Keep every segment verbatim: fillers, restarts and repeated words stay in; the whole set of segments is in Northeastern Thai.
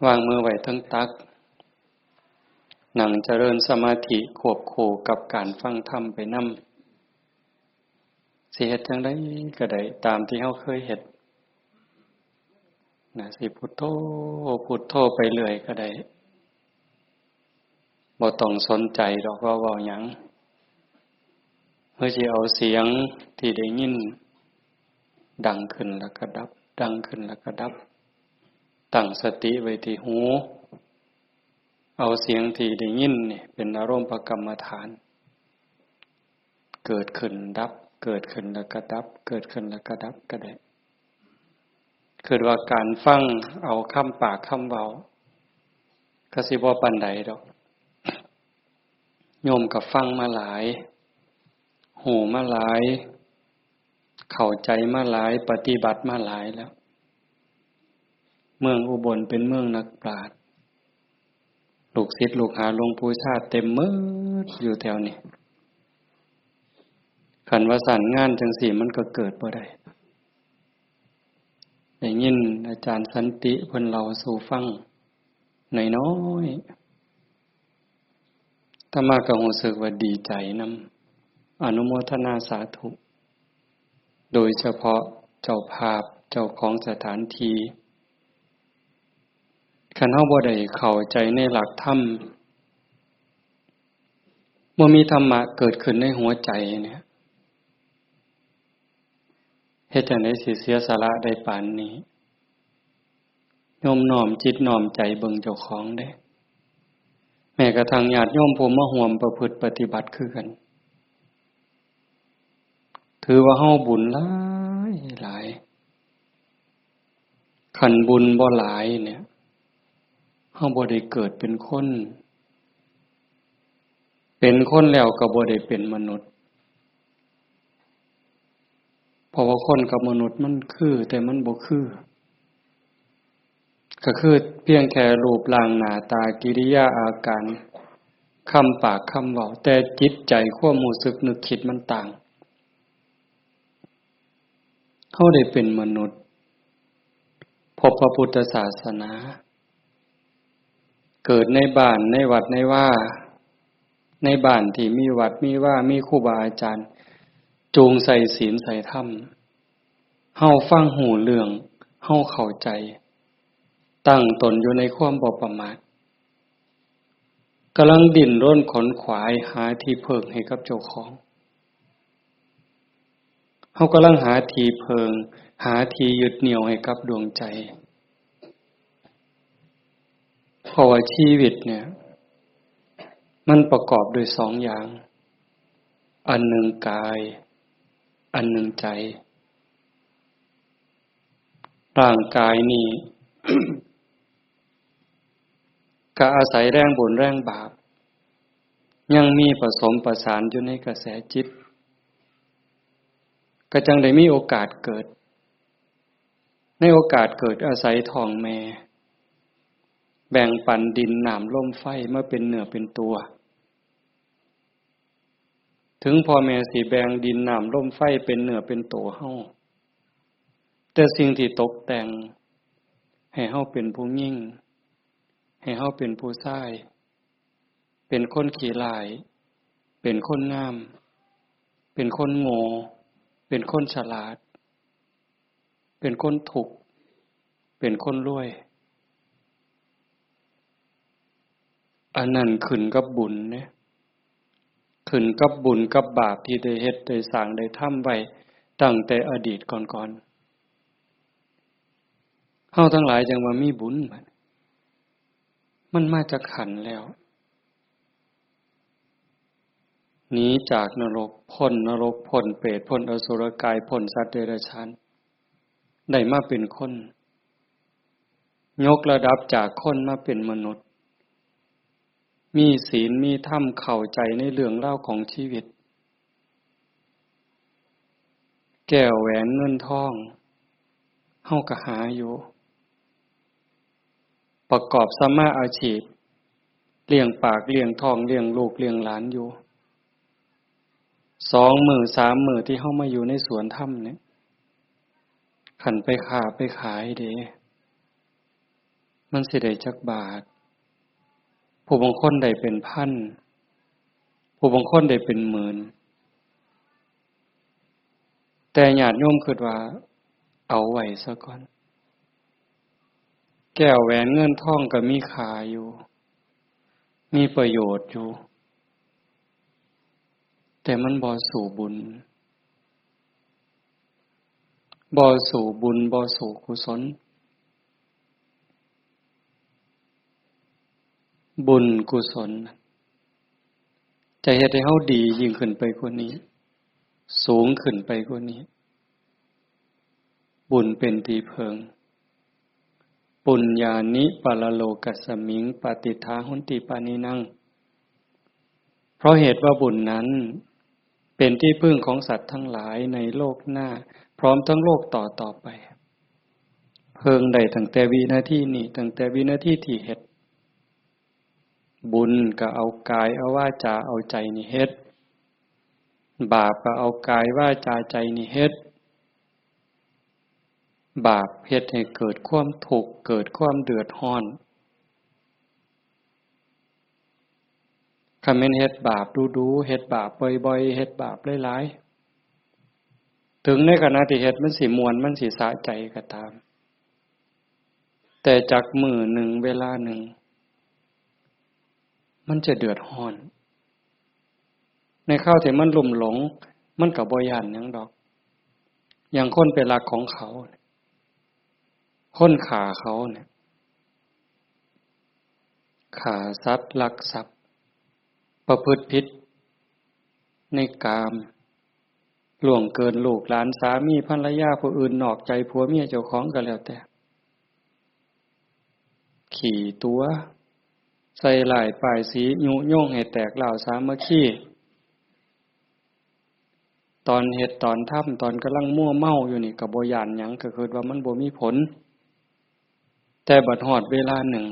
วางมือไว้เทิงตัก นั่งเจริญสมาธิควบคู่กับการฟังธรรมไปนำ สิเฮ็ดจั่งใดก็ได้ ตามที่เฮาเคยเฮ็ด นะ สิพุทโธ พุทโธไปเรื่อยก็ได้ บ่ต้องสนใจดอกว่าเว้าหยัง เฮาสิเอาเสียงที่ได้ยิน ดังขึ้นแล้วก็ดับ ดังขึ้นแล้วก็ดับ ตั้งสติไว้ที่หู เอาเสียงที่ได้ยินนี่เป็นอารมณ์กรรมฐาน เกิดขึ้นดับ เกิดขึ้นแล้วก็ดับ เกิดขึ้นแล้วก็ดับก็ได้ คิดว่าการฟังเอาคำปากคำเว้า ก็สิบ่ปานใดดอก โยมก็ฟังมาหลาย ฮู้มาหลาย เข้าใจมาหลาย ปฏิบัติมาหลายแล้ว เมืองอุบลเป็นเมืองนักปราชญ์ ลูกศิษย์ลูกหาหลวงปู่ชาติเต็มหมดอยู่แถวนี้ คันว่าซั่นงานจั่งซี้มันก็เกิดบ่ได้ ได้ยินอาจารย์สันติเพิ่นเล่าสู่ฟังน้อยๆ อาตมาก็รู้สึกว่าดีใจนำ อนุโมทนาสาธุ โดยเฉพาะเจ้าภาพ เจ้าของสถานที่ คันเฮาบ่ได้เข้าใจในหลักธรรม บ่มีธรรมะเกิดขึ้นในหัวใจเนี่ย เฮ็ดจั่งใดสิเสียสละได้ปานนี้ โยมน้อมจิตน้อมใจเบิ่งเจ้าของเด้ แม้กระทั่งญาติโยมผู้มาร่วมประพฤติปฏิบัติคือกัน ถือว่าเฮาบุญหลายหลาย คันบุญบ่หลายเนี่ย เฮาบ่ได้เกิดเป็นคน เป็นคนแล้วก็บ่ได้เป็นมนุษย์ เพราะว่าคนกับมนุษย์มันคือ แต่มันบ่คือ ก็คือเพียงแค่รูปร่างหน้าตากิริยาอาการ คำปากคำเว้า แต่จิตใจความรู้สึกนึกคิดมันต่าง เฮาได้เป็นมนุษย์ พบพระพุทธศาสนา เกิดในบ้าน ในวัด ในวา ในบ้านที่มีวัด มีวา มีครูบาอาจารย์ จูงใส่ศีลใส่ธรรม เฮาฟังฮู้เรื่อง เฮาเข้าใจ ตั้งตนอยู่ในความบ่ประมาท กำลังดิ้นรนขนขวายหาที่เพิ่งให้กับเจ้าของ เฮากำลังหาที่เพิ่ง หาที่ยึดเหนี่ยวให้กับดวงใจ เพราะว่าชีวิตเนี่ย มันประกอบด้วยสองอย่าง อันหนึ่งกาย อันหนึ่งใจ ร่างกายนี่ ก็อาศัยแรงบุญแรงบาป ยังมีผสมประสานอยู่ในกระแสจิต ก็จั่งได้มีโอกาสเกิด ในโอกาสเกิดอาศัยท้องแม่ แบ่งปันดินน้ำลมไฟมาเป็นเนื้อเป็นตัว ถึงพ่อแม่สิแบ่งดินน้ำลมไฟเป็นเนื้อเป็นตัวเฮา แต่สิ่งที่ตกแต่งให้เฮาเป็นผู้หญิง ให้เฮาเป็นผู้ชาย เป็นคนขี้ร้าย เป็นคนงาม เป็นคนโง่ เป็นคนฉลาด เป็นคนทุกข์ เป็นคนรวย อันนั้นขึ้นกับบุญเนี่ย ขึ้นกับบุญกับบาปที่ได้เฮ็ดได้สร้างได้ทำไว้ตั้งแต่อดีตก่อนๆ เฮาทั้งหลายจั่งว่ามีบุญบัด มันมาจากขันธ์แล้ว หนีจากนรก พ้นนรก พ้นเปรต พ้นอสุรกาย พ้นสัตว์เดรัจฉาน ได้มาเป็นคน ยกระดับจากคนมาเป็นมนุษย์ มีศีล มีธรรม เข้าใจในเรื่องราวของชีวิต แก้วแหวนเงินทอง เฮาก็หาอยู่ ประกอบสัมมาอาชีพ เลี้ยงปาก เลี้ยงท้อง เลี้ยงลูก เลี้ยงหลานอยู่ สองมื้อสามมื้อที่เฮามาอยู่ในสวนธรรมเนี่ย คันไปค้าไปขายเด้ มันสิได้จักบาท ผู้บางคนได้เป็นพัน ผู้บางคนได้เป็นหมื่น แต่ญาติโยมคิดว่าเอาไว้ซะก่อน แก้วแหวนเงินทองก็มีค่าอยู่ มีประโยชน์อยู่ แต่มันบ่สู้บุญ บ่สู้บุญ บ่สู้กุศล บุญกุศล จะเฮ็ดให้เฮาดียิ่งขึ้นไปกว่านี้ สูงขึ้นไปกว่านี้ บุญเป็นที่เพิ่ง ปุญญานิปรโลกัสมิง ปาติฏฐาหนติปานินัง เพราะเหตุว่าบุญนั้นเป็นที่พึ่งของสัตว์ทั้งหลายในโลกหน้า พร้อมทั้งโลกต่อต่อไป เพิ่งได้ตั้งแต่วินาทีนี้ ตั้งแต่วินาทีที่เฮ็ด บุญก็เอากายเอาวาจาเอาใจนี่เฮ็ด บาปก็เอากายวาจาใจนี่เฮ็ด บาปเฮ็ดให้เกิดความทุกข์ เกิดความเดือดร้อน คันแม่นเฮ็ดบาปดูๆ เฮ็ดบาปบ่อยๆ เฮ็ดบาปหลายๆ ถึงในขณะที่เฮ็ดมันสิม่วน มันสิสะใจก็ตาม แต่จักมื้อหนึ่ง เวลาหนึ่ง มันจะเดือดร้อน ในคราวที่มันลุ่มหลง มันก็บ่ย้านหยังดอก อย่างคนไปลักของเขา คนฆ่าเขาเนี่ย ฆ่าสัตว์ ลักทรัพย์ ประพฤติผิดในกาม ล่วงเกินลูกหลาน สามีภรรยาผู้อื่น นอกใจผัวเมียเจ้าของก็แล้วแต่ ขี้ตั๋ว ใส่ร้ายป้ายสี ยุยงให้แตกร้าวสามัคคี ตอนเฮ็ดตอนทำ ตอนกำลังมัวเมาอยู่นี่ก็บ่ย้านหยัง ก็คิดว่ามันบ่มีผล แต่บัดฮอดเวลาหนึ่ง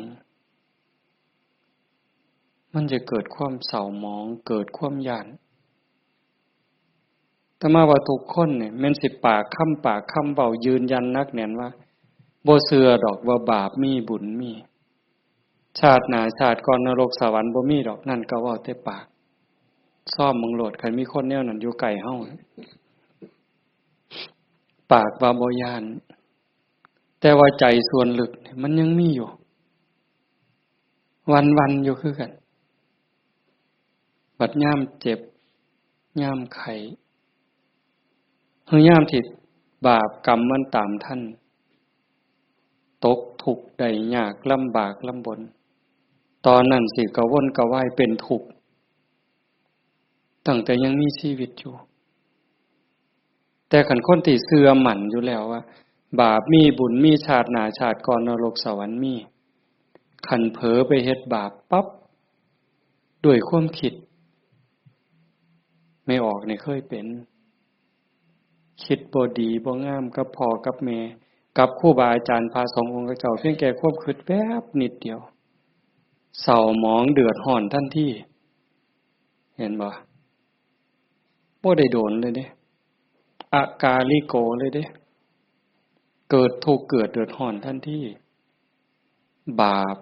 มันจะเกิดความเศร้าหมอง เกิดความย้าน อาตมาว่าทุกคนเนี่ย แม่นสิปากคำปากคำเว้ายืนยันหนักแน่นว่า บ่เชื่อดอกว่าบาปมีบุญมี ชาติหน้าชาติก่อนนรกสวรรค์บ่มีดอก นั่นก็เว้าแต่ปาก ซ่อมเบิ่งโลด คันมีคนแนวนั้นอยู่ใกล้เฮา ปากว่าบ่ย้าน แต่ว่าใจส่วนลึกเนี่ยมันยังมีอยู่ วันๆ อยู่คือกัน บัดยามเจ็บ ยามไข้ คือยามที่บาปกรรมมันตามทัน ตกทุกข์ได้ยาก ลำบากลำบน ตอนนั้นสิกระวนกระวายเป็นทุกข์ ตั้งแต่ยังมีชีวิตอยู่ แต่คันคนที่เชื่อมั่นอยู่แล้วว่า บาปมีบุญมี ชาติหน้าชาติก่อนนรกสวรรค์มี คันเผลอไปเฮ็ดบาปปั๊บ ด้วยความคิด แม่ออกนี่เคยเป็น คิดบ่ดีบ่งามกับพ่อกับแม่ กับครูบาอาจารย์พระสงฆ์องค์เจ้า เพียงแค่ความคิดแวบนิดเดียว เศร้าหมองเดือดร้อนทันที เห็นบ่ บ่ได้โดนเลยเด้ อากาลิโกเลยเด้ เกิดทุกข์เกิดเดือดร้อนทันที บาป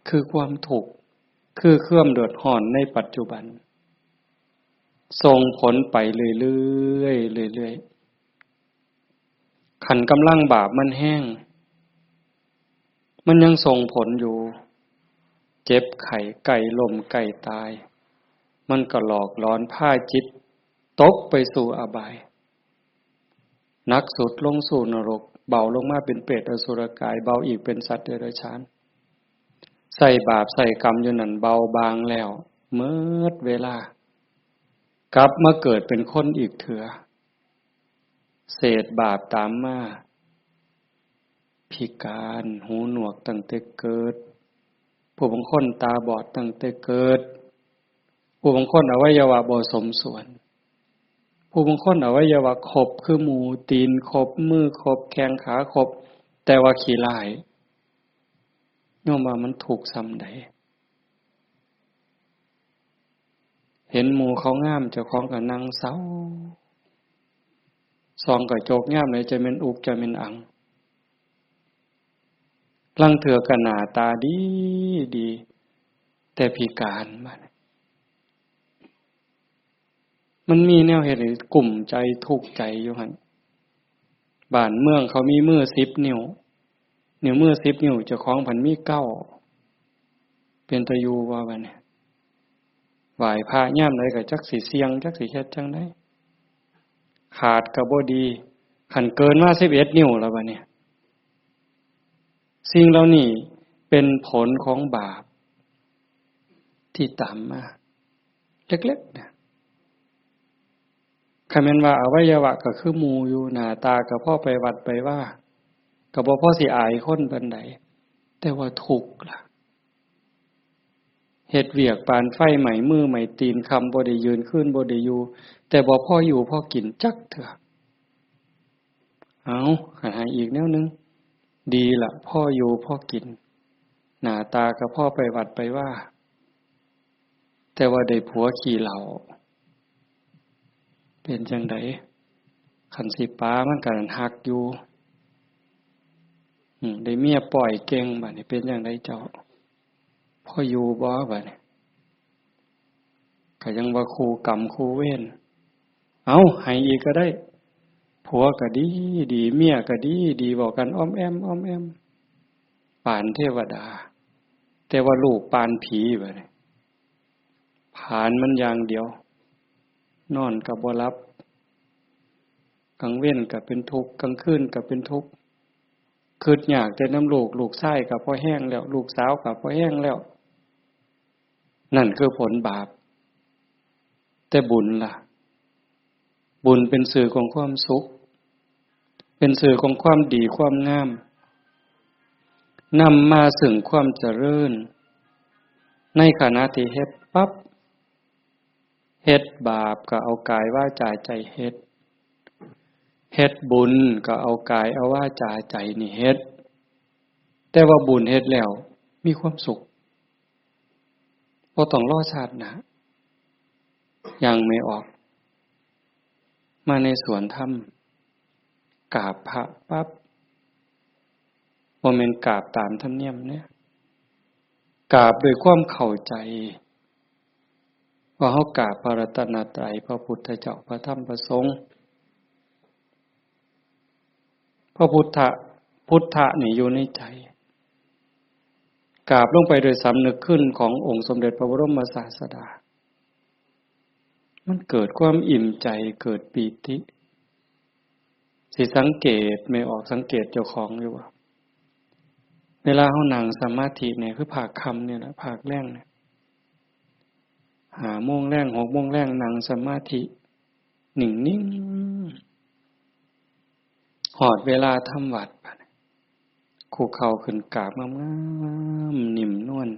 คือความทุกข์ คือความเดือดร้อนในปัจจุบัน ส่งผลไปเรื่อยๆ เรื่อยๆ คันกำลังบาปมันแฮง มันยังส่งผลอยู่ เจ็บไข้ ใกล้ล้ม ใกล้ตาย มันก็หลอกหลอนพาจิตตกไปสู่อบาย หนักสุดลงสู่นรก เบาลงมาเป็นเปรตอสุรกาย เบาอีกเป็นสัตว์เดรัจฉาน ใส่บาปใส่กรรมอยู่นั่น เบาบางแล้ว เมิดเวลา กลับมาเกิดเป็นคนอีกเถื่อ เศษบาปตามมา พิการ หูหนวกตั้งแต่เกิด ผู้บางคนตาบอดตั้งแต่เกิด ผู้บางคนอวัยวะบ่สมส่วน ผู้บางคนอวัยวะครบคือหมู ตีนครบ มือครบ แข้งขาครบ แต่ว่าขี้ร้าย โยมว่ามันทุกข์ส่ำใด เห็นหมู่เขางาม เจ้าของก็นั่งเศร้า ส่องกระจกยามใดจะแม่นอุกจะแม่นอัง ลางเทื่อก็หน้าตาดีดี แต่พิการบัดนี้ มันมีแนวเฮ็ดให้กุ้มใจทุกข์ใจอยู่หั่น บ้านเมืองเขามีมือสิบนิ้ว นิ้วมือสิบนิ้ว เจ้าของพันมีเก้า เป็นตาอยู่บ่บัดนี้ ไหว้พระยามใดก็จักสิเสี่ยง จักสิเฮ็ดจั่งใด ขาดก็บ่ดี คันเกินมาสิบเอ็ดนิ้วแล้วบัดนี้ สิ่งเหล่านี้เป็นผลของบาปที่ตามมา เล็กๆ นะ คันแม่นว่าอวัยวะก็คือหมู่อยู่ หน้าตาก็พอไปวัดไปวา ก็บ่พอสิอายคนปานใด แต่ว่าทุกข์ล่ะ เฮ็ดเวียกปานไฟไหม้มือไหม้ตีน ค่ำบ่ได้ยืน คืนบ่ได้อยู่ แต่บ่พออยู่พอกินจักเทื่อ เอา ให้อีกแนวหนึ่ง ดีละ พออยู่พอกิน หน้าตาก็พอไปวัดไปวา แต่ว่าได้ผัวขี้เหล้า เป็นจั่งใด คันสิปามันก็ฮักอยู่ อืม ได้เมียป้อยเก่ง บัดนี้เป็นจั่งใดเจ้า พออยู่บ่บัดนี้ ก็ยังว่าคู่กรรมคู่เวร เอา ให้อีกก็ได้ ผัวก็ดีดี เมียก็ดีดี เว้ากันอ้อมแอ้มอ้อมแอ้ม ปานเทวดา แต่ว่าลูกปานผีบัดนี้ ผลานมันอย่างเดียว นอนก็บ่หลับ กลางเว็นก็เป็นทุกข์ กลางคืนก็เป็นทุกข์ คิดยากแต่นำลูก ลูกชายก็พอแฮงแล้ว ลูกสาวก็พอแฮงแล้ว นั่นคือผลบาป แต่บุญล่ะ บุญเป็นสื่อของความสุข เป็นสื่อของความดีความงาม นำมาซึ่งความเจริญ ในขณะที่เฮ็ดปั๊บ เฮ็ดบาปก็เอากายวาจาใจเฮ็ด เฮ็ดบุญก็เอากายเอาวาจาใจนี่เฮ็ด แต่ว่าบุญเฮ็ดแล้วมีความสุข บ่ต้องรอชาติหน้า อย่างแม่ออก มาในสวนธรรม กราบพระปั๊บ บ่แม่นกราบตามธรรมเนียมเด้ กราบด้วยความเข้าใจ ว่าเฮากราบพระรัตนตรัย พระพุทธเจ้า พระธรรม พระสงฆ์ พระพุทธะ พุทธะนี่อยู่ในใจ กราบลงไปโดยสำนึกคุณขององค์สมเด็จพระบรมศาสดา มันเกิดความอิ่มใจ เกิดปีติ สิสังเกต แม่ออกสังเกตเจ้าของอยู่ว่า เวลาเฮานั่งสมาธิเนี่ย คือภาคค่ำเนี่ยแหละ ภาคแลงเนี่ย ห้าโมงแลง หกโมงแลง นั่งสมาธิ นิ่งๆ ฮอดเวลาทำวัตร บัดนี้ คุกเข่าขึ้นกราบงามๆ นิ่มนวล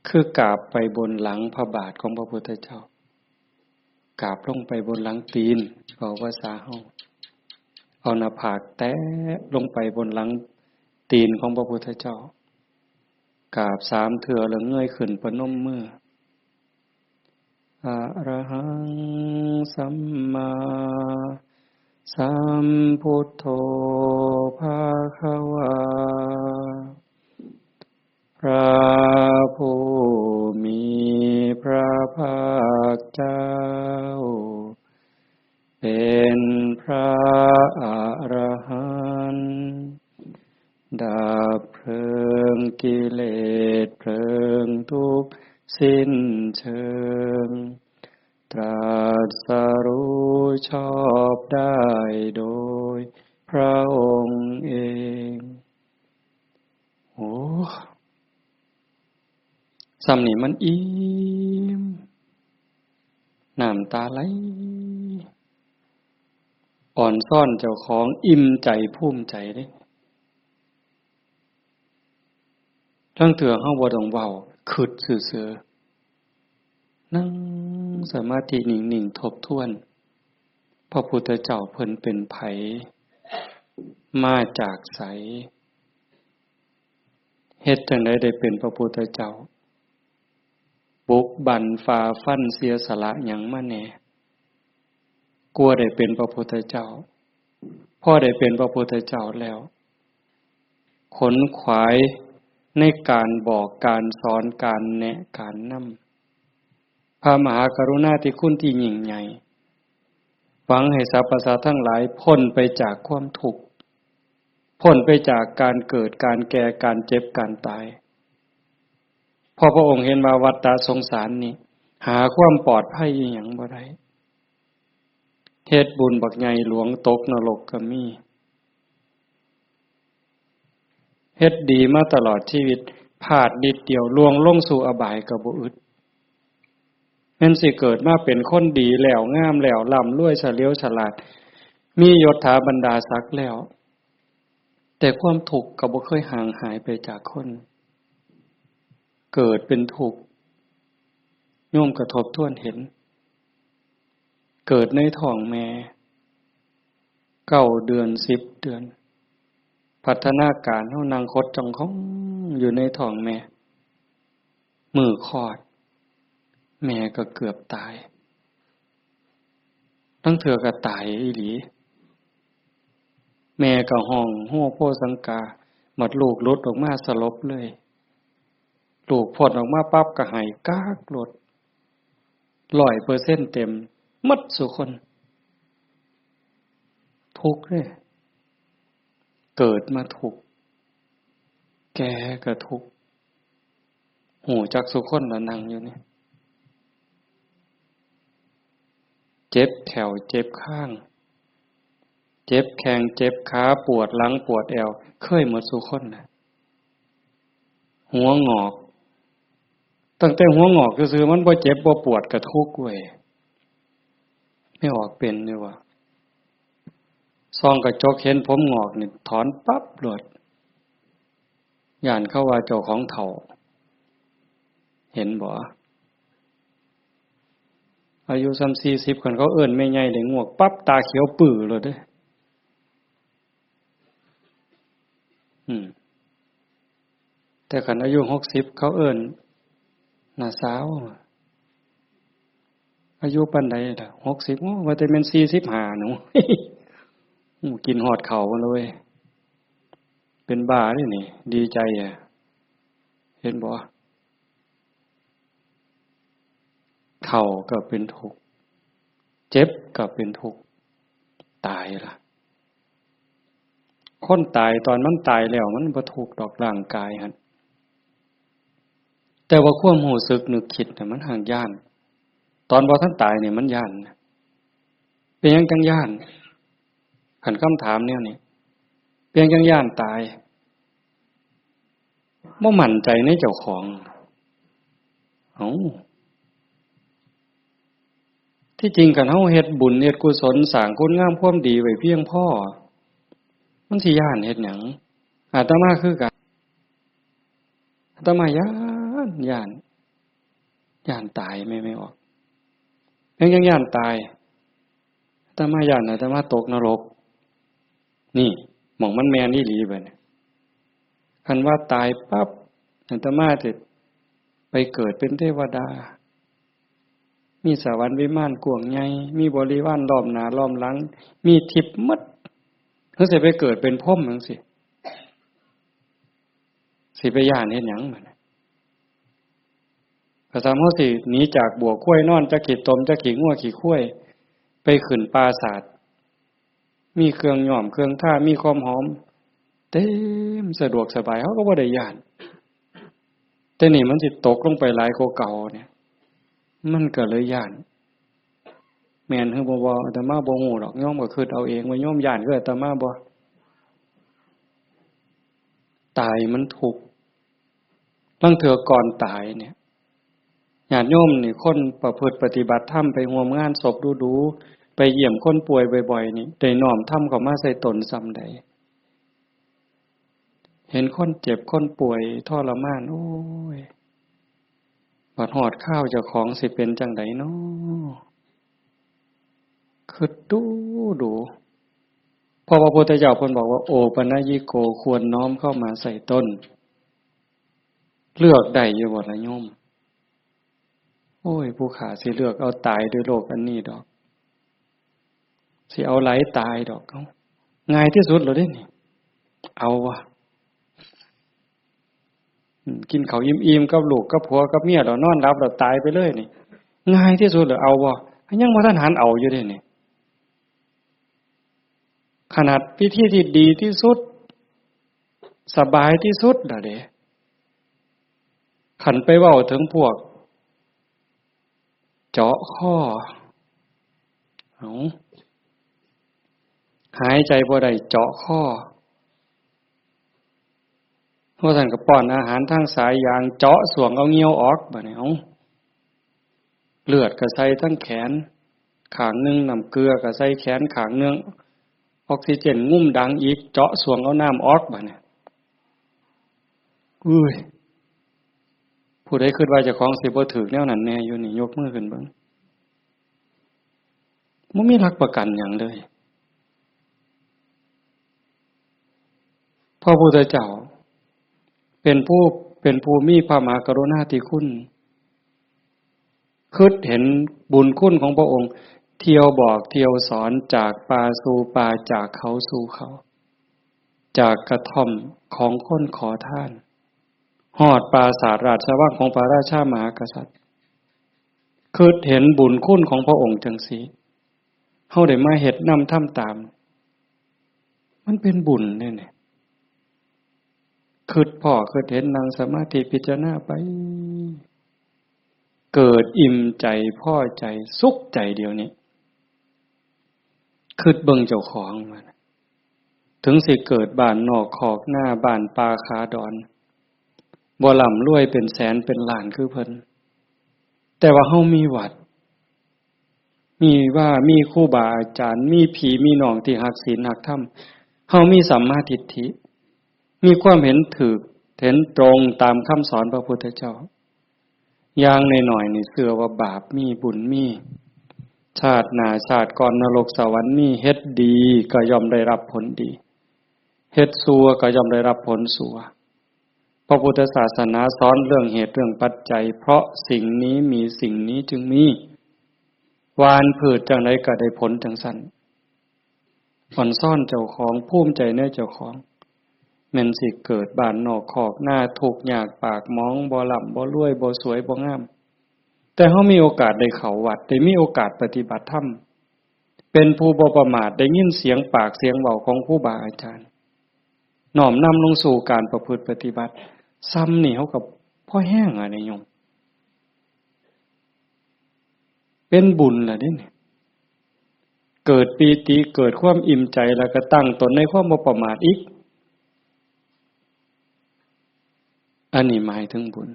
คือกราบไปบนหลังพระบาทของพระพุทธเจ้า กราบลงไปบนหลังตีน เว้าภาษาเฮา เอาหน้าผากแตะลงไปบนหลังตีนของพระพุทธเจ้า กราบสามเทื่อแล้วเงยขึ้นประนมมือ อะระหังสัมมาสัมพุทโธภะคะวา พระผู้มีพระภาคเจ้า เป็นพระอรหันต์ ดับเพลิงกิเลสเพลิงทุกข์สิ้นเชิง ตรัสรู้ชอบได้โดยพระองค์เอง โอ้ ส่ำนี้มันอิ่ม น้ำตาไหล อ่อนซ้อนเจ้าของ อิ่มใจภูมิใจเด้ ลางเทื่อเฮาบ่ต้องเว้า คิดซื่อๆ นั่งสมาธินิ่งๆ ทบทวน พระพุทธเจ้าเพิ่นเป็นไผ มาจากไส เฮ็ดจั่งใดได้เป็นพระพุทธเจ้า บุกบั่นฝ่าฟันเสียสละหยังมาแหน่ กว่าได้เป็นพระพุทธเจ้า พอได้เป็นพระพุทธเจ้าแล้ว ขนขวายในการบอก การสอน การแนะ การนำ พระมหากรุณาธิคุณที่ยิ่งใหญ่ หวังให้สรรพสัตว์ทั้งหลายพ้นไปจากความทุกข์ พ้นไปจากการเกิด การแก่ การเจ็บ การตาย เพราะพระองค์เห็นว่าวัฏสงสารนี่ หาความปลอดภัยอีหยังบ่ได้ เฮ็ดบุญบักใหญ่หลวงตกนรกก็มี เฮ็ดดีมาตลอดชีวิต พลาดนิดเดียวล่วงลงสู่อบายก็บ่อึด แม่นสิเกิดมาเป็นคนดีแล้ว งามแล้ว ร่ำรวย เฉลียวฉลาด มียศถาบรรดาศักดิ์แล้ว แต่ความทุกข์ก็บ่เคยห่างหายไปจากคน เกิดเป็นทุกข์ โยมก็ทบทวนเห็น เกิดในท้องแม่ เก้าเดือน สิบเดือน พัฒนาการเฮานั่งขดจ้องของอยู่ในท้องแม่ มื้อคลอด แม่ก็เกือบตาย ลางเทื่อก็ตายอีหลี แม่ก็ฮ้องโฮโฮสังกา บัดลูกหลุดออกมาสลบเลย ลูกพ้นออกมาปั๊บก็ไห้ก๊ากโลด ร้อยเปอร์เซ็นต์เต็ม หมดซุคน ทุกข์เด้ เกิดมาทุกข์ แก่ก็ทุกข์ ฮู้จักซุคนละนั่งอยู่นี่ เจ็บแข้ว เจ็บคาง เจ็บแข้ง เจ็บขา ปวดหลัง ปวดแอว เคยหมดซุคนนะ หัวงอก ตั้งแต่หัวงอกซื่อๆ มันบ่เจ็บบ่ปวดก็ทุกข์เว้ย แม่ออกเป็นอยู่ว่า ส่องกระจกเห็นผมงอกนี่ถอนปั๊บโลด ย้านเขาว่าเจ้าของเฒ่า เห็นบ่ อายุส่ำสี่สิบ คันเขาเอิ้นแม่ใหญ่ได้งวกปั๊บ ตาเขียวปื้อโลดเด้ อืม แต่คันอายุหกสิบ เขาเอิ้นน้าสาว อายุปานใดล่ะ หกสิบ โอ้ ว่าแต่แม่นสี่สิบห้าหนู โอ้ กินฮอดข้าวเลย เป็นบ้าเด้นี่ ดีใจอะ เห็นบ่ เฒ่าก็เป็นทุกข์ เจ็บก็เป็นทุกข์ ตายล่ะ คนตายตอนมันตายแล้วมันบ่ทุกข์ดอกร่างกายหั่น แต่ว่าความรู้สึกนึกคิดน่ะมันห่างย้าน ตอนบ่ทันตายนี่มันย้านนะ เป็นหยังจั่งย้าน คันคำถามแนวนี้ เป็นหยังจั่งย้านตาย บ่มั่นใจในเจ้าของ เอ้า ที่จริงคันเฮาเฮ็ดบุญเฮ็ดกุศลสร้างคุณงามความดีไว้เพียงพอ มันสิย้านเฮ็ดหยัง อาตมาคือกัน อาตมาย้าน ย้าน ย้านตายแม่ แม่ออก ยัง ยังย้านตาย อาตมาย้านอาตมาตกนรก นี่ หม่องมันแม่นอีหลีบัดนี้ คันว่าตายปั๊บ อาตมาสิไปเกิดเป็นเทวดา มีสวรรค์วิมานกว้างใหญ่ มีบริวารล้อมหน้าล้อมหลัง มีทิพย์หมด คือสิไปเกิดเป็นพรหมจั่งซี้ สิไปย้านเฮ็ดหยังบัดนี้ ก็ซ้ำเฮาสิหนีจากบั้วควายนอน จักขี้ตม จักขี้งัวขี้ควาย ไปขึ้นปราสาท มีเครื่องย้อมเครื่องทา มีความหอม เต็ม สะดวกสบาย เฮาก็บ่ได้ย้าน แต่นี่มันสิตกลงไปหลายกว่าเก่าเนี่ย มันก็เลยย้าน แม่นหรือบ่ บ่ อาตมาบ่ฮู้ดอก โยมก็คิดเอาเองว่าโยมย้านคืออาตมาบ่ ตายมันทุกข์ ลางเทื่อก่อนตายเนี่ย ญาติโยมนี่ คนประพฤติปฏิบัติธรรม ไปร่วมงานศพดู๋ๆ ไปเยี่ยมคนป่วยบ่อยๆ นี่ ได้น้อมธรรมเข้ามาใส่ตนส่ำใด เห็นคนเจ็บคนป่วยทรมาน โอ้ย บัดฮอดคราวเจ้าของสิเป็นจั่งใดน้อ คิดดูดู เพราะว่าพระพุทธเจ้าเพิ่นบอกว่า โอปัญญิโก ควรน้อมเข้ามาใส่ตน เลือกได้อยู่บ่ล่ะโยม โอ้ย ผู้ข้าสิเลือกเอาตายด้วยโรคอันนี้ดอก สิเอาหลายตายดอก เอ้า ง่ายที่สุดแล้วเด้นี่ เอาวะ อืม กินข้าวอิ่มๆ กับลูกกับผัวกับเมีย แล้วนอนหลับแล้วตายไปเลยนี่ ง่ายที่สุดเลย เอาบ่ ยังบ่ทันหันเอาอยู่เด้นี่ ขนาดวิธีที่ดีที่สุด สบายที่สุดน่ะเด้ คันไปเว้าถึงพวก เจาะคอ เอ้า หายใจบ่ได้ เจาะคอ ว่าซั่นก็ป้อนอาหารทางสายยาง เจาะส้วงเอาเหงื่อออก บัดนี้ เอ้า เลือดก็ใส่ทั้งแขนข้างหนึ่ง น้ำเกลือก็ใส่แขนข้างหนึ่ง ออกซิเจนงุ้มดังอีก เจาะส้วงเอาน้ำออก บัดนี้ อุ้ย ผู้ใดคิดว่าเจ้าของสิบ่ถืกแนวนั้นแน่อยู่นี่ ยกมือขึ้นเบิ่ง บ่มีหลักประกันหยังเลย พระพุทธเจ้า เป็นผู้ เป็นผู้มีพระมหากรุณาธิคุณ คิดเห็นบุญคุณของพระองค์ เที่ยวบอกเที่ยวสอน จากป่าสู่ป่า จากเขาสู่เขา จากกระท่อมของคนขอทาน ฮอดปราสาทราชวังของพระราชามหากษัตริย์ คิดเห็นบุญคุณของพระองค์จังซี้ เฮาได้มาเฮ็ดนำทำตาม มันเป็นบุญเด้เนี่ย คิดพ้อคิดเห็น นั่งสมาธิพิจารณาไป เกิดอิ่มใจ พอใจ สุขใจเดี๋ยวนี้ คิดเบิ่งเจ้าของมัน ถึงสิเกิดบ้านนอกคอกนา บ้านป่าขาดอน บ่ร่ำรวยเป็นแสนเป็นล้านคือเพิ่น แต่ว่าเฮามีวัด มีว่า มีครูบาอาจารย์ มีพี่มีน้องที่ฮักศีลฮักธรรม เฮามีสัมมาทิฏฐิ มีความเห็นถูก เห็นตรงตามคำสอนพระพุทธเจ้า อย่างน้อยๆ นี่เชื่อว่าบาปมี บุญมี ชาติหน้าชาติก่อนนรกสวรรค์มี เฮ็ดดีก็ย่อมได้รับผลดี เฮ็ดชั่วก็ย่อมได้รับผลชั่ว พระพุทธศาสนาสอนเรื่องเหตุเรื่องปัจจัย เพราะสิ่งนี้มีสิ่งนี้จึงมี หว่านพืชจั่งใดก็ได้ผลจั่งซั้น อ่อนซ้อนเจ้าของ ภูมิใจในเจ้าของ แม่นสิเกิดบ้านนอกคอกนา ทุกข์ยากปากหมอง บ่ร่ำบ่รวย บ่สวยบ่งาม แต่เฮามีโอกาสได้เข้าวัด ได้มีโอกาสปฏิบัติธรรม เป็นผู้บ่ประมาท ได้ยินเสียงปากเสียงเว้าของครูบาอาจารย์ น้อมนำลงสู่การประพฤติปฏิบัติ ซ่ำนี่เฮาก็พอแฮงอะนี่โยม เป็นบุญล่ะเด้นี่ เกิดปีติ เกิดความอิ่มใจ แล้วก็ตั้งตนในความบ่ประมาทอีก อันนี้หมายถึงบุญ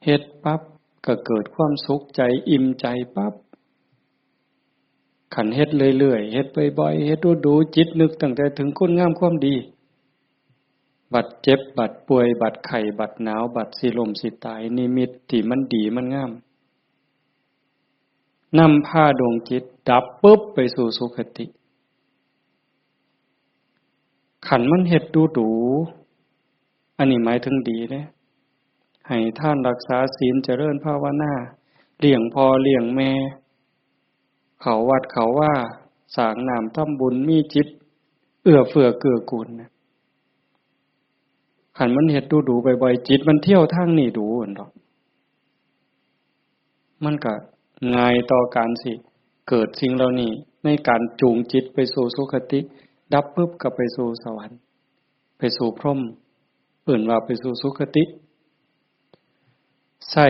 เฮ็ดปั๊บก็เกิดความสุขใจ อิ่มใจปั๊บ คันเฮ็ดเรื่อยๆ เฮ็ดบ่อยๆ เฮ็ดดูๆ จิตนึกตั้งแต่ถึงคุณงามความดี บัดเจ็บ บัดป่วย บัดไข้ บัดหนาว บัดสิล้มสิตาย นิมิตที่มันดีมันงาม นำพาดวงจิตดับปุ๊บไปสู่สุคติ คันมันเฮ็ดดูดู อันนี้หมายถึงดีเด้ ให้ทานรักษาศีล เจริญภาวนา เลี้ยงพ่อเลี้ยงแม่ เข้าวัดเข้าวา สร้างน้ำทำบุญ มีจิตเอื้อเฟื้อเกื้อกูลนะ คันมันเฮ็ดดูดูบ่อยๆ จิตมันเที่ยวทางนี้ดูหั่นดอก มันก็ง่ายต่อการสิเกิดสิ่งเหล่านี้ ในการจูงจิตไปสู่สุคติ ดับปุ๊บก็ไปสู่สวรรค์ ไปสู่พรหม เอิ้นว่าไปสู่สุคติ ใช้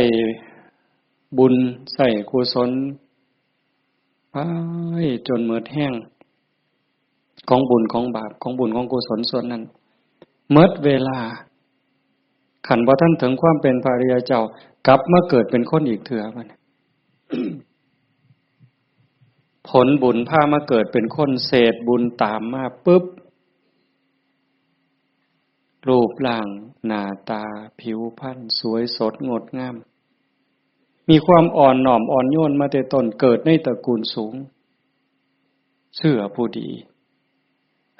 บุญ ใช้กุศล ไปจนหมดแฮง ของบุญของบาป ของบุญของกุศลส่วนนั้น หมดเวลา คันบ่ทันถึงความเป็นพระอริยเจ้า กลับมาเกิดเป็นคนอีกเทื่อบัดนี้ ผลบุญพามาเกิดเป็นคน เศษบุญตามมาปุ๊บ รูปร่างหน้าตาผิวพรรณสวยสดงดงาม มีความอ่อนน้อมอ่อนโยนมาแต่ต้น เกิดในตระกูลสูง เชื่อผู้ดี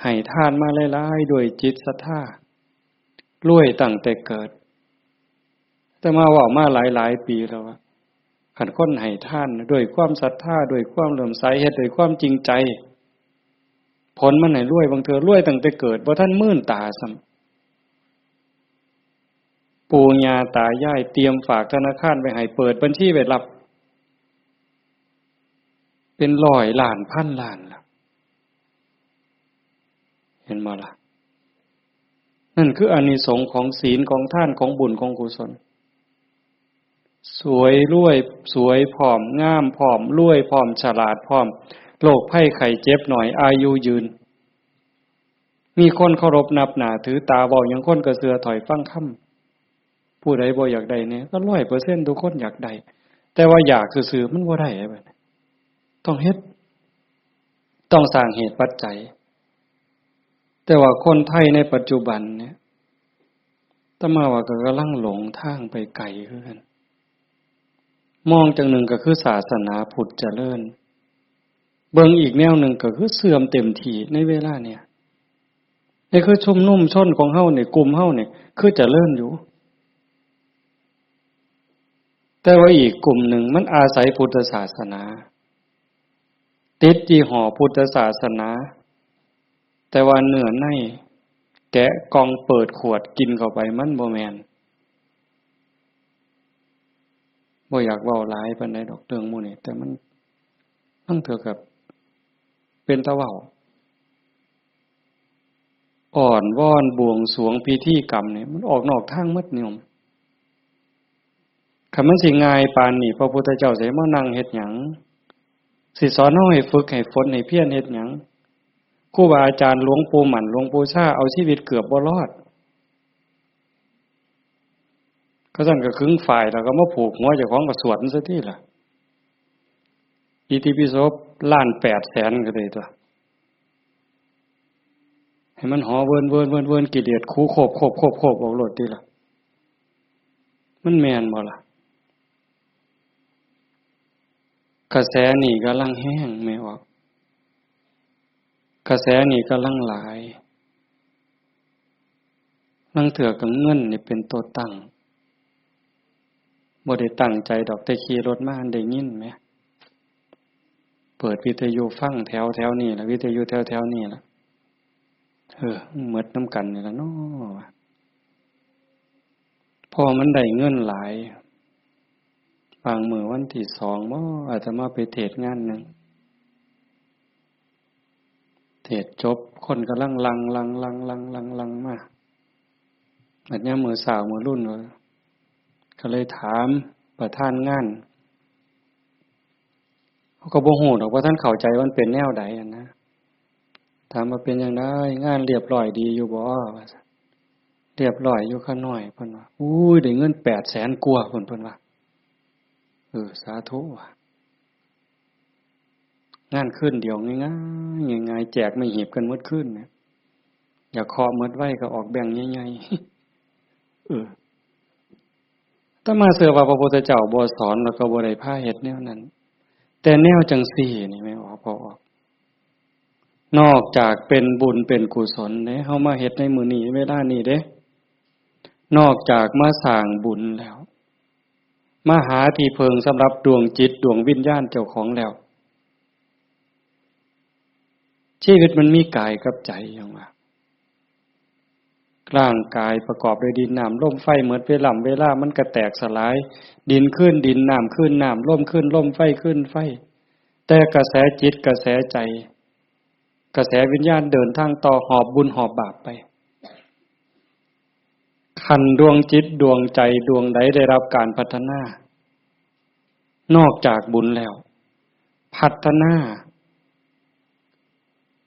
ให้ทานมาหลายๆ ด้วยจิตศรัทธา รวยตั้งแต่เกิด แต่มาเว้ามาหลายๆ ปีแล้วว่า คันคนให้ทานด้วยความศรัทธา ด้วยความเลื่อมใส เฮ็ดด้วยความจริงใจ ผลมันให้รวย บางเทื่อรวยตั้งแต่เกิด บ่ทันมื่นตาซ้ำ ปู่ย่าตายายเตรียมฝากธนาคารไว้ให้ เปิดบัญชีไว้รับ เป็นร้อยล้านพันล้านล่ะ เห็นบ่ล่ะ นั่นคืออานิสงส์ของศีล ของทาน ของบุญ ของกุศล สวยรวย สวยพร้อม งามพร้อม รวยพร้อม ฉลาดพร้อม โรคภัยไข้เจ็บน้อย อายุยืน มีคนเคารพนับหน้าถือตา เว้าหยังคนก็เชื่อถ้อยฟังคำ ผู้ใดบ่อยากได้แหน่ ก็ร้อยเปอร์เซ็นต์ทุกคนอยากได้ แต่ว่าอยากซื่อๆมันบ่ได้ ต้องเฮ็ด ต้องสร้างเหตุปัจจัย แต่ว่าคนไทยในปัจจุบันเนี่ย อาตมาว่าก็กำลังหลงทางไปไกลคือกัน มองจั่งหนึ่งก็คือศาสนาพุทธเจริญ เบิ่งอีกแนวหนึ่งก็คือเสื่อมเต็มที่ในเวลาเนี่ย นี่คือชุมนุมชนของเฮาเนี่ย กลุ่มเฮาเนี่ย คือเจริญอยู่ แต่ว่าอีกกลุ่มหนึ่งมันอาศัยพุทธศาสนา ติดยี่ห้อพุทธศาสนา แต่ว่าเนื้อใน แกะกล่องเปิดขวดกินเข้าไป มันบ่แม่น บ่อยากเว้าหลายปานใดดอกเรื่องหมู่นี้ แต่มัน ลางเทื่อก็เป็นตาเว้า อ้อนวอนบวงสรวงพิธีกรรมนี่ มันออกนอกทางหมดโยม คันมันสิง่ายปานนี้ พระพุทธเจ้าสิมานั่งเฮ็ดหยัง สิสอนเฮาให้ฝึกให้ฝนให้เพียรเฮ็ดหยัง ครูบาอาจารย์หลวงปู่หมั่น หลวงปู่ชา เอาชีวิตเกือบบ่รอด เขาซั่นก็ขึงฝ้ายแล้วก็มาผูกหัวเจ้าของก็สวดมันซะติล่ะ อิติปิโสล้านแปดแสนก็ได้ตั๊ว ให้มันห่อเวินๆๆๆ กิเลสคูโคบๆๆๆ ออกโลดติล่ะ มันแม่นบ่ล่ะ กระแสนี่กำลังแฮง แม่ออก กระแสนี่กำลังหลาย ลางเทื่อก็เงินนี่เป็นตัวตั้ง บ่ได้ตั้งใจดอก แต่ขี่รถมาได้ยินแหม เปิดวิทยุฟังแถวๆนี่ล่ะ วิทยุแถวๆนี่ล่ะ เออ หมดนำกันนี่ล่ะเนาะ เพราะมันได้เงินหลาย บางมื้อวันที่สองบ่ อาตมาไปเทศน์งานหนึ่ง เทศน์จบ คนกำลังหลั่งๆๆๆๆ มา บัดยามมื้อเช้ามื้อรุ่น ก็เลยถามประธานงาน เขาก็บ่ฮู้ดอกว่าท่านเข้าใจว่ามันเป็นแนวใดอะนะ ถามว่าเป็นจั่งใด งานเรียบร้อยดีอยู่บ่ ว่าซั่น เรียบร้อยอยู่ข้าน้อย เพิ่นว่า อุ้ย ได้เงินแปดแสนกว่า เพิ่น เพิ่นว่า เออ สาธุว่ะ งานคืนเดียวง่ายๆ ง่ายๆ แจกไม้หีบกันหมดคืนเนี่ย อยากเคาะหมดไวก็ออกแบงค์ใหญ่ๆ เออ อาตมาเชื่อว่าพระพุทธเจ้าบ่สอนแล้วก็บ่ได้พาเฮ็ดแนวนั้น แต่แนวจั่งซี้นี่แม่นบ่ พ่อออก นอกจากเป็นบุญเป็นกุศลเด้ เฮามาเฮ็ดในมื้อนี้เวลานี้เด้ นอกจากมาสร้างบุญแล้ว มาหาที่พึ่งสำหรับดวงจิตดวงวิญญาณเจ้าของแล้ว ชีวิตมันมีกายกับใจ อย่างว่า ร่างกายประกอบด้วยดินน้ำลมไฟ หมดเวล่ำเวลามันก็แตกสลาย ดินคืนดิน น้ำคืนน้ำ ลมคืนลม ไฟคืนไฟ แต่กระแสจิตกระแสใจ กระแสวิญญาณเดินทางต่อ หอบบุญหอบบาปไป คันดวงจิตดวงใจดวงใดได้รับการพัฒนา นอกจากบุญแล้ว พัฒนา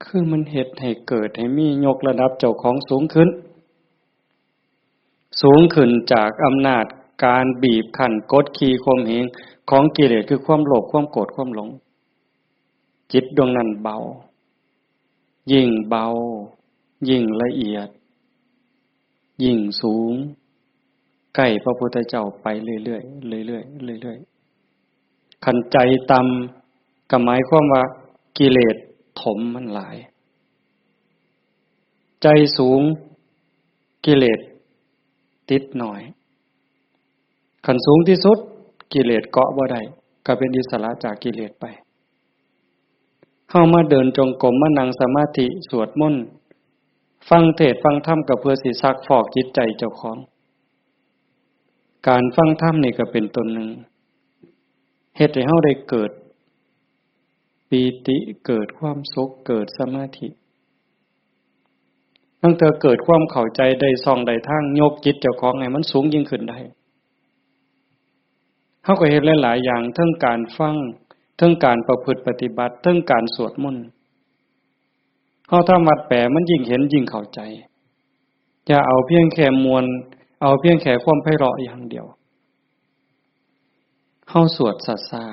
คือมันเฮ็ดให้เกิดให้มี ยกระดับเจ้าของสูงขึ้น สูงขึ้นจากอำนาจการบีบคั้นกดขี่ข่มเหงของกิเลส คือความโลภ ความโกรธ ความหลง จิตดวงนั้นเบา ยิ่งเบา ยิ่งละเอียด ยิ่งสูง ใกล้พระพุทธเจ้าไปเรื่อยๆ เรื่อยๆ เรื่อยๆ คันใจต่ำก็หมายความว่ากิเลสถมมันหลาย ใจสูงกิเลสติดน้อย คันสูงที่สุดกิเลสเกาะบ่ได้ ก็เป็นอิสระจากกิเลสไป เฮามาเดินจงกรม มานั่งสมาธิ สวดมนต์ ฟังเทศน์ฟังธรรม ก็เพื่อสิซักฟอกจิตใจเจ้าของ การฟังธรรมนี่ก็เป็นต้นหนึ่ง เฮ็ดให้เฮาได้เกิดปีติ เกิดความสุข เกิดสมาธิ ตั้งแต่เกิดความเข้าใจได้ช่องได้ทาง ยกจิตเจ้าของให้มันสูงยิ่งขึ้นได้ เฮาก็เฮ็ดหลายๆ อย่าง ทั้งการฟัง ทั้งการประพฤติปฏิบัติ ทั้งการสวดมนต์ เฮาทำวัดแปลมันยิ่งเห็นยิ่งเข้าใจ อย่าเอาเพียงแค่ม่วน เอาเพียงแค่ความไพเราะอย่างเดียว เฮาสวดช้า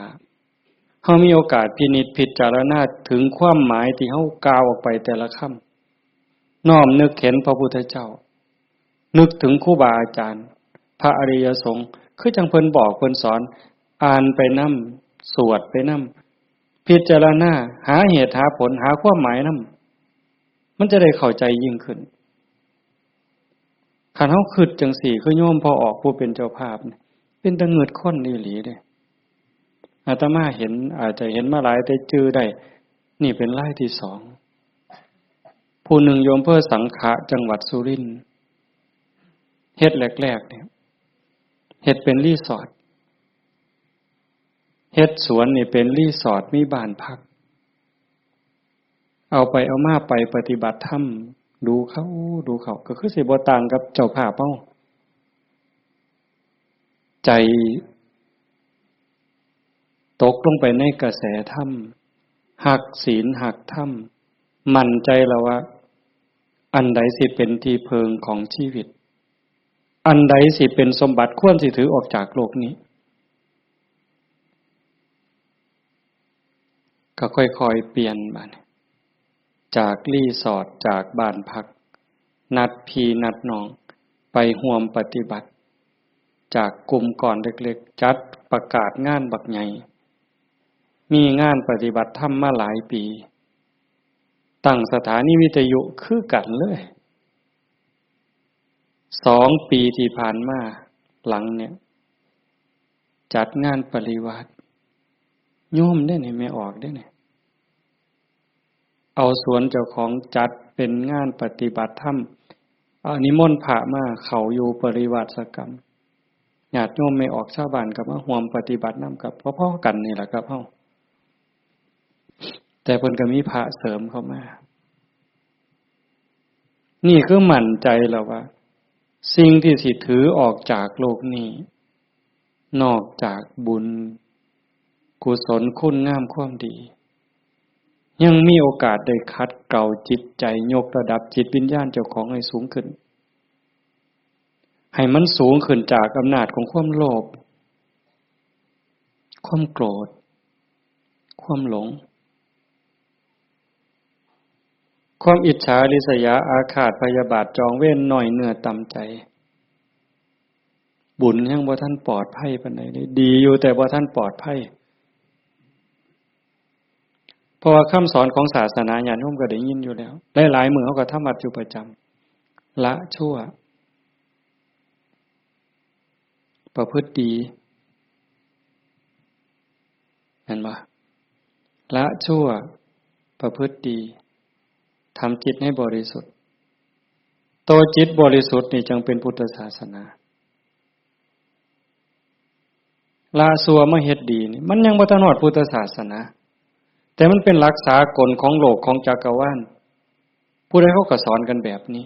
ๆ เฮามีโอกาสพินิจพิจารณาถึงความหมายที่เฮากล่าวออกไปแต่ละคำ น้อมนึกเห็นพระพุทธเจ้า นึกถึงครูบาอาจารย์ พระอริยสงฆ์ คือจั่งเพิ่นบอกเพิ่นสอน อ่านไปนำ สวดไปนำ พิจารณา หาเหตุหาผล หาความหมายนำ มันจะได้เข้าใจยิ่งขึ้น คันเฮาคิดจั่งซี้ คือโยมพ่อออกผู้เป็นเจ้าภาพนี่ เป็นตาเงิดคนอีหลีเด้ อาตมาเห็น อาจจะเห็นมาหลายแต่จื่อได้ นี่เป็นรายที่สอง ผู้หนึ่งอยู่อำเภอสังขะ จังหวัดสุรินทร์ เฮ็ดแรกๆ เนี่ย เฮ็ดเป็นรีสอร์ท เฮ็ดสวนนี่เป็นรีสอร์ท มีบ้านพัก เอาไปเอามาไปปฏิบัติธรรม ดูเข้า ดูเข้า ก็คือสิบ่ต่างกับเจ้าภาพเฮา ใจตกลงไปในกระแสธรรม ฮักศีลฮักธรรม มั่นใจแล้วว่า อันใดสิเป็นที่เพิงของชีวิต อันใดสิเป็นสมบัติควรสิถือออกจากโลกนี้ ก็ค่อยๆ เปลี่ยนบัดนี้ จากรีสอร์ท จากบ้านพัก นัดพี่นัดน้อง ไปร่วมปฏิบัติ จากกลุ่มก้อนเล็กๆ จัดประกาศงานบักใหญ่ มีงานปฏิบัติธรรมมาหลายปี ตั้งสถานีวิทยุคือกันเลย สองปีที่ผ่านมาหลังเนี่ย จัดงานปริวาส โยมเด้นี่ แม่ออกเด้นี่ เอาสวนเจ้าของจัดเป็นงานปฏิบัติธรรม เอานิมนต์พระมาเข้าอยู่ปริวาสกรรม ญาติโยมแม่ออกชาวบ้านก็มาร่วมปฏิบัตินำ กับพอๆ กันนี่แหละครับเฮา แต่เพิ่นก็มีพระเสริมเข้ามา นี่คือมั่นใจแล้วว่า สิ่งที่สิถือออกจากโลกนี้ นอกจากบุญ กุศลคุณงามความดี ยังมีโอกาสได้ขัดเกลาจิตใจ ยกระดับจิตวิญญาณเจ้าของให้สูงขึ้น ให้มันสูงขึ้นจากอำนาจของความโลภ ความโกรธ ความหลง ความอิจฉาริษยาอาฆาตพยาบาทจองเวร น้อยเนื้อต่ำใจ บุญยังบ่ทันปลอดภัยปานใดเลย ดีอยู่แต่บ่ทันปลอดภัย เพราะว่าคำสอนของศาสนาญาติโยมก็ได้ยินอยู่แล้ว หลายๆ มื้อเฮาก็ทำวัดอยู่ประจำ ละชั่ว ประพฤติดี เห็นบ่ ละชั่ว ประพฤติดี ทำจิตให้บริสุทธิ์ ตัวจิตบริสุทธิ์นี่จึงเป็นพุทธศาสนา ละชั่วมาเฮ็ดดีนี่ มันยังบ่ทันฮอดพุทธศาสนา แต่มันเป็นหลักสากลของโลกของจักรวาล ผู้ใดเขาก็สอนกันแบบนี้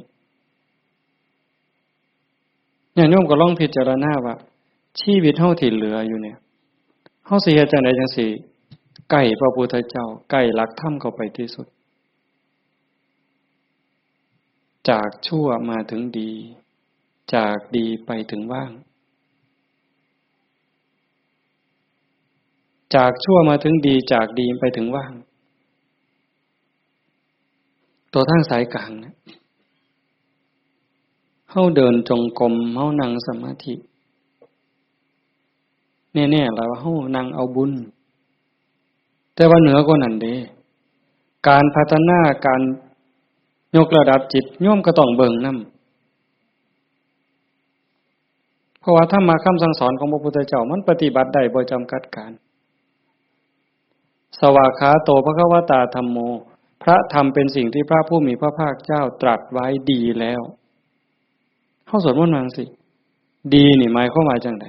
ญาติโยมก็ลองพิจารณาว่า ชีวิตเฮาที่เหลืออยู่เนี่ย เฮาสิเฮ็ดจั่งใดจั่งสิใกล้พระพุทธเจ้า ใกล้หลักธรรมเข้าไปที่สุด จากชั่วมาถึงดี จากดีไปถึงว่าง จากชั่วมาถึงดี จากดีไปถึงว่าง ตัวทางสายกลางเนี่ย เฮาเดินจงกรม เฮานั่งสมาธิ แน่ๆ แล้วว่าเฮานั่งเอาบุญ แต่ว่าเหนือกว่านั้นเด้ การพัฒนา การยกระดับจิต โยมก็ต้องเบิ่งนำ เพราะว่าธรรมะคำสั่งสอนของพระพุทธเจ้ามันปฏิบัติได้บ่จำกัดการ สวากขาโตภควตาธัมโม พระธรรมเป็นสิ่งที่พระผู้มีพระภาคเจ้าตรัสไว้ดีแล้ว เฮาสวดมนต์ว่าจั่งซี้ ดีนี่หมายความว่าจั่งใด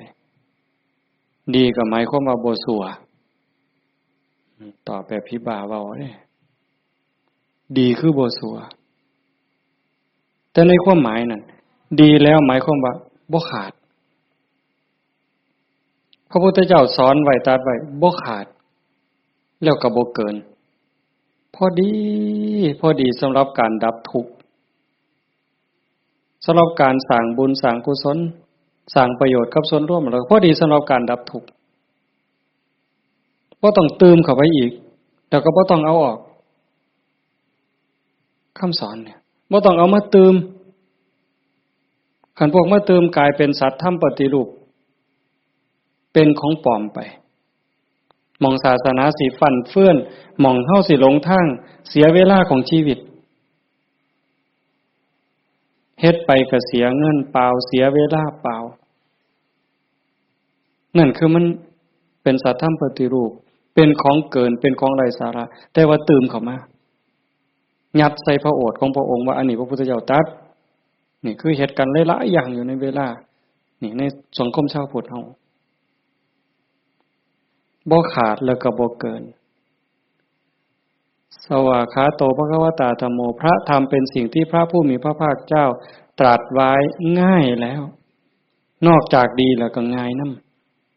ดีก็หมายความว่าบ่ซัว ตอบแบบผีบ้าเว้าเด้ ดีคือบ่ซัว แต่ในความหมายนั่น ดีแล้วหมายความว่าบ่ขาด พระพุทธเจ้าสอนไว้ ตรัสไว้ บ่ขาด แล้วก็บ่เกิน พอดี พอดีสำหรับการดับทุกข์ สำหรับการสร้างบุญสร้างกุศล สร้างประโยชน์กับส่วนรวม แล้วก็พอดีสำหรับการดับทุกข์ บ่ต้องตื่มเข้าไปอีก แล้วก็บ่ต้องเอาออก คำสอนเนี่ย บ่ต้องเอามาตื่ม คันพวกมาตื่มกลายเป็นสัตว์ธรรมปฏิรูป เป็นของปลอมไป หม่องศาสนาสิฟั่นเฟือน หม่องเฮาสิหลงทาง เสียเวลาของชีวิต เฮ็ดไปก็เสียเงินเปล่า เสียเวลาเปล่า นั่นคือมันเป็นสัตว์ธรรมปฏิรูป เป็นของเกิน เป็นของไร้สาระ แต่ว่าตื่มเข้ามา ยัดใส่พระโอษฐ์ของพระองค์ว่าอันนี้พระพุทธเจ้าตรัส นี่คือเฮ็ดกันหลายๆอย่างอยู่ในเวลา นี่ในสังคมชาวพุทธเฮา บ่ขาดแล้วก็บ่เกิน สวากขาโต ภควตา ธัมโม พระธรรมเป็นสิ่งที่พระผู้มีพระภาคเจ้าตรัสไว้ง่ายแล้ว นอกจากดีแล้วก็ง่ายน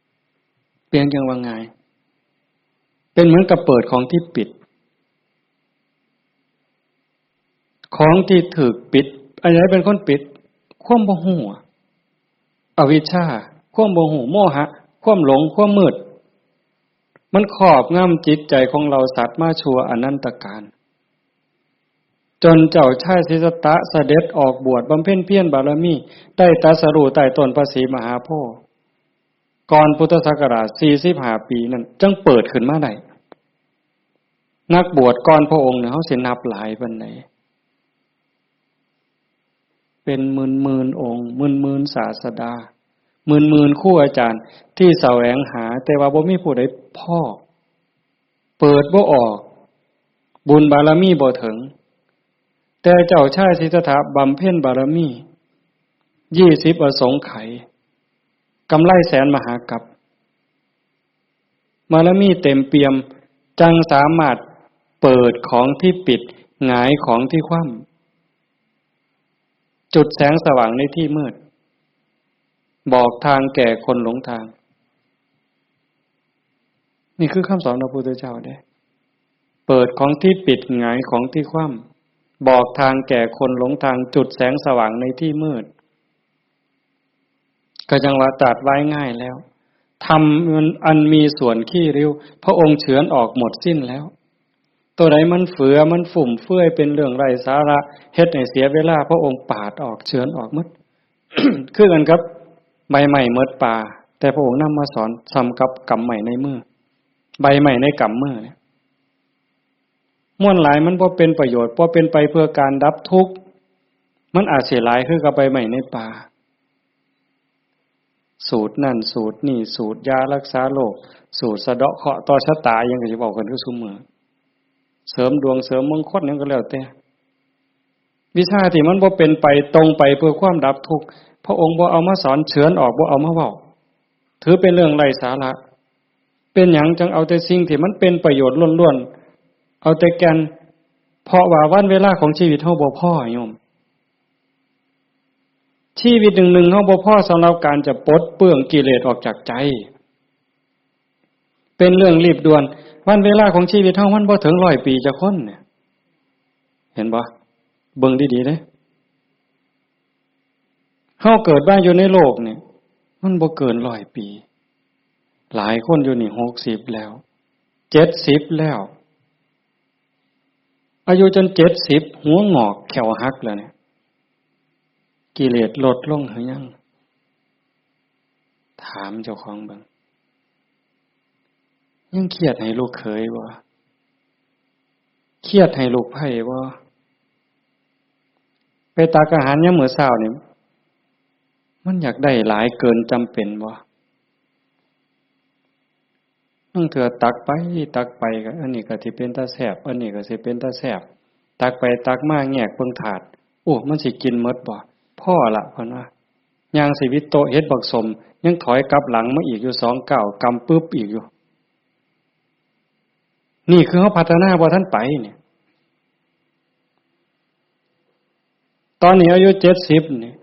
ำ เปลี่ยนจั่งว่าง่าย เป็นเหมือนกับเปิดของที่ปิด ของที่ถูกปิด อันไหนเป็นคนปิด ความบ่ฮู้ อวิชชา ความบ่ฮู้ โมหะ ความหลง ความมืด มันครอบงำจิตใจของเราสัตว์มาชั่วอนันตกาล จนเจ้าชายสิทธัตถะเสด็จออกบวชบำเพ็ญเพียรบารมี ได้ตรัสรู้ใต้ต้นพระศรีมหาโพธิ์ ก่อนพุทธศักราชสี่สิบห้าปีนั่น จั่งเปิดขึ้นมาได้ นักบวชก่อนพระองค์เนี่ย เฮาสินับหลายปานใด เป็นหมื่นๆองค์ หมื่นๆศาสดา หมื่นๆครูอาจารย์ที่แสวงหา แต่ว่าบ่มีผู้ใดพ้อ เปิดบ่ออก บุญบารมีบ่ถึง แต่เจ้าชายสิทธัตถะบำเพ็ญบารมี ยี่สิบอสงไขย กำไรแสนมหากัป บารมีเต็มเปี่ยม จั่งสามารถเปิดของที่ปิด หงายของที่คว่ำ จุดแสงสว่างในที่มืด บอกทางแก่คนหลงทาง นี่คือคำสอนพระพุทธเจ้าเด้ เปิดของที่ปิด หงายของที่คว่ำ บอกทางแก่คนหลงทาง จุดแสงสว่างในที่มืด ก็จั่งว่าตรัสไว้ง่ายแล้ว ธรรมอันมีส่วนขี้ริ้ว พระองค์เฉือนออกหมดสิ้นแล้ว ตัวใดมันเฟือ มันฟุ่มเฟือย เป็นเรื่องไร้สาระ เฮ็ดให้เสียเวลา พระองค์ปาดออก เฉือนออกหมด คือกันกับใบไม้หมดป่า แต่พระองค์นำมาสอนส่ำกับกำไม้ในมือ ใบไม้ในกำมือเนี่ย มวลหลายมันบ่เป็นประโยชน์ บ่เป็นไปเพื่อการดับทุกข์ มันอาจสิหลายคือกับใบไม้ในป่า สูตรนั่นสูตรนี่ สูตรยารักษาโรค สูตรสะเดาะเคราะห์ต่อชะตา อิหยังก็สิเว้ากันคือซุมื้อ เสริมดวงเสริมมงคลหยังก็แล้วแต่ วิชาที่มันบ่เป็นไปตรงไปเพื่อความดับทุกข์ พระองค์บ่เอามาสอน เฉือนออก บ่เอามาเว้า ถือเป็นเรื่องไร้สาระ เป็นหยังจั่งเอาแต่สิ่งที่มันเป็นประโยชน์ล้วนๆ เอาแต่แก่น เพราะว่าวันเวลาของชีวิตเฮาบ่พอโยม ชีวิตหนึ่งๆ เฮาบ่พอสำหรับการจะปลดเปลื้องกิเลสออกจากใจ เป็นเรื่องรีบด่วน วันเวลาของชีวิตเฮามันบ่ถึงร้อยปีจักคนเนี่ย เห็นบ่ เบิ่งดีๆเด้ เฮาเกิดมาอยู่ในโลกเนี่ย มันบ่เกินร้อยปี หลายคนอยู่นี่หกสิบแล้ว เจ็ดสิบแล้ว อายุจนเจ็ดสิบ หัวงอกแข้วหักแล้วเนี่ย กิเลสลดลงหรือยัง ถามเจ้าของเบิ่ง ยังเครียดให้ลูกเขยบ่ เครียดให้ลูกไพร่บ่ ไปตักอาหารยามมื้อเช้านี่ มันอยากได้หลายเกินจำเป็นบ่ บางเทื่อตักไปตักไปก็ อันนี้ก็สิเป็นตาแซ่บ อันนี้ก็สิเป็นตาแซ่บ ตักไปตักมาแงกเบิ่งถาด โอ้ มันสิกินหมดบ่ พอละ เพิ่นว่า ย่างสิวิโตะเห็นบักสม ยังถอยกลับหลังมาอีกอยู่สองก้าว กำปึ๊บอีกอยู่ นี่คือเฮาพัฒนาบ่ทันไปเนี่ย ตอนนี้อายุเจ็ดสิบนี่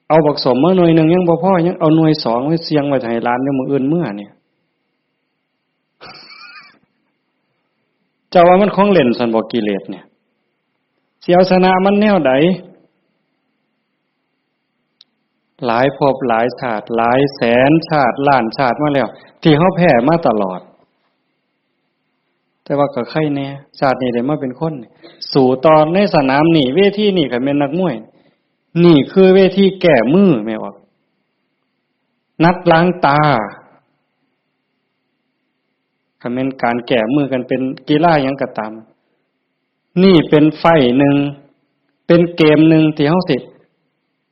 เอาบักสมมาหน่วยหนึ่งยังบ่พอ ยังเอาหน่วยสองไว้เสี่ยงไว้ให้หลานในมื้ออื่นเมื่อเนี่ย เจ้าว่ามันของเล่นซั่นบ่ กิเลสเนี่ย สิเอาชนะมันแนวใด หลายภพหลายชาติ หลายแสนชาติ ล้านชาติมาแล้ว ที่เฮาแพ้มาตลอด แต่ว่าก็ไคแน่ ชาตินี้ได้มาเป็นคน สู้ต่อในสนามนี่ เวทีนี่ คันแม่นนักมวย นี่คือเวทีแก้มือ แม่นบ่ นัดล้างตา คันแม่นการแก้มือกันเป็นกีฬาหยังก็ตาม นี่เป็นไฟต์หนึ่ง เป็นเกมหนึ่งที่เฮาสิ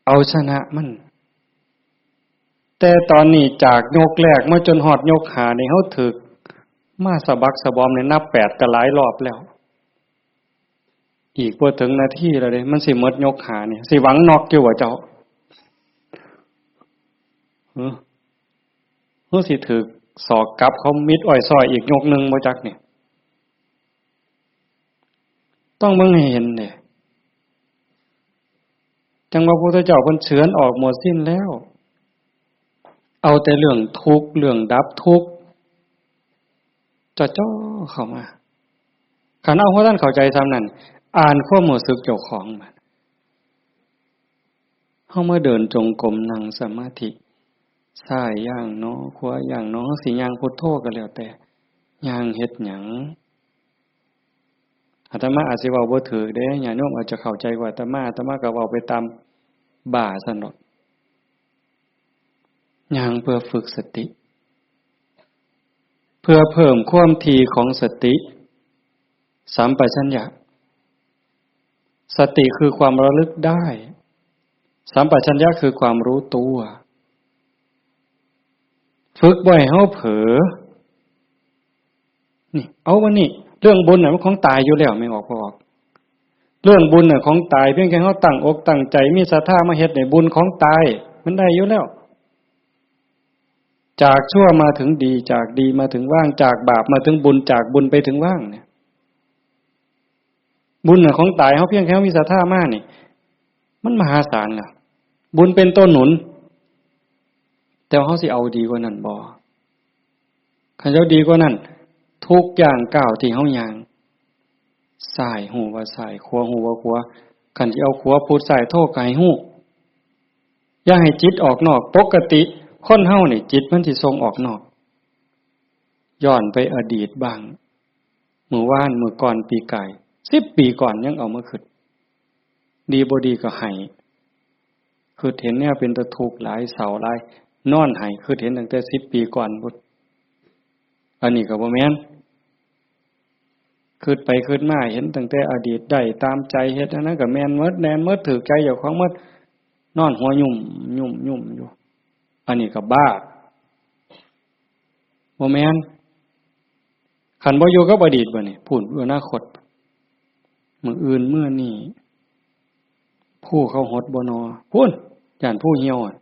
เอาชนะมัน แต่ตอนนี้จากยกแรกมาจนฮอดยกห้านี่ เฮาถืกมาสะบักสะบอมนี่ นับแปดก็หลายรอบแล้ว อีกบ่ถึงนาทีแล้วเด้ มันสิหมดยกห้านี่ สิหวังน็อกอยู่บ่เจ้า หึ หรือสิถืกศอกกลับเขามิดอ้อยซ้อยอีกยกหนึ่งบ่จักนี่ ต้องเบิ่งให้เห็นเด้ จั่งว่าพระพุทธเจ้าเพิ่นเฉือนออกหมดสิ้นแล้ว เอาแต่เรื่องทุกข์ เรื่องดับทุกข์ จ่อๆเข้ามา คันเอาบ่ทันเข้าใจส่ำนั้น อ่านความรู้สึกเจ้าของบัด เฮามาเดินจงกรม นั่งสมาธิ ซ้ายย่างหนอ ขวาย่างหนอ เฮาสิย่างพุทโธก็แล้วแต่ ย่างเฮ็ดหยัง อาตมาอาจสิเว้าบ่ถูกเด้ ญาติโยมอาจจะเข้าใจกว่าอาตมา อาตมาก็เว้าไปตามบ้าซั่นดอก ย่างเพื่อฝึกสติ เพื่อเพิ่มความถี่ของสติ สัมปชัญญะ สติคือความระลึกได้ สัมปชัญญะคือความรู้ตัว ฝึกบ่ให้เฮาเผลอ นี่ เอาวันนี้ เรื่องบุญน่ะมันของตายอยู่แล้ว แม่นบ่ พ่อออก เรื่องบุญน่ะของตาย เพียงแค่เฮาตั้งอกตั้งใจ มีศรัทธามาเฮ็ดนี่ บุญของตาย มันได้อยู่แล้ว จากชั่วมาถึงดี จากดีมาถึงว่าง จากบาปมาถึงบุญ จากบุญไปถึงว่างเนี่ย บุญน่ะของตาย เฮาเพียงแค่เฮามีศรัทธามานี่ มันมหาศาลน่ะ บุญเป็นตัวหนุน แต่ว่าเฮาสิเอาดีกว่านั้นบ่ คันเฮาดีกว่านั้น ทุกย่างก้าวที่เฮาย่าง ซ้ายฮู้ว่าซ้าย ขวาฮู้ว่าขวา คันสิเอาขวาพุทซ้ายโธก็ให้ฮู้ อย่าให้จิตออกนอก ปกติคนเฮานี่จิตมันสิส่งออกนอก ย้อนไปอดีตบ้าง มื้อวาน มื้อก่อน ปีกาย สิบปีก่อนยังเอามาคิด ดีบ่ดีก็ไห้ คิดเห็นแนวเป็นตาทุกข์หลาย เศร้าหลาย นอนไห้ คิดเห็นตั้งแต่สิบปีก่อนพุ้น อันนี้ก็บ่แม่น คิดไปคิดมาเห็นตั้งแต่อดีต ได้ตามใจ เฮ็ดอันนั้นก็แม่นหมด แม่นหมด ถูกใจเจ้าของหมด นอนหัวยุ่มยุ่มยุ่มอยู่ อันนี้ก็บ้า บ่แม่น คันบ่อยู่กับอดีตบัดนี้ พู้น อนาคต มื้ออื่นมื้อนี้ ภูเขาหดบ่นอ พู้น ย้านภูเหี่ยวอะ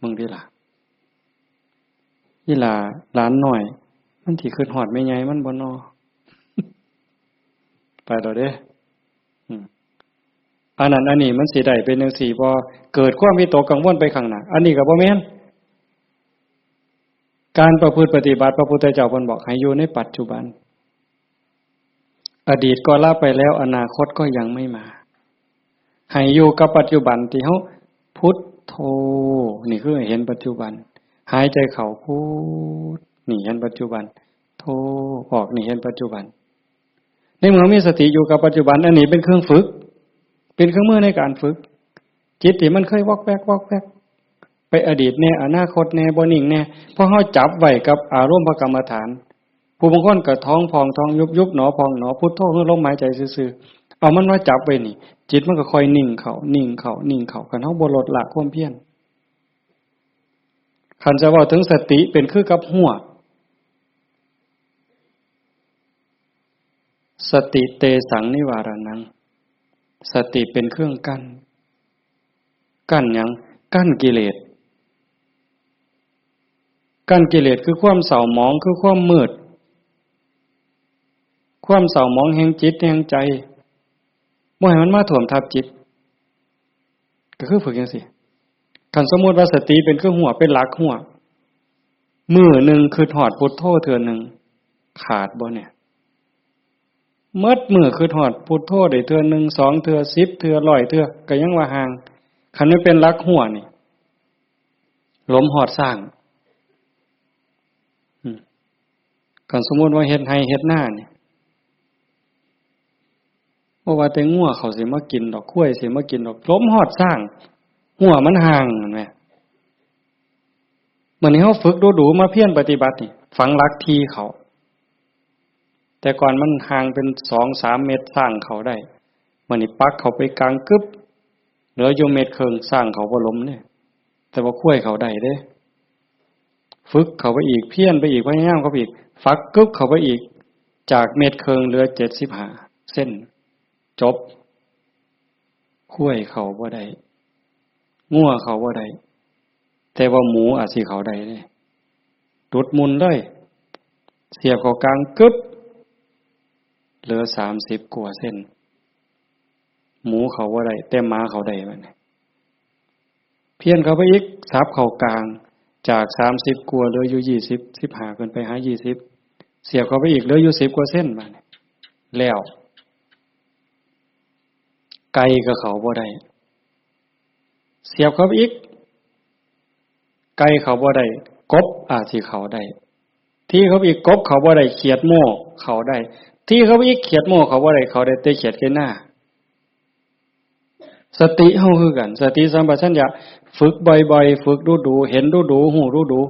มึงติล่ะ อีหล่าหลานน้อย มันสิคิดฮอดแม่ใหญ่มันบ่นอ ไปแล้วเด้ อืม อันนั้นอันนี้มันสิได้เป็นจั่งซี้บ่ เกิดความวิตกกังวลไปข้างหน้า อันนี้ก็บ่แม่น การประพฤติปฏิบัติ พระพุทธเจ้าเพิ่นบอกให้อยู่ในปัจจุบัน อดีตก็ละไปแล้ว อนาคตก็ยังไม่มา ให้อยู่กับปัจจุบันที่เฮาพุทโธ นี่คือให้เห็นปัจจุบัน หายใจเข้าพุท นี่เห็นปัจจุบัน โธ ออก นี่เห็นปัจจุบัน ในเมื่อมีสติอยู่กับปัจจุบัน อันนี้เป็นเครื่องฝึก เป็นเครื่องมือในการฝึก จิตที่มันเคยวอกแวกวอกแวก ไปอดีตแน่ อนาคตแน่ บ่นิ่งแน่ พอเฮาจับไว้กับอารมณ์พระกรรมฐาน ผู้บางคนก็ท้องพองท้องยุบ ยุบหนอพองหนอ พุทโธคือลมหายใจซื่อๆ เอามันมาจับไว้นี่ จิตมันก็ค่อยนิ่งเข้า นิ่งเข้า นิ่งเข้า คันเฮาบ่ลดละความเพียร คันจะเว้าถึงสติเป็นคือกับฮวก สติเตสังนิวารณัง สติเป็นเครื่องกั้น กั้นหยัง? กั้นกิเลส กั้นกิเลสคือความเศร้าหมอง คือความมืด ความเศร้าหมองแห่งจิตแห่งใจ บ่ให้มันมาท่วมทับจิต ก็คือฝึกจั่งซี้ คันสมมุติว่าสติเป็นคือฮั้ว เป็นหลักฮั้ว มื้อหนึ่งคิดฮอดพุทโธเทื่อหนึ่ง ขาดบ่เนี่ย? หมดมื้อคิดฮอดพุทโธได้เทื่อหนึ่ง สองเทื่อ สิบเทื่อ ร้อยเทื่อ ก็ยังว่าห่าง คันมันเป็นหลักฮั้วนี่ หลมฮอดซ้าง อืม คันสมมุติว่าเฮ็ดไร่เฮ็ดนานี่ บ่ว่าแต่งัวเขาสิมากินดอก ควายสิมากินดอก หลมฮอดซ้าง ฮั้วมันห่าง หั้นแหม มื้อนี้เฮาฝึกดูๆ มาเพียรปฏิบัตินี่ ฝังหลักถี่เข้า แต่ก่อนมันห่างเป็นสองสามเมตร ซ้างเข้าได้ มื้อนี้ปักเข้าไปกลางกึบ เหลืออยู่เมตรครึ่ง ซ้างเข้าบ่หลมเด้ แต่ว่าควายเข้าได้เด้ ฝึกเข้าไปอีก เพียรไปอีก พยายามเข้าไปอีก ฝักกึบเข้าไปอีก จากเมตรครึ่งเหลือเจ็ดสิบห้าเซน จบ ควายเข้าบ่ได้ งัวเข้าบ่ได้ แต่ว่าหมูอาจสิเข้าได้เด้ ดุดมุ่นเลย เสียบเข้ากลางกึบ เหลือสามสิบกว่าเซน หมูเข้าบ่ได้ แต่หมาเข้าได้บัดนี้ เพี้ยนเข้าไปอีก สับเข้ากลาง จากสามสิบกว่าเหลืออยู่ยี่สิบ สิบห้าขึ้นไปหายี่สิบ เสียบเข้าไปอีกเหลืออยู่สิบกว่าเซนบัดนี้ แล้ว ไก่ก็เข้าบ่ได้ เสียบเข้าไปอีก ไก่เข้าบ่ได้ กบอาจสิเข้าได้ ถี่เข้าไปอีก กบเข้าบ่ได้ เขียดโม่เข้าได้ ถี่เข้าไปอีก เขียดโม่เข้าบ่ได้ เข้าได้แต่เขียดไก่นา สติเฮาคือกัน สติสัมปชัญญะ ฝึกบ่อยๆ ฝึกดูๆ เห็นดูๆ ฮู้ดู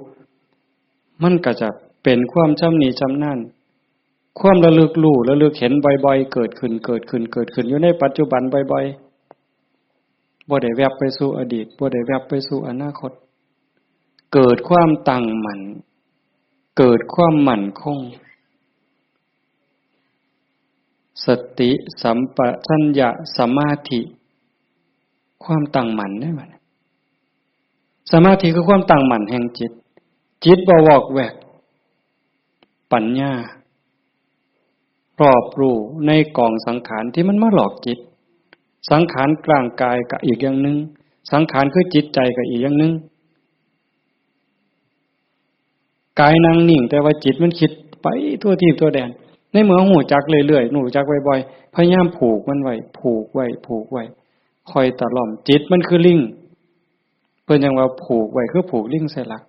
ๆ มันก็จะเป็นความชำนิชำนาญ ความระลึกรู้ ระลึกเห็นบ่อยๆ เกิดขึ้น เกิดขึ้น เกิดขึ้น อยู่ในปัจจุบันบ่อยๆ บ่ได้แวบไปสู่อดีต บ่ได้แวบไปสู่อนาคต เกิดความตั้งมั่น เกิดความมั่นคง สติสัมปชัญญะสมาธิ ความตั้งมั่นเด้บัดนี้ สมาธิคือความตั้งมั่นแห่งจิต จิตบ่วอกแวก ปัญญา รอบรู้ในกองสังขารที่มันมาหลอกจิต สังขารร่างกายก็อีกอย่างหนึ่ง สังขารคือจิตใจก็อีกอย่างหนึ่ง กายนั่งนิ่ง แต่ว่าจิตมันคิดไปทั่วทีปทั่วแดน ในเมื่อฮู้จักเรื่อยๆ ฮู้จักบ่อยๆ พยายามผูกมันไว้ ผูกไว้ ผูกไว้ คอยตะล่อม จิตมันคือลิง เพิ่นจั่งว่าผูกไว้คือผูกลิงใส่หลัก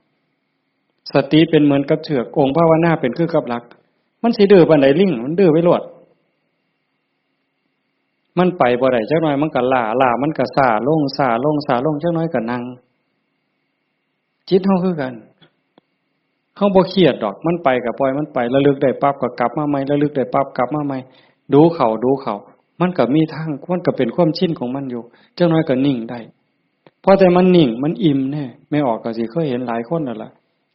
สติเป็นเหมือนกับเชือก องค์ภาวนาเป็นคือกับหลัก มันสิดื้อปานใดลิง มันดื้อไปโลด มันไปบ่ได้ จักหน่อยมันก็ล้า ล้ามันก็ซ้าลง ซ้าลง ซ้าลง จักหน่อยก็นั่ง จิตเฮาคือกัน เฮาบ่เครียดดอก มันไปก็ปล่อยมันไป ระลึกได้ปั๊บก็กลับมาใหม่ ระลึกได้ปั๊บกลับมาใหม่ ดูเข้า ดูเข้า มันก็มีทาง มันก็เป็นความชินของมันอยู่ จักหน่อยก็นิ่งได้ พอแต่มันนิ่ง มันอิ่มแน่ แม่ออกก็สิเคยเห็นหลายคนนั่นล่ะ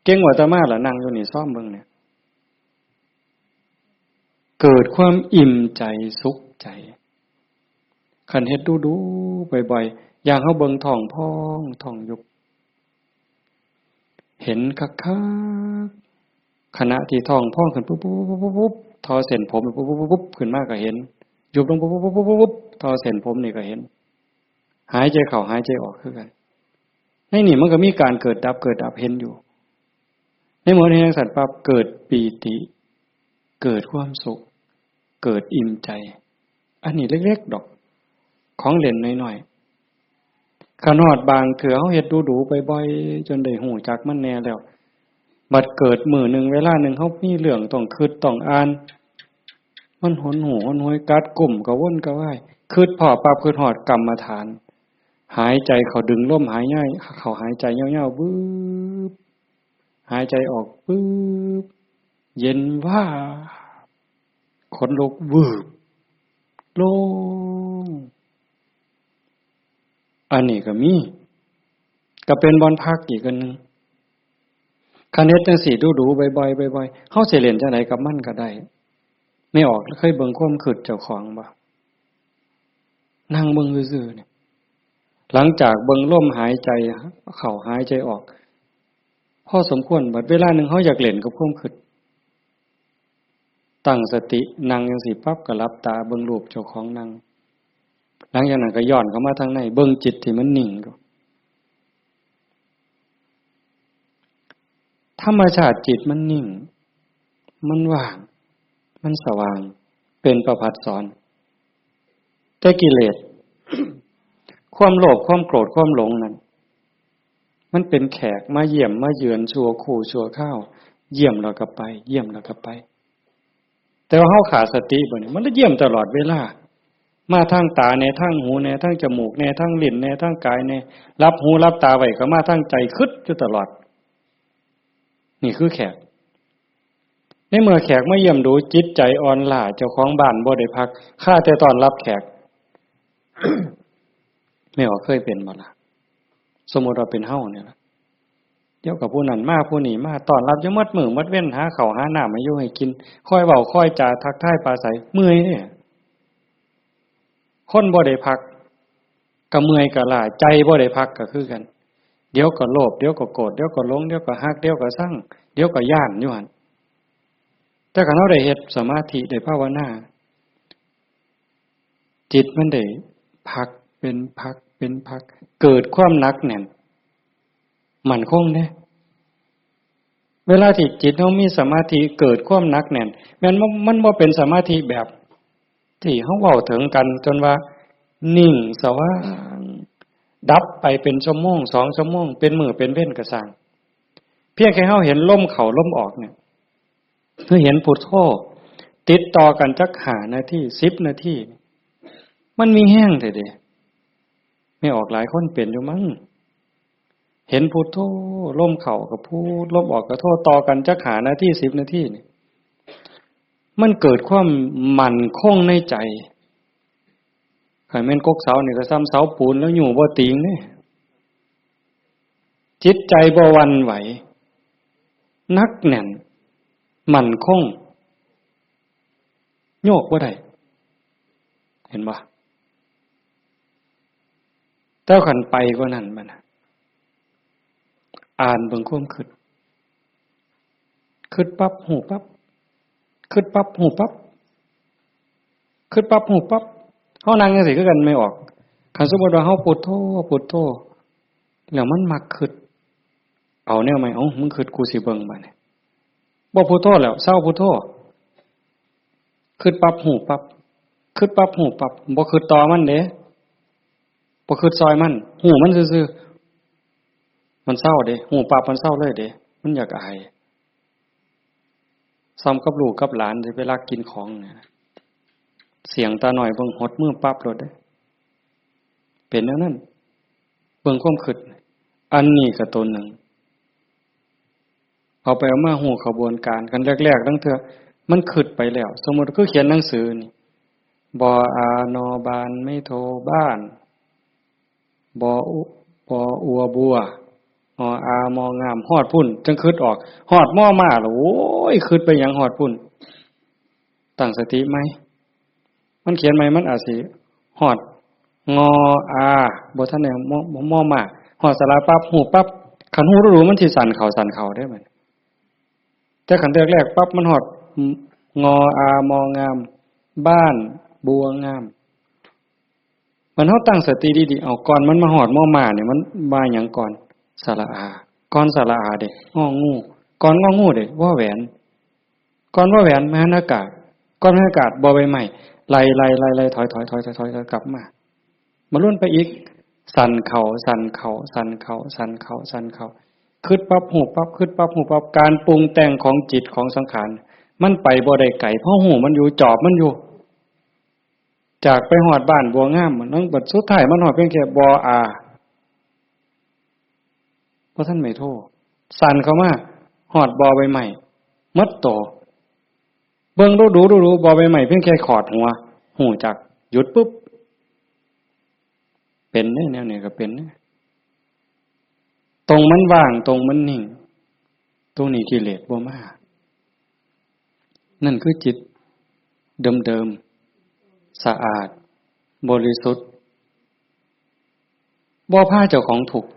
เก่งกว่าอาตมาล่ะ นั่งอยู่นี่ซ้อมเบิ่งเนี่ย เกิดความอิ่มใจสุขใจ คันเฮ็ดดูๆ บ่อยๆ อย่างเฮาเบิ่งท้องพองท้องยุบ เห็นคักๆ ขณะที่ท้องพองขึ้นปุ๊บๆๆๆๆ ทอเส้นผมปุ๊บๆๆๆ ขึ้นมาก็เห็น ยุบลงปุ๊บๆๆๆๆ ทอเส้นผมนี่ก็เห็น หายใจเข้าหายใจออกคือกัน ในนี่มันก็มีการเกิดดับ เกิดดับเห็นอยู่ ในเมื่อเห็นจั่งซั้นปั๊บ เกิดปีติ เกิดความสุข เกิดอิ่มใจ อันนี้เล็กๆ ดอก ของเล่นน้อยๆ คันฮอดบางเทื่อเฮาเฮ็ดดูๆ บ่อยๆ จนได้ฮู้จักมันแน่แล้ว บัดเกิดมื้อหนึ่งเวลาหนึ่งเฮามีเรื่องต้องคิดต้องอ่าน มันหนหูหนหวย กัดกุ้มกระวนกระวาย คิดพ้อปั๊บ คิดฮอดกรรมฐาน หายใจเข้า ดึงลมหายใจเข้า หายใจยาวๆ วืบ หายใจออก วืบ เย็นวาบ ขนลุก วืบ โล่ง อันนี้ก็มี ก็เป็นบ่อนพักอีกอันหนึ่ง คันเฮ็ดจั่งซี้ดูๆ บ่อยๆ บ่อยๆ เฮาสิเล่นจั่งใดกับมันก็ได้ แม่ออกเคยเบิ่งความคิดเจ้าของบ่? นั่งเบิ่งซื่อๆ นี่ หลังจากเบิ่งลมหายใจเข้าหายใจออก พอสมควร บัดเวลาหนึ่งเฮาอยากเล่นกับความคิด ตั้งสตินั่งจั่งซี้ปั๊บ ก็หลับตาเบิ่งรูปเจ้าของนั่ง หลังจากนั้นก็ย้อนเข้ามาทางใน เบิ่งจิตที่มันนิ่ง ธรรมชาติจิตมันนิ่ง มันว่าง มันสว่าง เป็นประภัสสร แต่กิเลส ความโลภ ความโกรธ ความหลงนั่น มันเป็นแขกมาเยี่ยมมาเยือนชั่วครู่ชั่วคราว เยี่ยมแล้วก็ไป เยี่ยมแล้วก็ไป แต่ว่าเฮาขาดสติบ่นี่ มันเลยเยี่ยมตลอดเวลา มาทางตาแน่ ทางหูแน่ ทางจมูกแน่ ทางลิ้นแน่ ทางกายแน่ หลับหูหลับตาไว้ก็มาทางใจ คิดอยู่ตลอด นี่คือแขก ในเมื่อแขกมาเยี่ยมดู จิตใจอ่อนล้า เจ้าของบ้านบ่ได้พัก คาแต่ต้อนรับแขก แม่ออกเคยเป็นบ่ล่ะ สมมุติว่าเป็นเฮานี่ล่ะ เดี๋ยวก็ผู้นั้นมา ผู้นี้มา ต้อนรับอยู่หมดมื้อหมดเว็น หาข้าวหาน้ำให้อยู่ให้กิน คอยเว้าคอยจาทักทายปราศรัย เมื่อยเด้ คนบ่ได้พัก ก็เมื่อยก็ล้า ใจบ่ได้พักก็คือกัน เดี๋ยวก็โลภ เดี๋ยวก็โกรธ เดี๋ยวก็หลง เดี๋ยวก็ฮัก เดี๋ยวก็ซัง เดี๋ยวก็ย้านอยู่หั่น แต่คันเฮาได้เฮ็ดสมาธิ ได้ภาวนา จิตมันได้พักเป็นพักเป็นพัก เกิดความหนักแน่น มั่นคงเด้ เวลาที่จิตเฮามีสมาธิ เกิดความหนักแน่น แม่นบ่ มันบ่เป็นสมาธิแบบที่เฮาเว้าถึงกัน จนว่านิ่งสว่าง ดับไปเป็นชั่วโมง สองชั่วโมง เป็นมื้อเป็นเว็นก็ซ่าง เพียงแค่เฮาเห็นลมเข้าลมออกเนี่ย คือเห็นพุทโธติดต่อกันจักห้านาที สิบนาที มันมีแฮงแท้เด้ แม่ออกหลายคนเป็นอยู่มั้ง เห็นพุทโธ ลมเข้าก็พุท ลมออกก็โธ ต่อกันจักห้านาที สิบนาทีนี่ มันเกิดความมั่นคงในใจ คันแม่นกกเสานี่ก็ส่ำเสาปูนแล้วอยู่บ่ติงเด้ จิตใจบ่หวั่นไหว หนักแน่น มั่นคง โยกบ่ได้ เห็นบ่ แต่คันไปกว่านั้นบัดน่ะ อ่านเบิ่งความคิด คิดปั๊บ ฮู้ปั๊บ คิดปั๊บ ฮู้ปั๊บ คิดปั๊บ ฮู้ปั๊บ เฮานั่งจั่งซี้คือกัน แม่ออก คันสมมุติว่าเฮาพุทโธ พุทโธ แล้วมันมักคิด เอาแนวใหม่ เอ้า มึงคิด กูสิเบิ่งบัดนี้ บ่พุทโธแล้ว เซาพุทโธ คิดปั๊บ ฮู้ปั๊บ คิดปั๊บ ฮู้ปั๊บ บ่คิดต่อมันเด้ บ่คิดซอยมัน ฮู้มันซื่อๆ มันเซาเด้ ฮู้ปั๊บมันเซาเลยเด้ มันอยากอาย ส่ำกับลูกกับหลานสิไปลักกินของเนี่ย เสี้ยงตาน้อยเบิ่งหดมือปั๊บโลดเด้ เป็นแนวนั้น เบิ่งความคิด อันนี้ก็ตัวหนึ่ง เอาไปเอามาฮู้ขบวนการ คันแรกๆ ลางเทื่อมันคิดไปแล้ว สมมุติคือเขียนหนังสือนี่ บออา นอบาน ไม้โท บ้าน บออุ บออัว บัว ออ อา มอ งาม ฮอดพุ้น จั่งคิดออก ฮอด มอ มา แล้ว โอ้ย คิดไปหยังฮอดพุ้น ตั้งสติใหม่ มันเขียนใหม่ มันอาจสิฮอด งอ อา บ่ทันได้ มอ มอ มา ฮอดสระปั๊บ ฮู้ปั๊บ คันฮู้ดูๆ มันสิสั่นเข้าสั่นเข้าเด้บัด แต่คันแรกๆ ปั๊บ มันฮอด งอ อา มอ งาม บ้าน บัวงาม มันเฮาตั้งสติดีๆ เอา ก่อนมันมาฮอด มอ มา นี่ มันมาหยังก่อน สระอา ก่อนสระอาเด้ งอ งู ก่อน งอ งูเด้ วอ แหวน ก่อน วอ แหวน มหันอากาศ ก่อนมหันอากาศ บอใบไม้ ไล่ๆๆๆ ถอยๆๆๆ กลับมา มาลุ้นไปอีก สั่นเข้า สั่นเข้า สั่นเข้า สั่นเข้า สั่นเข้า คิดปั๊บ ฮู้ปั๊บ คิดปั๊บ ฮู้ปั๊บ การปรุงแต่งของจิตของสังขาร มันไปบ่ได้ไกล เพราะฮู้มันอยู่ จอบมันอยู่ จากไปฮอดบ้านบัวงาม มันบัดสุดท้ายมันฮอดเพียงแค่ บออา บ่ทันไม้โท สั่นเข้ามา ฮอดบอใบไม้ หมดโต เบิ่งดูๆๆๆ บอใบไม้เพียงแค่ขอดหัว ฮู้จัก หยุดปุ๊บ เป็นเด้ แนวนี้ก็เป็นเด้ ตรงมันว่าง ตรงมันนิ่ง ตรงนี้กิเลสบ่มา นั่นคือจิตเดิมๆ สะอาด บริสุทธิ์ บ่พาเจ้าของทุกข์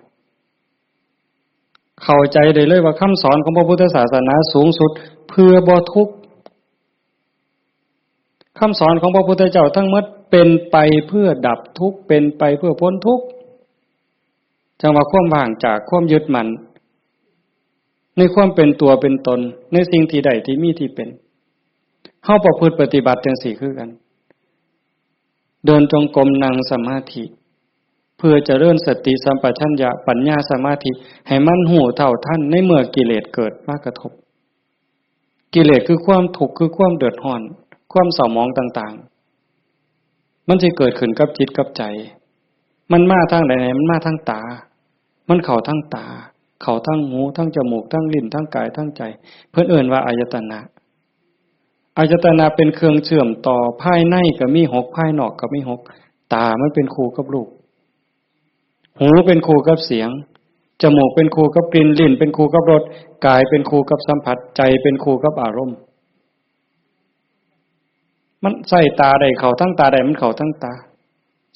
เข้าใจได้เลยว่าคำสอนของพระพุทธศาสนาสูงสุดเพื่อบ่ทุกข์ คำสอนของพระพุทธเจ้าทั้งหมดเป็นไปเพื่อดับทุกข์ เป็นไปเพื่อพ้นทุกข์ จั่งว่าความว่างจากความยึดมั่น ในความเป็นตัวเป็นตน ในสิ่งที่ได้ที่มีที่เป็น เฮาประพฤติปฏิบัติจั่งซี้คือกัน เดินจงกรม นั่งสมาธิ เพื่อเจริญสติสัมปชัญญะ ปัญญา สมาธิ ให้มันรู้เท่าทันในเมื่อกิเลสเกิดมากระทบ กิเลสคือความทุกข์ คือความเดือดร้อน ความเศร้าหมองต่างๆ มันสิเกิดขึ้นกับจิตกับใจ มันมาทางใด มันมาทางตา มันเข้าทางตา เข้าทางหู ทางจมูก ทางลิ้น ทางกาย ทางใจ เพิ่นเอิ้นว่าอายตนะ อายตนะเป็นเครื่องเชื่อมต่อ ภายในก็มีหก ภายนอกก็มีหก ตามันเป็นคู่กับรูป หูเป็นคู่กับเสียง จมูกเป็นคู่กับกลิ่น ลิ้นเป็นคู่กับรส กายเป็นคู่กับสัมผัส ใจเป็นคู่กับอารมณ์ มันใส่ตาได้เข้าทั้งตาได้ มันเข้าทั้งตา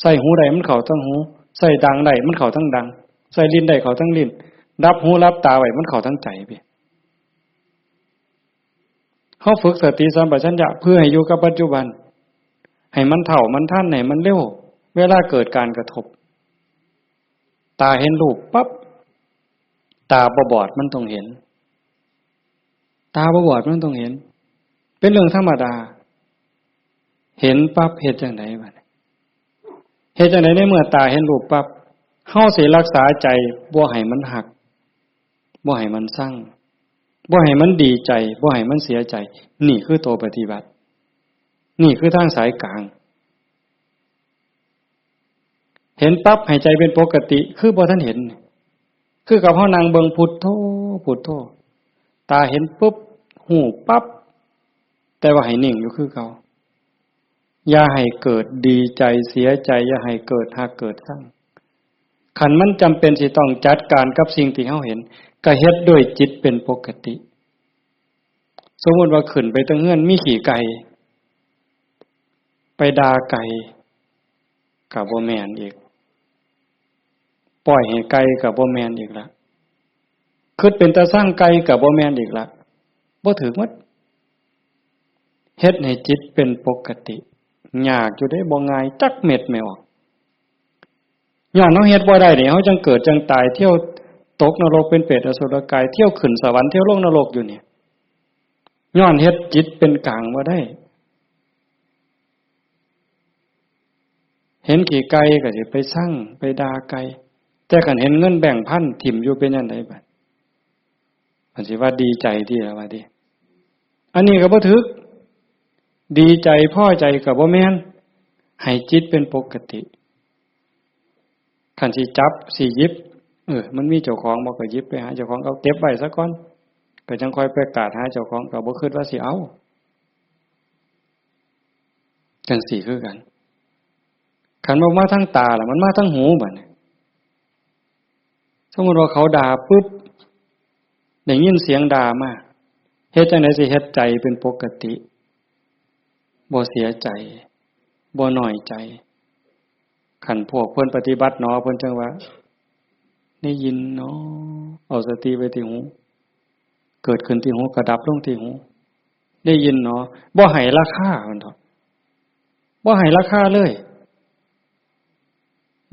ใส่หูได้มันเข้าทั้งหู ใส่ดังได้มันเข้าทั้งดัง ใส่ลิ้นได้เข้าทั้งลิ้น รับหูรับตาไว้มันเข้าทั้งใจพี่ เฮาฝึกสติสัมปชัญญะเพื่อให้อยู่กับปัจจุบัน ให้มันเท่ามันทัน ให้มันเร็ว เวลาเกิดการกระทบ ตาเห็นรูปปั๊บ ตาบ่บอดมันต้องเห็น ตาบ่บอดมันต้องเห็น เป็นเรื่องธรรมดา เห็นปั๊บเฮ็ดจั่งใดบัดนี้ เฮ็ดจั่งใดในเมื่อตาเห็นรูปปั๊บ เฮาสิรักษาใจบ่ให้มันฮัก บ่ให้มันซัง บ่ให้มันดีใจ บ่ให้มันเสียใจ นี่คือตัวปฏิบัติ นี่คือทางสายกลาง เห็นปั๊บให้ใจเป็นปกติ คือบ่ทันเห็น คือกับเฮานั่งเบิ่งพุทโธ พุทโธ ตาเห็นปุ๊บ ฮู้ปั๊บ แต่ว่าให้นิ่งอยู่คือเก่า อย่าให้เกิดดีใจเสียใจ อย่าให้เกิดฮักเกิดซัง คันมันจำเป็นสิต้องจัดการกับสิ่งที่เฮาเห็น ก็เฮ็ดด้วยจิตเป็นปกติ สมมุติว่าขึ้นไปเทิงเฮือนมีขี้ไก่ ไปด่าไก่ ก็บ่แม่นอีก ปล่อยให้ไก่ก็บ่แม่นอีกละ คิดเป็นตาซังไก่ก็บ่แม่นอีกละ บ่ถืกหมด เฮ็ดให้จิตเป็นปกติ ยากอยู่เด้ บ่ง่ายจักเม็ดแม่ออก ย้อนเฮาเฮ็ดบ่ได้นี่ เฮาจั่งเกิดจั่งตาย เที่ยวตกนรกเป็นเปรตอสุรกาย เที่ยวขึ้นสวรรค์ เที่ยวลงนรกอยู่นี่ ย้อนเฮ็ดจิตเป็นกลางบ่ได้ เห็นขี้ไก่ก็สิไปซัง ไปด่าไก่ แต่คันเห็นเงินแบงค์พันถิ่มอยู่เป็นจั่งใดบัด เพิ่นสิว่าดีใจติล่ะว่าติ อันนี้ก็บ่ถืก ดีใจพอใจก็บ่แม่น ให้จิตเป็นปกติ คันสิจับสิหยิบ เออ มันมีเจ้าของบ่ก็หยิบไปหาเจ้าของ เอาเก็บไว้ซะก่อน ก็จั่งค่อยไปกราดหาเจ้าของ ก็บ่คิดว่าสิเอา จั่งซี้คือกัน คันบ่มาทางตาล่ะ มันมาทางหูบัดนี้ สมมุติว่าเขาด่าปุ๊บ ได้ยินเสียงด่ามา เฮ็ดจั่งใดสิเฮ็ดใจเป็นปกติ บ่เสียใจ บ่น้อยใจ คันพวกเพิ่นปฏิบัติหนอ เพิ่นจั่งว่า ได้ยินหนอ เอาสติไว้ที่หู เกิดขึ้นที่หู ก็ดับลงที่หู ได้ยินหนอ บ่ให้ราคา เพิ่นเถาะ บ่ให้ราคาเลย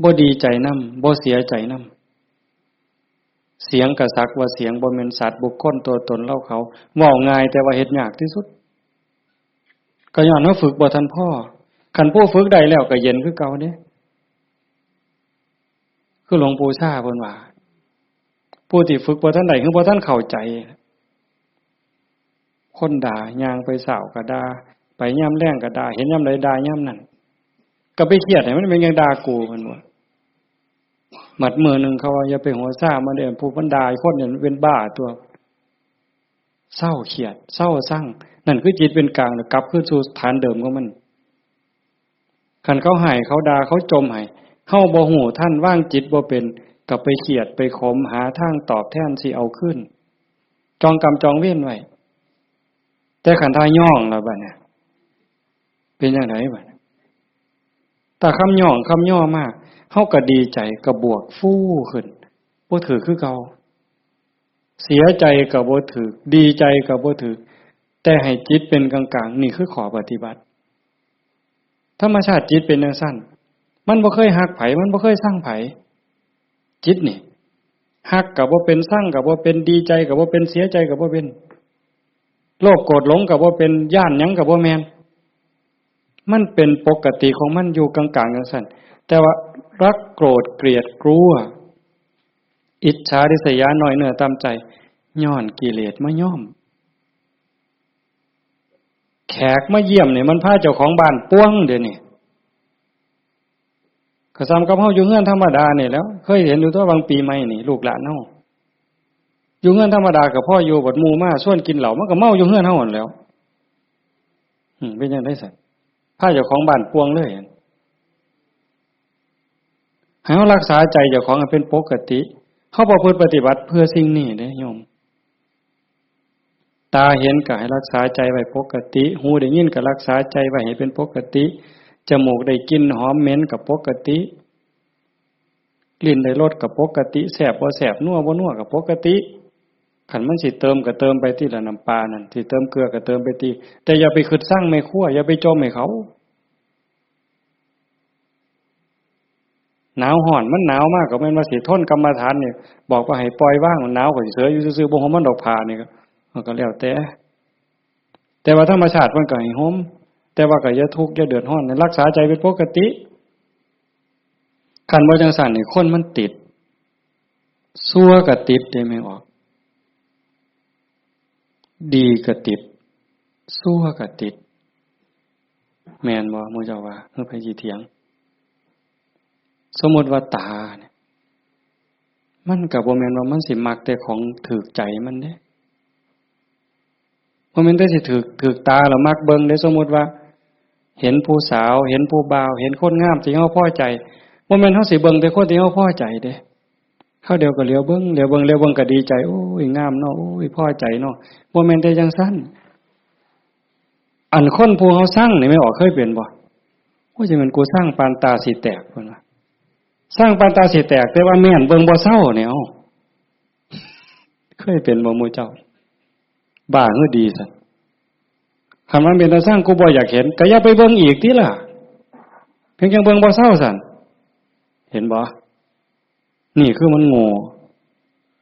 บ่ดีใจนำ บ่เสียใจนำ เสียงก็สักว่าเสียง บ่แม่นสัตว์บุคคลตัวตนเราเขา เว้าง่ายแต่ว่าเฮ็ดยากที่สุด ก็ย้อนเฮาฝึกบ่ทันพอ คันผู้ฝึกได้แล้วก็เย็นคือเก่าเด้ คือหลวงปู่ชาเพิ่นว่า ผู้ที่ฝึกบ่ทันได้ คือบ่ทันเข้าใจ คนด่า ย่างไปเช้าก็ด่า ไปยามแลงก็ด่า เห็นยามใดด่ายามนั้น ก็ไปเครียดให้มันเป็นหยังด่ากู เพิ่นว่า บัดมื้อหนึ่งเขาว่า อย่าไปหัวซ่ามันเด้อ ผู้มันด่าคนเนี่ยมันเป็นบ้าตัว เซาเครียด เซาซัง นั่นคือจิตเป็นกลาง แล้วกลับคืนสู่ฐานเดิมของมัน คันเขาให้ เขาด่า เขาจ่มให้ เฮาบ่ฮู้ทัน วางจิตบ่เป็น ก็ไปเครียด ไปขม หาทางตอบแทนสิเอาคืน จองกรรมจองเวรไว้ แต่คันถ้าย้องแล้วบัดเนี่ย เป็นจั่งใดบัดเนี่ย ถ้าคำย้องคำย่อมา เฮาก็ดีใจ ก็บวกฟูขึ้น บ่ถืกคือเก่า เสียใจก็บ่ถืก ดีใจก็บ่ถืก แต่ให้จิตเป็นกลางๆ นี่คือข้อปฏิบัติ ธรรมชาติจิตเป็นจั่งซั้น มันบ่เคยฮักไผ มันบ่เคยซังไผ จิตนี่ ฮักก็บ่เป็น ซังก็บ่เป็น ดีใจก็บ่เป็น เสียใจก็บ่เป็น โลภโกรธหลงก็บ่เป็น ย้านหยังก็บ่แม่น มันเป็นปกติของมันอยู่กลางๆ จั่งซั้น แต่ว่ารักโกรธเกลียดกลัว อิจฉาริษยา น้อยเนื้อต่ำใจ ย้อนกิเลสมาย้อม แขกมาเยี่ยมนี่มันพาเจ้าของบ้านป่วงเดี๋ยวนี้ ก็ส่ำกับเฮาอยู่เฮือนธรรมดานี่แหล้ว เคยเห็นอยู่ตั๊ว บางปีใหม่นี่ ลูกหลานเฮาอยู่เฮือนธรรมดาก็พออยู่ บัดหมู่มาชวนกินเหล้า มันก็เมาอยู่เฮือนเฮาหั้นแหล้ว อืม เป็นจั่งใด๋ซั้น พาเจ้าของบ้านป่วงเลย ให้เฮารักษาใจเจ้าของให้เป็นปกติ เฮาประพฤติปฏิบัติเพื่อสิ่งนี้เด้โยม ตาเห็นก็ให้รักษาใจไว้ปกติ หูได้ยินก็รักษาใจไว้ให้เป็นปกติ จมูกได้กลิ่นหอมเหม็นก็ปกติ ลิ้นได้รสก็ปกติ แซ่บบ่แซ่บ นัวบ่นัวก็ปกติ คันมันสิเติมก็เติมไปติล่ะ น้ำปลานั่น สิเติมเกลือก็เติมไปติ แต่อย่าไปคิดซังแม่ครัว อย่าไปจ่มให้เขา หนาวร้อน มันหนาวมากก็แม่นว่าสิทนกรรมฐานนี่ บอกว่าให้ปล่อยวาง หนาวก็สิเสยอยู่ซื่อๆ บ่ห่มมันดอกผ้านี่ก็ มันก็แล้วแต่ แต่ว่าธรรมชาติมันก็ให้ห่ม แต่ว่าก็อย่าทุกข์อย่าเดือดร้อน รักษาใจเป็นปกติ คันบ่จั่งซั้นนี่คนมันติด ชั่วก็ติดเด้แม่ออก ดีก็ติด ชั่วก็ติด แม่นบ่ หมู่เจ้าว่า คือไผสิเถียง สมมุติว่าตาเนี่ย มันก็บ่แม่นว่ามันสิมักแต่ของถูกใจมันเด้ บ่แม่นแต่สิถูก ถูกตาแล้วมักเบิ่งเด้ สมมุติว่า เห็นผู้สาว เห็นผู้บ่าว เห็นคนงามที่เฮาพอใจ บ่แม่นเฮาสิเบิ่งแต่คนที่เฮาพอใจเด้ คราวเดียวก็เหลียวเบิ่ง เหลียวเบิ่ง เหลียวเบิ่งก็ดีใจ โอ้ย งามเนาะ โอ้ย พอใจเนาะ บ่แม่นแต่จั่งซั้น อันคนผู้เฮาซังนี่แม่ออกเคยเป็นบ่ โอ้ย จะแม่นกูซังปานตาสิแตก เพิ่นว่า ซังปานตาสิแตก แต่ว่าแม่นเบิ่งบ่เซาเนี่ย เอ้า เคยเป็นบ่หมู่เจ้า บ้าหรือดีซั้น คันมันเป็นตาซัง กูบ่อยากเห็น ก็อย่าไปเบิ่งอีกติล่ะ เพียงจั่งเบิ่งบ่เซาซั้น เห็นบ่ นี่คือมันโง่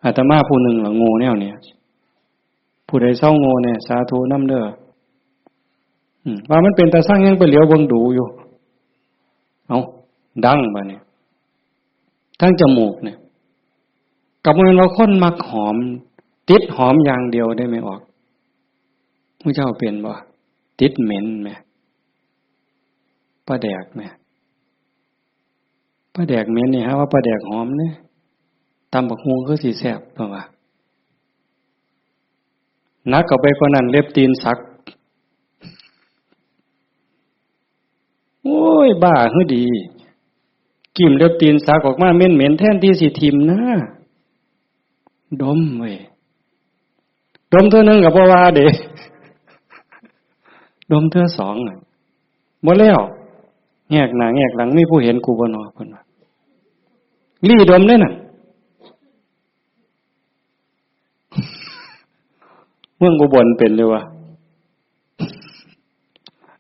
อาตมาผู้หนึ่งล่ะโง่แนวเนี้ย ผู้ใดเซาโง่แน่ สาธุนำเด้อ อืม ว่ามันเป็นตาซังยังไปเหลียวเบิ่งดูอยู่ เอ้า ดังบาดนี้ ทางจมูกเนี่ย ก็บ่แม่นว่าคนมักหอม ติดหอมอย่างเดียวเด้แม่ออก หมู่เจ้าเป็นบ่ ติดเหม็นแหม ปลาแดกแหม ปลาแดกเหม็นนี่หาว่าปลาแดกหอมเด้ ตำบักหุ่งคือสิแซ่บ เพิ่นว่า หนักเข้าไปกว่านั้น เล็บตีนสัก โอ้ย บ้าหรือดี กิ่มเล็บตีนสักออกมาเหม็นๆ แทนที่สิถิ่มนะ ดมเว้ย ดมเทื่อหนึ่งก็บ่ว่าเด้ ดมเทื่อสองน่ะ บ่แล้ว แงกหน้าแงกหลัง มีผู้เห็นกูบ่น้อ เพิ่นว่า ลี้ดมเด้นั่น เมืองอุบลเป็นอยู่วะ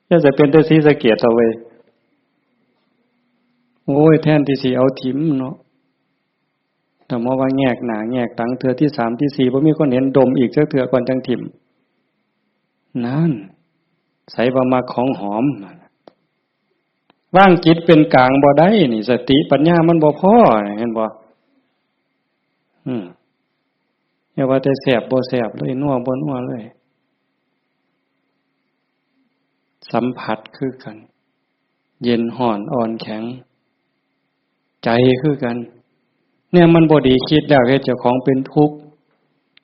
อย่าจะเป็นแต่ศรีสะเกษเอาเว้ย โอ้ย แทนที่สิเอาถิ่มเนาะ แต่มาว่าแงกหน้าแงกหลังเทื่อที่สามที่สี่ บ่มีคนเห็น ดมอีกจักเทื่อก่อนจั่งถิ่ม นั่น ไสว่ามักของหอม วางจิตเป็นกลางบ่ได้นี่ สติปัญญามันบ่พอ เห็นบ่ อืม อย่าว่าแต่แซ่บบ่แซ่บเลย นัวบ่นัวเลย สัมผัสคือกัน เย็นร้อนอ่อนแข็ง ใจคือกัน เนี่ยมันบ่ดี คิดแล้วเฮ็ดเจ้าของเป็นทุกข์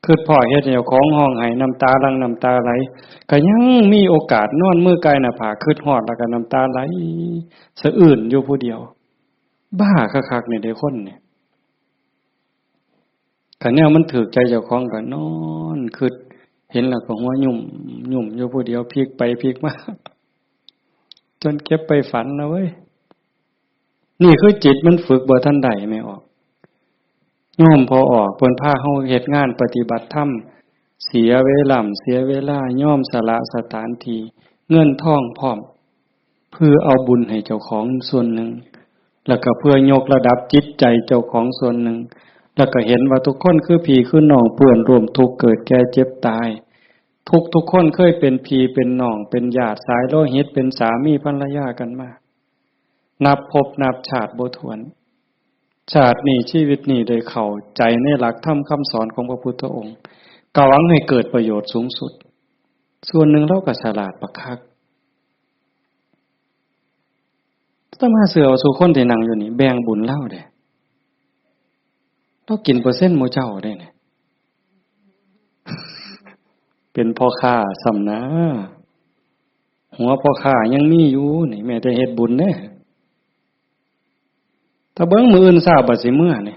คิดพ้อเฮ็ดให้เจ้าของร้องไห้ น้ำตาหลั่งน้ำตาไหล ก็ยังมีโอกาสนอนมือกายหน้าผาก คิดฮอดแล้วก็น้ำตาไหลสะอื้นอยู่ผู้เดียว บ้าคักๆ นี่เด้คนเนี่ย คันแนวมันถูกใจเจ้าของก็นอนคิด เห็นแล้วก็หัวยุ่มยุ่มอยู่ผู้เดียว พลิกไปพลิกมา จนเก็บไปฝันนะเว้ย นี่คือจิตมันฝึกบ่ทันได้ แม่ออก โยมพ่อออกเพิ่นพาเฮาเฮ็ดงานปฏิบัติธรรม เสียเวลา เสียเวลา ยอมสละสถานที่ เงินทองพร้อม เพื่อเอาบุญให้เจ้าของส่วนหนึ่ง แล้วก็เพื่อยกระดับจิตใจเจ้าของส่วนหนึ่ง แล้วก็เห็นว่าทุกคนคือพี่คือน้อง เพื่อนร่วมทุกข์เกิดแก่เจ็บตาย ทุกทุกคนเคยเป็นพี่เป็นน้อง เป็นญาติสายโลหิต เป็นสามีภรรยากันมา นับภพนับชาติบ่ถ้วน ชาตินี้ชีวิตนี้ได้เข้าใจในหลักธรรมคำสอนของพระพุทธองค์ ก็หวังให้เกิดประโยชน์สูงสุด ส่วนหนึ่งเราก็ฉลาดบักคัก อาตมาเชื่อว่าสู่คนที่นั่งอยู่นี่แบ่งบุญลาวเด้ ลาวกินเปอร์เซ็นต์หมู่เจ้าเด้เนี่ย เป็นพ่อค้าซ้ำนะ หัวพ่อค้ายังมีอยู่นี่ แม้แต่เฮ็ดบุญเด้ ถ้าเบิ่งมื้ออื่นเช้าบัดสิเมือนี่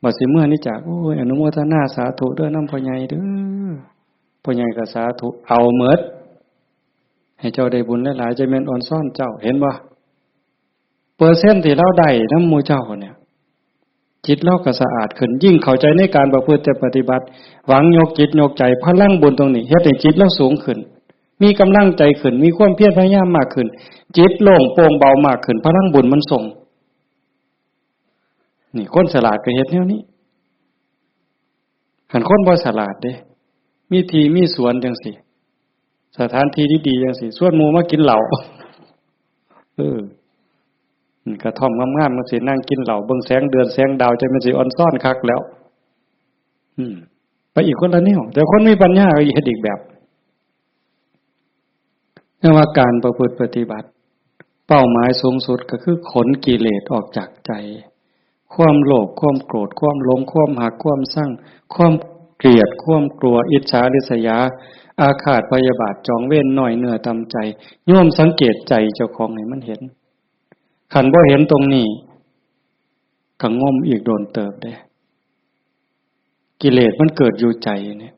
บัดสิเมือนี่จาก โอ้ย อนุโมทนาสาธุเด้อนำพ่อใหญ่เด้อ พ่อใหญ่ก็สาธุ เอาเมิด ให้เจ้าได้บุญหลายๆ จะแม่นออนซ่อนเจ้า เห็นบ่ เปอร์เซ็นต์ที่ลาวได้นำหมู่เจ้าเนี่ย จิตลาวก็สะอาดขึ้น ยิ่งเข้าใจในการประพฤติปฏิบัติ หวังยกจิตยกใจ พลังบุญตรงนี้ เฮ็ดให้จิตลาวสูงขึ้น มีกำลังใจขึ้น มีความเพียรพยายามมากขึ้น จิตโล่งโปร่งเบามากขึ้น พลังบุญมันส่ง นี่คนฉลาดก็เฮ็ดแนวนี้ คันคนบ่ฉลาดเด้ มีที่มีสวนจังซี่ สถานที่ดีๆจังซี่ ชวนหมู่มากินเหล้า เออ นี่กระท่อมงามๆจังซี่ นั่งกินเหล้า เบิ่งแสงเดือนแสงดาว จั่งแม่นสิออนซ่อนคักแล้ว อืม ไปอีกคนละแนว แต่คนมีปัญญาก็เฮ็ดอีกแบบ แต่ว่าการประพฤติปฏิบัติ เป้าหมายสูงสุดก็คือขนกิเลสออกจากใจ ความโลภ ความโกรธ ความหลง ความฮัก ความซัง ความเกลียด ความกลัว อิจฉาริษยา อาฆาตพยาบาท จองเวร น้อยเนื้อต่ำใจ โยมสังเกตใจเจ้าของให้มันเห็น คันบ่เห็นตรงนี้ ก็งมอีกโดนเติบเด้ กิเลสมันเกิดอยู่ใจเนี่ย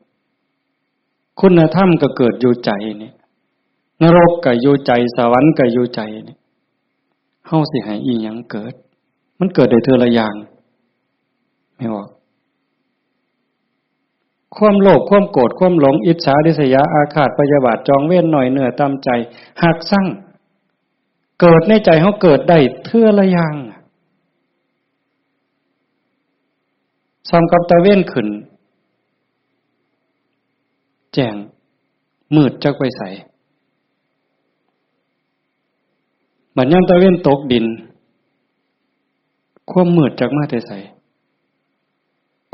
คุณธรรมก็เกิดอยู่ใจเนี่ย นรกก็อยู่ใจ สวรรค์ก็อยู่ใจเนี่ย เฮาสิให้อีหยังเกิด มันเกิดได้เทื่อละอย่าง แม่นบ่ ความโลภ ความโกรธ ความหลง อิจฉาริษยา อาฆาตพยาบาท จองเวร น้อยเนื้อต่ำใจ ฮักซัง เกิดในใจเฮาเกิดได้เทื่อละอย่าง ส่ำกับตะเวนขึ้น แจ้ง มืดจักไปไส บัดยามตะเวนตกดิน ความมืดจักมาแต่ไส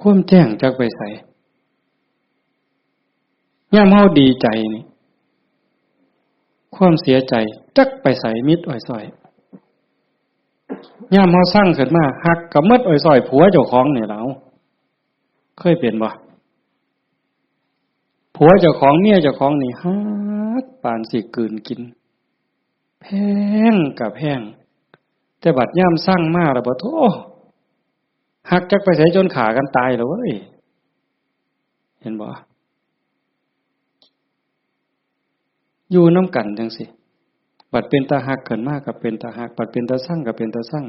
ความแจ้งจักไปไส ยามเฮาดีใจนี่ ความเสียใจจักไปไส มิดอ้อยซ้อย ยามเฮาซังขึ้นมา ฮักก็มิดอ้อยซ้อย ผัวเจ้าของนี่แหละ เคยเป็นบ่ ผัวเจ้าของ เมียเจ้าของนี่ฮักปานสิกลืนกิน แพงก็แพง แต่บัดยามซังมาแล้วบ่ โธ่ ฮักจักไปไสจนฆ่ากันตายแล้วเว้ย เห็นบ่ อยู่นำกันจั่งซี้ บัดเป็นตาฮักขึ้นมาก็เป็นตาฮัก บัดเป็นตาซังก็เป็นตาซัง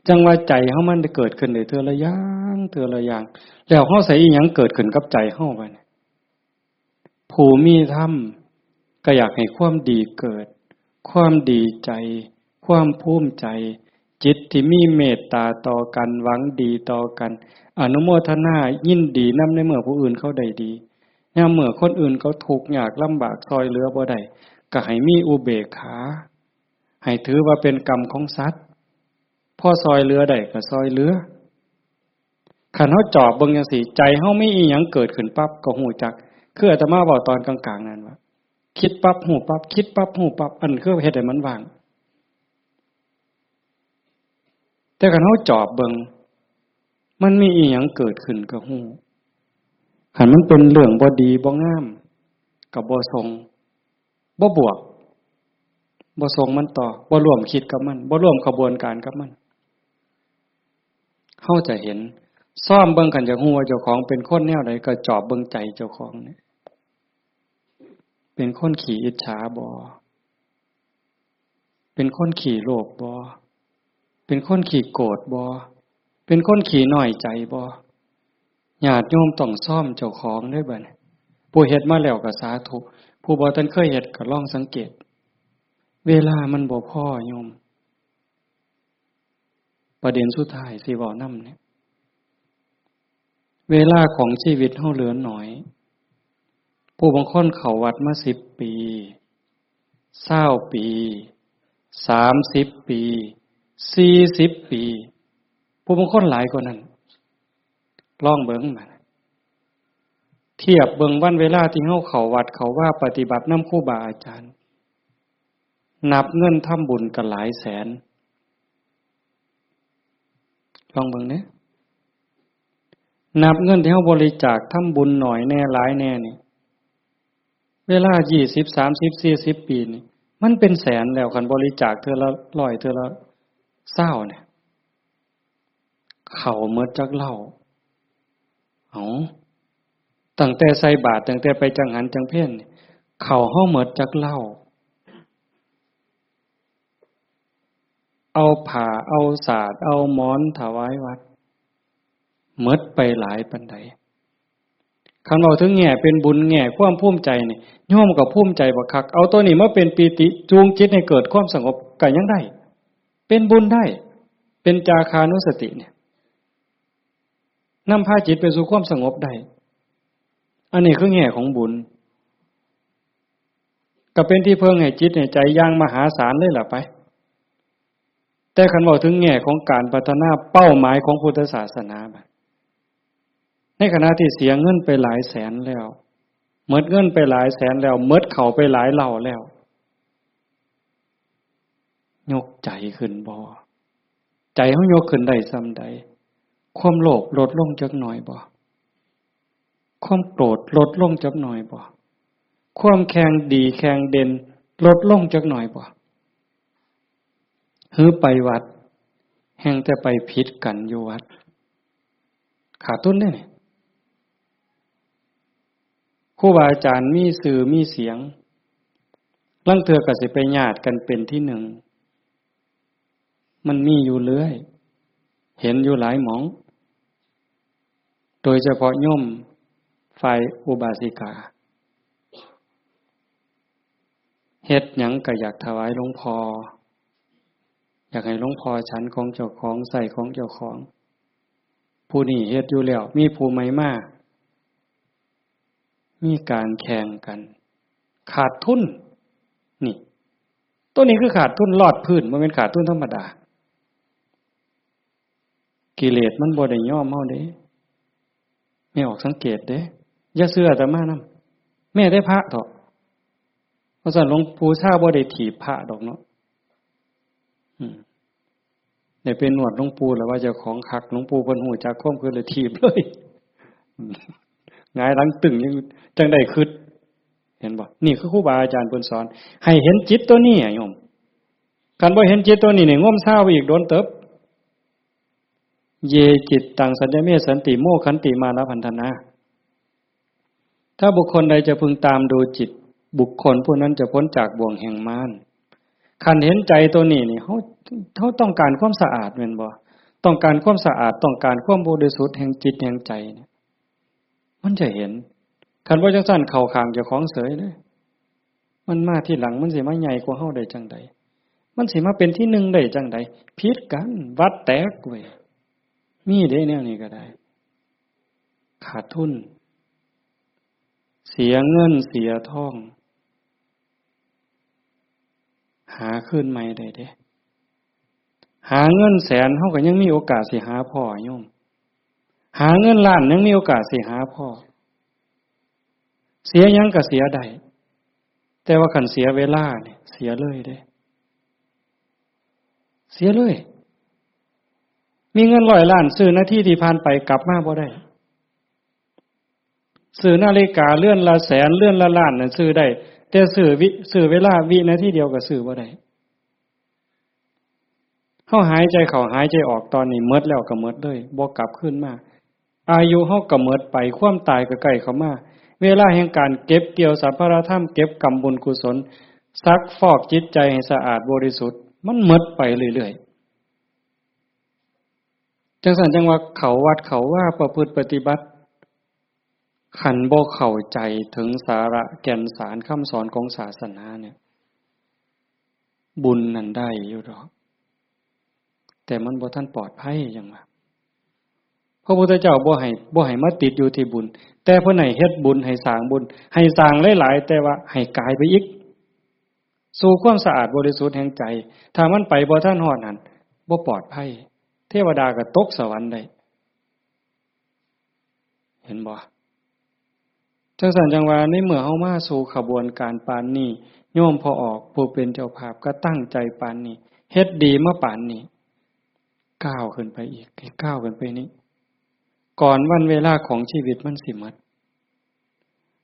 จั่งว่าใจเฮามันได้เกิดขึ้นได้เทื่อละอย่าง เทื่อละอย่าง แล้วเฮาใส่อีหยังเกิดขึ้นกับใจเฮาบัดนี้ ผู้มีธรรมก็อยากให้ความดีเกิด ความดีใจ ความภูมิใจ จิตที่มีเมตตาต่อกัน หวังดีต่อกัน อนุโมทนายินดีนำในเมื่อผู้อื่นเขาได้ดี ยามเมื่อคนอื่นเขาทุกข์ยากลำบากซ่อยเหลือบ่ได้ ก็ให้มีอุเบกขา ให้ถือว่าเป็นกรรมของสัตว์ พอซ่อยเหลือได้ก็ซ่อยเหลือ คันเฮาจอบเบิ่งจั่งซี้ ใจเฮามีอีหยังเกิดขึ้นปั๊บก็ฮู้จัก คืออาตมาเว้าตอนกลางๆนั่นว่า คิดปั๊บฮู้ปั๊บ คิดปั๊บฮู้ปั๊บ อันคือเฮ็ดให้มันว่าง แต่คันเฮาจอบเบิ่ง มันมีอีหยังเกิดขึ้นก็ฮู้ คันมันเป็นเรื่องบ่ดีบ่งาม ก็บ่ส่ง บ่บวก บ่ส่งมันต่อ บ่ร่วมคิดกับมัน บ่ร่วมขบวนการกับมัน เฮาจะเห็น ซ่อมเบิ่ง คันอยากฮู้ว่าเจ้าของเป็นคนแนวใด ก็จอบเบิ่งใจเจ้าของนี่ เป็นคนขี้อิจฉาบ่ เป็นคนขี้โลภบ่ เป็นคนขี้โกรธบ่ เป็นคนขี้น้อยใจบ่ ญาติโยมต้องซ่อมเจ้าของเด้อบัดนี้ ผู้เฮ็ดมาแล้วก็สาธุ ผู้บ่ทันเคยเฮ็ดก็ลองสังเกต เวลามันบ่พอโยม ประเด็นสุดท้ายสิเว้านำเนี่ย เวลาของชีวิตเฮาเหลือน้อย ผู้บางคนเข้าวัดมาสิบปี ซาวปี สามสิบปี สี่สิบปี ผู้บางคนหลายกว่านั้น ลองเบิ่งบัด เทียบเบิ่งวันเวลาที่เฮาเข้าวัดเข้าวาปฏิบัตินำครูบาอาจารย์ นับเงินทำบุญก็หลายแสน ลองเบิ่งเด้ นับเงินที่เฮาบริจาคทำบุญน้อยแหน่หลายแหน่นี่ เวลายี่สิบ สามสิบ สี่สิบปีนี่ มันเป็นแสนแล้ว คันบริจาคเทื่อละร้อย เทื่อละซาวเนี่ย เข้าหมดจักเหล้า เอ้า ตั้งแต่ใส่บาตร ตั้งแต่ไปจังหันจังเพลนี่ เข้าเฮาหมดจักเหล้า เอาผ้า เอาสาด เอาหมอนถวายวัด หมดไปหลายปานใด คันเว้าถึงแง่เป็นบุญ แง่ความภูมิใจนี่ โยมก็ภูมิใจบักคัก เอาตัวนี้มาเป็นปีติ จูงจิตให้เกิดความสงบก็ยังได้ เป็นบุญได้ เป็นจาคานุสติเนี่ย นำพาจิตไปสู่ความสงบได้ อันนี้คือแง่ของบุญ ก็เป็นที่เพิ่งให้จิตให้ใจอย่างมหาศาลเลยล่ะไป แต่คันเว้าถึงแง่ของการพัฒนาเป้าหมายของพุทธศาสนาบัด ในขณะที่เสียเงินไปหลายแสนแล้ว หมดเงินไปหลายแสนแล้ว หมดเข้าไปหลายเหล้าแล้ว ยกใจขึ้นบ่ ใจเฮายกขึ้นได้ส่ำใด ความโลภลดลงจักหน่อยบ่ ความโกรธลดลงจักหน่อยบ่ ความแข่งดีแข่งเด่นลดลงจักหน่อยบ่ หือไปวัด แฮ่งแต่ไปผิดกันอยู่วัด ขาดทุนเด้นี่ ครูบาอาจารย์มีชื่อมีเสียง ลางเทื่อก็สิไปญาติกันเป็นที่หนึ่ง มันมีอยู่เรื่อย เห็นอยู่หลายหม่อง โดยเฉพาะโยมฝ่ายอุบาสิกา เฮ็ดหยังก็อยากถวายหลวงพ่อ อยากให้หลวงพ่อฉันของเจ้าของ ใช้ของเจ้าของ ผู้นี้เฮ็ดอยู่แล้ว มีผู้ใหม่มา มีการแข่งกัน ขาดทุน นี่ ตัวนี้คือขาดทุนลอดพื้น บ่แม่นขาดทุนธรรมดา กิเลสมันบ่ได้ยอมเฮาเด้ แม่ออกสังเกตเด้ อย่าเชื่ออาตมานำ แม้แต่พระเถาะ เพราะฉะนั้นหลวงปู่ชาบ่ได้ถีบพระดอกเนาะ อืม ได้ไปนวดหลวงปู่แล้วว่าเจ้าของคัก หลวงปู่เพิ่นฮู้จักความคิดเลยถีบเลย หงายหลังตึงยังจั่งได้คิด เห็นบ่ นี่คือครูบาอาจารย์เพิ่นสอน ให้เห็นจิตตัวนี้อะโยม คันบ่เห็นจิตตัวนี้นี่ งมซาวอีกโดนเติบ เย จิตตัง สัญญเม สันติ โมคขันติ มานะพันธนา ถ้าบุคคลใดจะพึงตามดูจิต บุคคลผู้นั้นจะพ้นจากบ่วงแห่งมาร คันเห็นใจตัวนี้นี่ เฮา เฮาต้องการความสะอาดแม่นบ่ ต้องการความสะอาด ต้องการความบริสุทธิ์แห่งจิตแห่งใจเนี่ย มันจะเห็น คันบ่จั่งซั้นเข้าข้างเจ้าของเสยเด้ มันมาทีหลัง มันสิมาใหญ่กว่าเฮาได้จั่งใด มันสิมาเป็นที่หนึ่งได้จั่งใด ผิดกัน วัดแตกเว้ย มีเด้แนวนี้ก็ได้ ขาดทุน เสียเงินเสียทอง หาคืนใหม่ได้เด้ หาเงินแสนเฮาก็ยังมีโอกาสสิหาพ้อโยม หาเงินล้านยังมีโอกาสสิหาพ้อ เสียหยังก็เสียได้ แต่ว่าคันเสียเวลานี่เสียเลยเด้ เสียเลย มีเงินร้อยล้านซื้อนาทีที่ผ่านไปกลับมาบ่ได้ ซื้อนาฬิกาเรือนละแสน เรือนละล้านน่ะซื้อได้ แต่ซื้อวิ ซื้อเวลาวินาทีเดียวก็ซื้อบ่ได้ เฮาหายใจเข้าหายใจออกตอนนี้หมดแล้วก็หมดเลย บ่กลับคืนมา อายุเฮาก็หมดไป ความตายก็ใกล้เข้ามา เวลาแห่งการเก็บเกี่ยวสรรพธรรม เก็บกำบุญกุศล ซักฟอกจิตใจให้สะอาดบริสุทธิ์ มันหมดไปเรื่อยๆ จังซั่นจังว่าเข้าวัดเข้าวาประพฤติปฏิบัติ คันบ่เข้าใจถึงสาระแก่นสารคำสอนของศาสนาเนี่ย บุญนั่นได้อยู่ดอก แต่มันบ่ทันปลอดภัยหยังว่า พระพุทธเจ้าบ่ให้ บ่ให้มาติดอยู่ที่บุญ แต่เพิ่นให้เฮ็ดบุญ ให้สร้างบุญ ให้สร้างหลายๆ แต่ว่าให้กายไปอีก สู่ความสะอาดบริสุทธิ์แห่งใจ ถ้ามันไปบ่ทันฮอดนั่น บ่ปลอดภัย เทวดาก็ตกสวรรค์ได้ เห็นบ่? จังซั่นจังว่าในเมื่อเฮามาสู่ขบวนการปานนี้ โยมพ่อออกผู้เป็นเจ้าภาพก็ตั้งใจปานนี้ เฮ็ดดีมาปานนี้ ก้าวขึ้นไปอีก ให้ก้าวขึ้นไปนี้ ก่อนวันเวลาของชีวิตมันสิหมด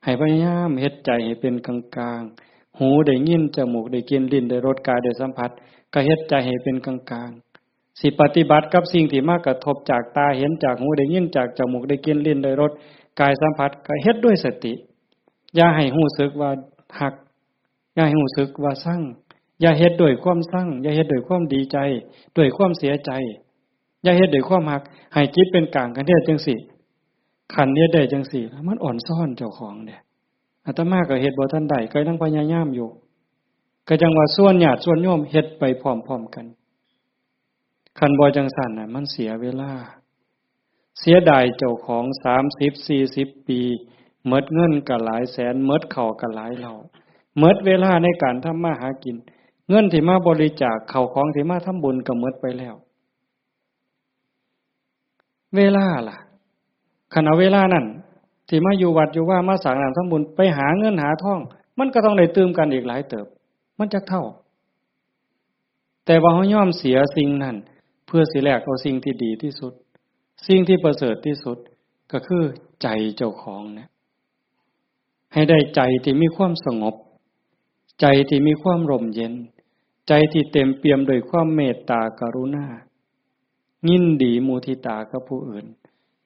ให้พยายามเฮ็ดใจให้เป็นกลางๆ หูได้ยิน จมูกได้กลิ่น ลิ้นได้รส กายได้สัมผัส ก็เฮ็ดใจให้เป็นกลางๆ สิปฏิบัติกับสิ่งที่มากระทบจากตาเห็น จากหูได้ยิน จากจมูกได้กลิ่น ลิ้นได้รส กายสัมผัส ก็เฮ็ดด้วยสติ อย่าให้รู้สึกว่าฮัก อย่าให้รู้สึกว่าชัง อย่าเฮ็ดด้วยความชัง อย่าเฮ็ดด้วยความดีใจ ด้วยความเสียใจ อย่าเฮ็ดด้วยความฮัก ให้จิตเป็นกลาง คันเฮ็ดจังซี่ คันเฮ็ดได้จังซี่ มันอ่อนซ้อนเจ้าของเด้ อาตมาก็เฮ็ดบ่ทันได้ ก็ยังพยายามอยู่ ก็จังว่าชวนญาติชวนโยมเฮ็ดไปพร้อมๆ กัน คันบ่จังซั่นน่ะ มันเสียเวลา เสียดายเจ้าของ สามสิบ สี่สิบ ปี หมดเงินก็หลายแสน หมดข้าวก็หลายเล่า หมดเวลาในการทำมาหากิน เงินที่มาบริจาค ข้าวของที่มาทำบุญก็หมดไปแล้ว เวลาล่ะ คันเอาเวลานั่น ที่มาอยู่วัดอยู่วา มาสร้างน้ำทำบุญ ไปหาเงินหาทอง มันก็ต้องได้ตื่มกันอีกหลายเติบ มันจักเท่า แต่ว่าเฮายอมเสียสิ่งนั้น เพื่อสิแลกเอาสิ่งที่ดีที่สุด สิ่งที่ประเสริฐที่สุด ก็คือใจเจ้าของเนี่ย ให้ได้ใจที่มีความสงบ ใจที่มีความร่มเย็น ใจที่เต็มเปี่ยมด้วยความเมตตากรุณา ยินดีมุทิตากับผู้อื่น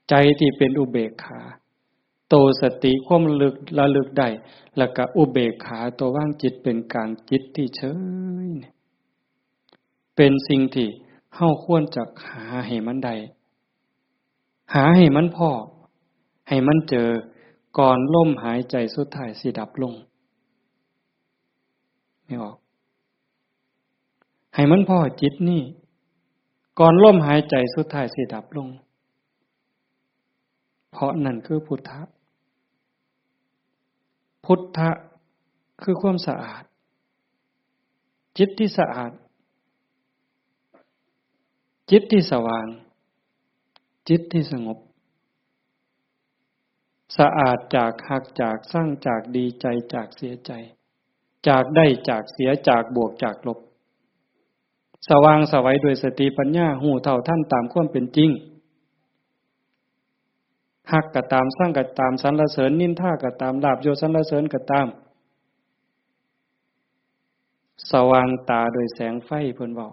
ใจที่เป็นอุเบกขา โตสติความระลึก ระลึกได้ แล้วก็อุเบกขา ตัววางจิตเป็นกลาง จิตที่เฉยเนี่ย เป็นสิ่งที่เฮาควรจะหาให้มันได้ หาให้มันพ้อ ให้มันเจอ ก่อนลมหายใจสุดท้ายสิดับลง ไม่ออก ให้มันพ้อจิตนี่ ก่อนลมหายใจสุดท้ายสิดับลง เพราะนั่นคือพุทธะ พุทธะคือความสะอาด จิตที่สะอาด จิตที่สว่าง จิตที่สงบ สะอาดจากฮัก จากชัง จากดีใจ จากเสียใจ จากได้ จากเสีย จากบวก จากลบ สว่างไสวด้วยสติปัญญา ฮู้เท่าทันตามความเป็นจริง ฮักก็ตาม ชังก็ตาม สรรเสริญนินทาก็ตาม ลาภยศสรรเสริญก็ตาม สว่างตาโดยแสงไฟ เพิ่นเว้า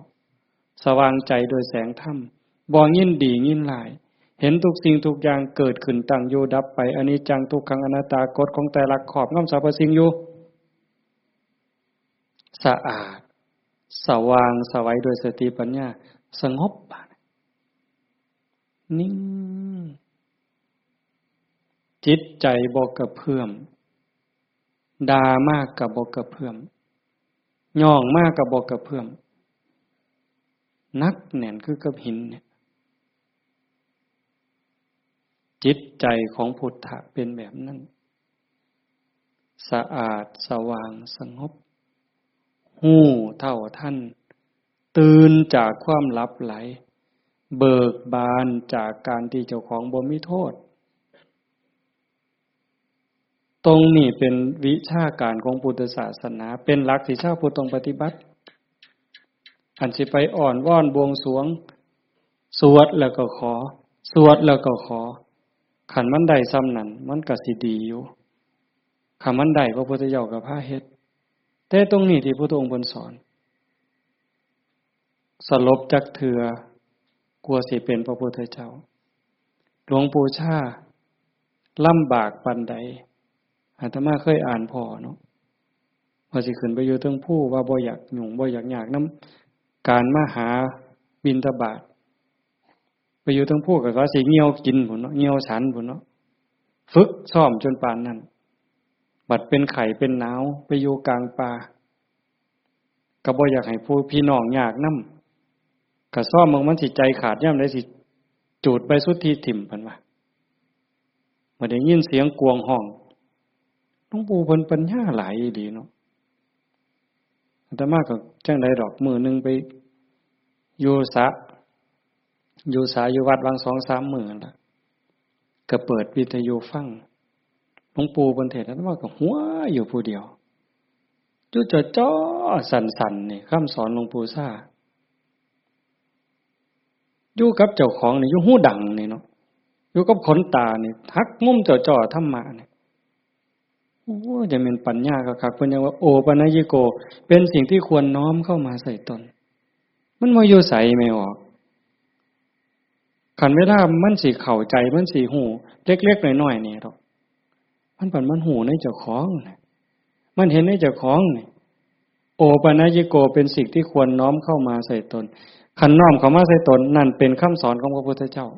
สว่างใจโดยแสงธรรม บ่ยินดียินร้าย เห็นทุกสิ่งทุกอย่างเกิดขึ้น ตั้งอยู่ดับไป อนิจจัง ทุกขัง อนัตตา กฎของไตรลักษณ์ครอบงำสรรพสิ่งอยู่ สะอาด สว่างไสวด้วยสติปัญญา สงบ นิ่ง จิตใจบ่กระเพื่อม ด่ามากก็บ่กระเพื่อม ย่องมากก็บ่กระเพื่อม หนักแน่นคือกับหินเนี่ย จิตใจของพุทธะเป็นแบบนั้น สะอาด สว่าง สงบ ฮู้เท่าทัน ตื่นจากความหลับไหล เบิกบานจากการที่เจ้าของบ่มีโทษ ตรงนี้เป็นวิชาการของพุทธศาสนา เป็นหลักที่ชาวพุทธต้องปฏิบัติ อันสิไปอ้อนวอนบวงสรวง สวดแล้วก็ขอ สวดแล้วก็ขอ คันมันได้ส่ำนั้น มันก็สิดีอยู่ คันมันได้ พระพุทธเจ้าก็พาเฮ็ด แต่ตรงนี้ที่พระพุทธองค์เพิ่นสอน สลบจักเทื่อ กว่าสิเป็นพระพุทธเจ้า หลวงปู่ชาลำบากปานใด อาตมาเคยอ่านพ้อเนาะ ว่าสิขึ้นไปอยู่เทิงภู ว่าบ่อยากยุ่ง บ่อยากยากนำการมาหาบิณฑบาต ไป อยู่เทิงภูก็ว่าสิเหี่ยวกินพุ้นเนาะ เหี่ยวฉันพุ้นเนาะ ฝึกซ้อมจนปานนั้น บัดเป็นไข้เป็นหนาว ไปอยู่กลางป่า ก็บ่อยากให้ผู้พี่น้องยากนำ ก็ซ้อมเบิ่งมันสิใจขาดยามใด สิจูดใบสุทธิถิ่ม เพิ่นว่า เมื่อได้ยินเสียงกวงฮ้อง หลวงปู่เพิ่นปัญญาหลายอีหลีเนาะ อาตมาก็จั่งใดดอก มื้อหนึ่งไปอยู่สระ อยู่สระอยู่วัดหว่างสองสามมื้อนั่นล่ะ ก็เปิดวิทยุฟัง หลวงปู่เพิ่นเทศน์ อาตมาก็หัวอยู่ผู้เดียว อยู่จ่อๆ สั่นๆ นี่ คำสอนหลวงปู่ซ่า อยู่กับเจ้าของนี่ อยู่หูดังนี่เนาะ อยู่กับขนตานี่ หักมุมจ่อๆ ธรรมะนี่ โอ้ จะเป็นปัญญาคักๆ เพิ่นยังว่า โอปัญญิโก เป็นสิ่งที่ควรน้อมเข้ามาใส่ตน มันบ่อยู่ไสแม่ออก คันเวลามันสิเข้าใจ มันสิฮู้ เล็กๆ น้อยๆ นี่ดอก มันผัดมันฮู้ในเจ้าของน่ะ มันเห็นในเจ้าของนี่ โอปัญญิโก เป็นสิ่งที่ควรน้อมเข้ามาใส่ตน คันน้อมเข้ามาใส่ตน นั่นเป็นคำสอนของพระพุทธเจ้า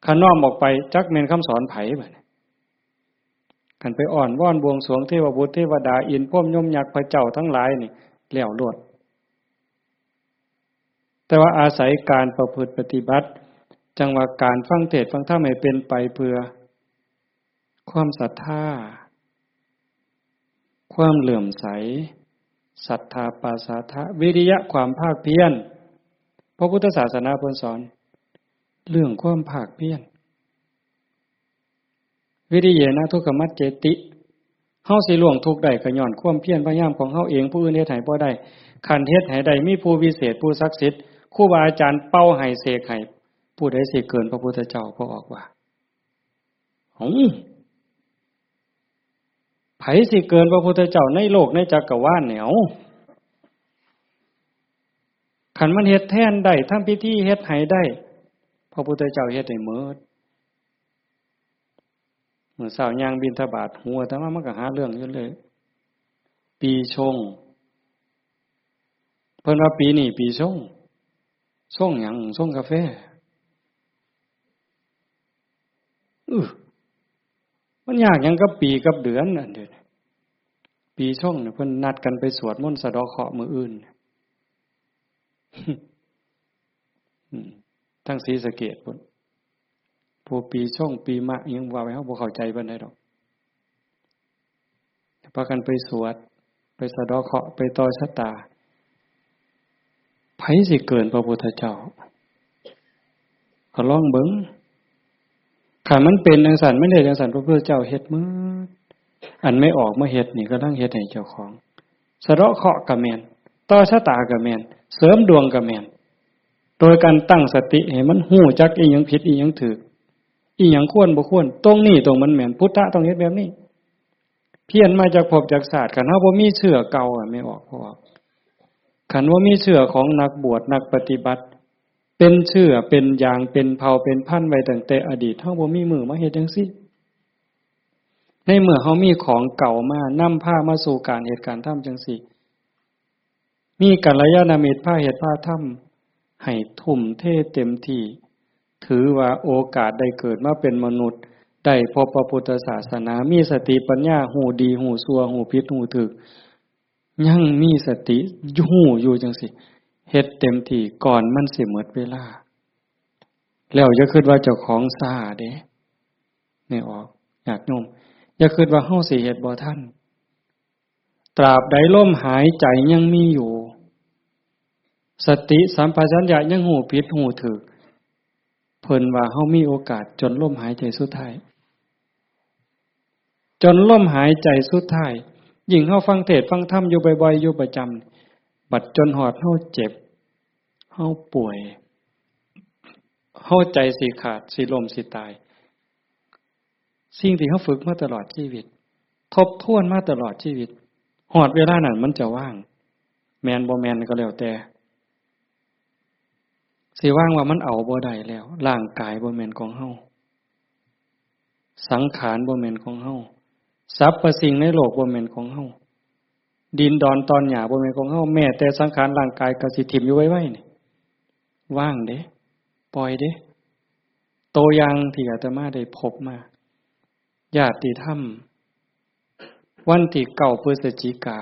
คันน้อมออกไป จักแม่นคำสอนไผบัดนี้ คันไปอ้อนวอนบวงสรวงเทวบุตรเทวดา อินทร์พรหมยมยักษ์พระเจ้าทั้งหลายนี่ แล้วโลด แต่ว่าอาศัยการประพฤติปฏิบัติ จั่งว่าการฟังเทศน์ฟังธรรมให้เป็นไปเพื่อ ความศรัทธา ความเลื่อมใส ศรัทธาปาสาทะ วิริยะ ความภาคเพียร พระพุทธศาสนาเพิ่นสอน เรื่องความภาคเพียร วิริเยนะทุกขมัจเจติ เฮาสิล่วงทุกข์ได้ก็ย้อนความเพียรพยายามของเฮาเอง ผู้อื่นเฮ็ดให้บ่ได้ คันเฮ็ดให้ได้ มีผู้วิเศษ ผู้ศักดิ์สิทธิ์ ครูบาอาจารย์เป่าให้เสกให้ ผู้ใดสิเกินพระพุทธเจ้า พระออกว่า เอ้า ไผสิเกินพระพุทธเจ้าในโลกในจักรวาลเนี่ย เอ้า คันมันเฮ็ดแทนได้ ทำพิธีเฮ็ดให้ได้ พระพุทธเจ้าเฮ็ดให้หมด มื้อเช้าย่างบิณฑบาต หัวอาตมามันก็หาเรื่องอยู่เลย ปีชง เพิ่นว่าปีนี้ปีชง ชงหยัง ชงกาแฟ อื้อ มันยากหยังกับปีกับเดือนอันเดียวนี้ ปีชงเนี่ยเพิ่นนัดกันไปสวดมนต์สะเดาะเคราะห์มื้ออื่น อืม ทั้งศรีสะเกษพุ้น ผู้ปีชงปีมะอิหยังว่าไป เฮาบ่เข้าใจปานใดดอก พากันไปสวด ไปสะเดาะเคราะห์ ไปต่อชะตา ไผสิเกินพระพุทธเจ้า ก็ลองเบิ่ง คันมันเป็นจั่งซั้น มันเฮ็ดจั่งซั้น พระพุทธเจ้าเฮ็ดหมด อันแม่ออกมาเฮ็ดนี่ กำลังเฮ็ดให้เจ้าของ สะเดาะเคราะห์ก็แม่น ต่อชะตาก็แม่น เสริมดวงก็แม่น โดยการตั้งสติให้มันฮู้จักอีหยังผิดอีหยังถูก อีหยังควรบ่ควร ตรงนี้ตรงมันแม่น พุทธะต้องเฮ็ดแบบนี้ เพี้ยนมาจากภพจากชาติ คันเฮาบ่มีเชื้อเก่าอะ แม่ออก พอออก คันบ่มีเชื้อของนักบวชนักปฏิบัติ เป็นเชื้อเป็นยางเป็นเผ่าเป็นพันธุ์ไว้ตั้งแต่อดีต เฮาบ่มีมื้อมาเฮ็ดจั่งซี้ ในเมื่อเฮามีของเก่ามานำพามาสู่การเฮ็ดการทำจั่งซี้ มีกัลยาณมิตรพาเฮ็ดพาทำ ให้ทุ่มเทเต็มที่ ถือว่าโอกาสได้เกิดมาเป็นมนุษย์ ได้พบพระพุทธศาสนา มีสติปัญญา ฮู้ดีฮู้ชั่ว ฮู้ผิดฮู้ถูก ยังมีสติฮู้อยู่จั่งซี้ เฮ็ดเต็มที่ก่อนมันสิหมดเวลา แล้วอย่าคิดว่าเจ้าของช้าเด้ แม่ออก ญาติโยม อย่าคิดว่าเฮาสิเฮ็ดบ่ทัน ตราบใดลมหายใจยังมีอยู่ สติสัมปชัญญะยังฮู้ผิดฮู้ถูก เพิ่นว่าเฮามีโอกาสจนลมหายใจสุดท้าย จนลมหายใจสุดท้าย ยิ่งเฮาฟังเทศน์ฟังธรรมอยู่บ่อยๆ อยู่ประจำ บัดจนฮอดเฮาเจ็บ เฮาป่วย เฮาใจสิขาด สิล้ม สิตาย สิ่งที่เฮาฝึกมาตลอดชีวิต ทบทวนมาตลอดชีวิต ฮอดเวลานั้นมันจะว่าง แม่นบ่แม่นก็แล้วแต่ สิว่างว่ามันเอาบ่ได้แล้ว ร่างกายบ่แม่นของเฮา สังขารบ่แม่นของเฮา สรรพสิ่งในโลกบ่แม่นของเฮา ดินดอนตอนหญ้าบ่แม่นของเฮา แม้แต่สังขารร่างกายก็สิถิ่มอยู่ไวๆ นี่ ว่างเด้ ปล่อยเด้ ตัวอย่างที่อาตมาได้พบมา ญาติธรรม วันที่เก้าพฤศจิกา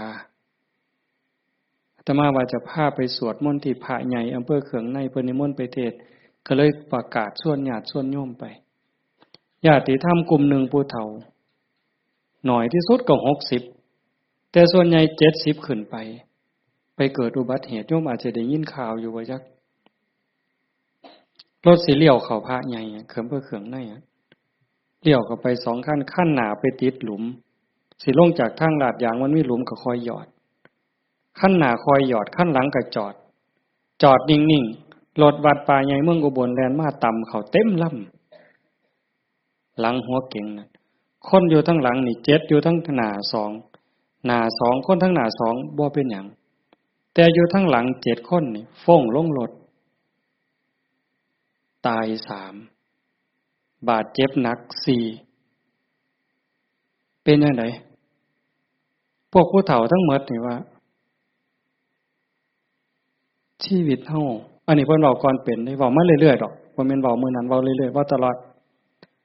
อาตมาว่าจะพาไปสวดมนต์ที่พระใหญ่อำเภอเขืองใน เพิ่นนิมนต์ไปเทศน์ ก็เลยประกาศชวนญาติชวนโยมไป ญาติธรรมกลุ่มหนึ่งผู้เฒ่า หน่อยที่สุดก็หกสิบ แต่ส่วนใหญ่เจ็ดสิบขึ้นไป ไปเกิดอุบัติเหตุ โยมอาจจะได้ยินข่าวอยู่ว่าจัก รถสิเลี้ยวเข้าพระใหญ่อะ เขือง เพื่อเขืองในอะ เลี้ยวเข้าไปสองคัน คันหน้าไปติดหลุม สิลงจากทางลาดยางมันมีหลุมก็คอยหยอด คันหน้าคอยหยอด คันหลังก็จอด จอดนิ่งๆ รถวัดป่าใหญ่เมืองอุบลแล่นมาตำเข้าเต็มลำ หลังหัวเก๋งน่ะ คนอยู่ทั้งหลังนี่เจ็ด อยู่ทั้งหน้าสอง หน้าสอง คนทั้งหน้าสองบ่เป็นหยัง แต่อยู่ทั้งหลังเจ็ดคนนี่ฟ้งลงรถ ตายสาม บาดเจ็บหนักสี่ เป็นจั่งใด พวกผู้เฒ่าทั้งหมดนี่ว่า ชีวิตเฮา อันนี้เพิ่นเว้าก่อนเป็นเด้ เว้ามาเรื่อยๆดอก บ่แม่นเว้ามื้อนั้น เว้าเรื่อยๆ เว้าตลอด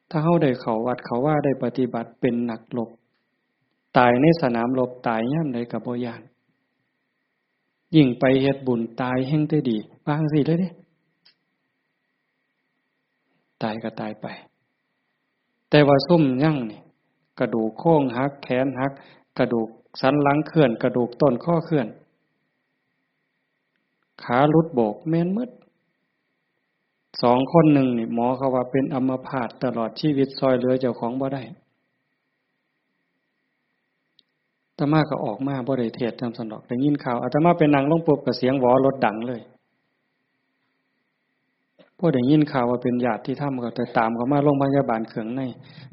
ถ้าเฮาได้เข้าวัดเข้าวา ได้ปฏิบัติ เป็นนักรบ ตายในสนามรบ ตายยามใดก็บ่ย้าน ยิ่งไปเฮ็ดบุญ ตายแฮ่งแต่ดี ว่าจั่งซี้เลยเด้ ตายก็ตายไป แต่ว่าซุมยังนี่ กระดูกโครงหัก แขนหัก กระดูกสันหลังเคลื่อน กระดูกต้นคอเคลื่อน ขาหลุดโบก แม่นหมด สองคนหนึ่งนี่ หมอเขาว่าเป็นอัมพาตตลอดชีวิต ซ่อยเหลือเจ้าของบ่ได้ อาตมาก็ออกมาบ่ได้เทศน์นำซั้นดอก ได้ยินข่าว อาตมาไปนั่งลงปุ๊บก็เสียงหวอรถดังเลย พอได้ยินข่าวว่าเป็นญาติธรรมก็แต่ตามเขามาโรงพยาบาลเขืองใน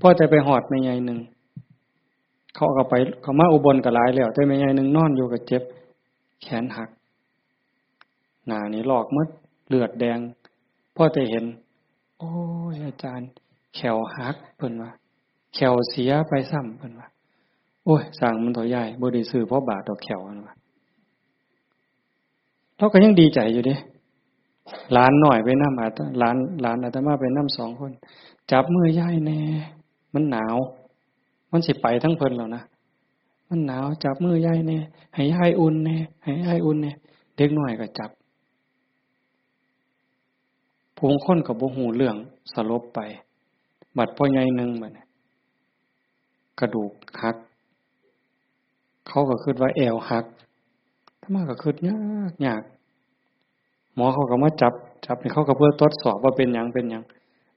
พอแต่ไปฮอดแม่ใหญ่หนึ่ง เขาก็ไป เขามาอุบลก็หลายแล้ว แต่แม่ใหญ่หนึ่งนอนอยู่ก็เจ็บ แขนหัก หน้านี่ลอกหมด เลือดแดง พอแต่เห็น โอ้ย อาจารย์ แข้วหัก เพิ่นว่า แข้วเสียไปซ้ำ เพิ่นว่า โอ้ย ซ่างมันเถาะยาย บ่ได้ซื้อพอบาทดอกแข้ว เพิ่นว่า เราก็ยังดีใจอยู่เด้ หลานน้อยไปนำ อาต- หลาน หลานอาตมาไปนำสองคน จับมือยายแน่ มันหนาว มันสิไปทั้งเพิ่นแล้วนะ มันหนาว จับมือยายแน่ ให้ยายอุ่นแน่ ให้ยายอุ่นแน่ เด็กน้อยก็จับ ผู้คนก็บ่ฮู้เรื่อง สลบไป บัดพ่อใหญ่หนึ่งบัดนี้ กระดูกหัก เขาก็คิดว่าแอวหัก อาตมาก็คิดยากยาก หมอเขาก็มาจับ จับนี่เขาก็เพื่อทดสอบว่าเป็นหยัง เป็นหยัง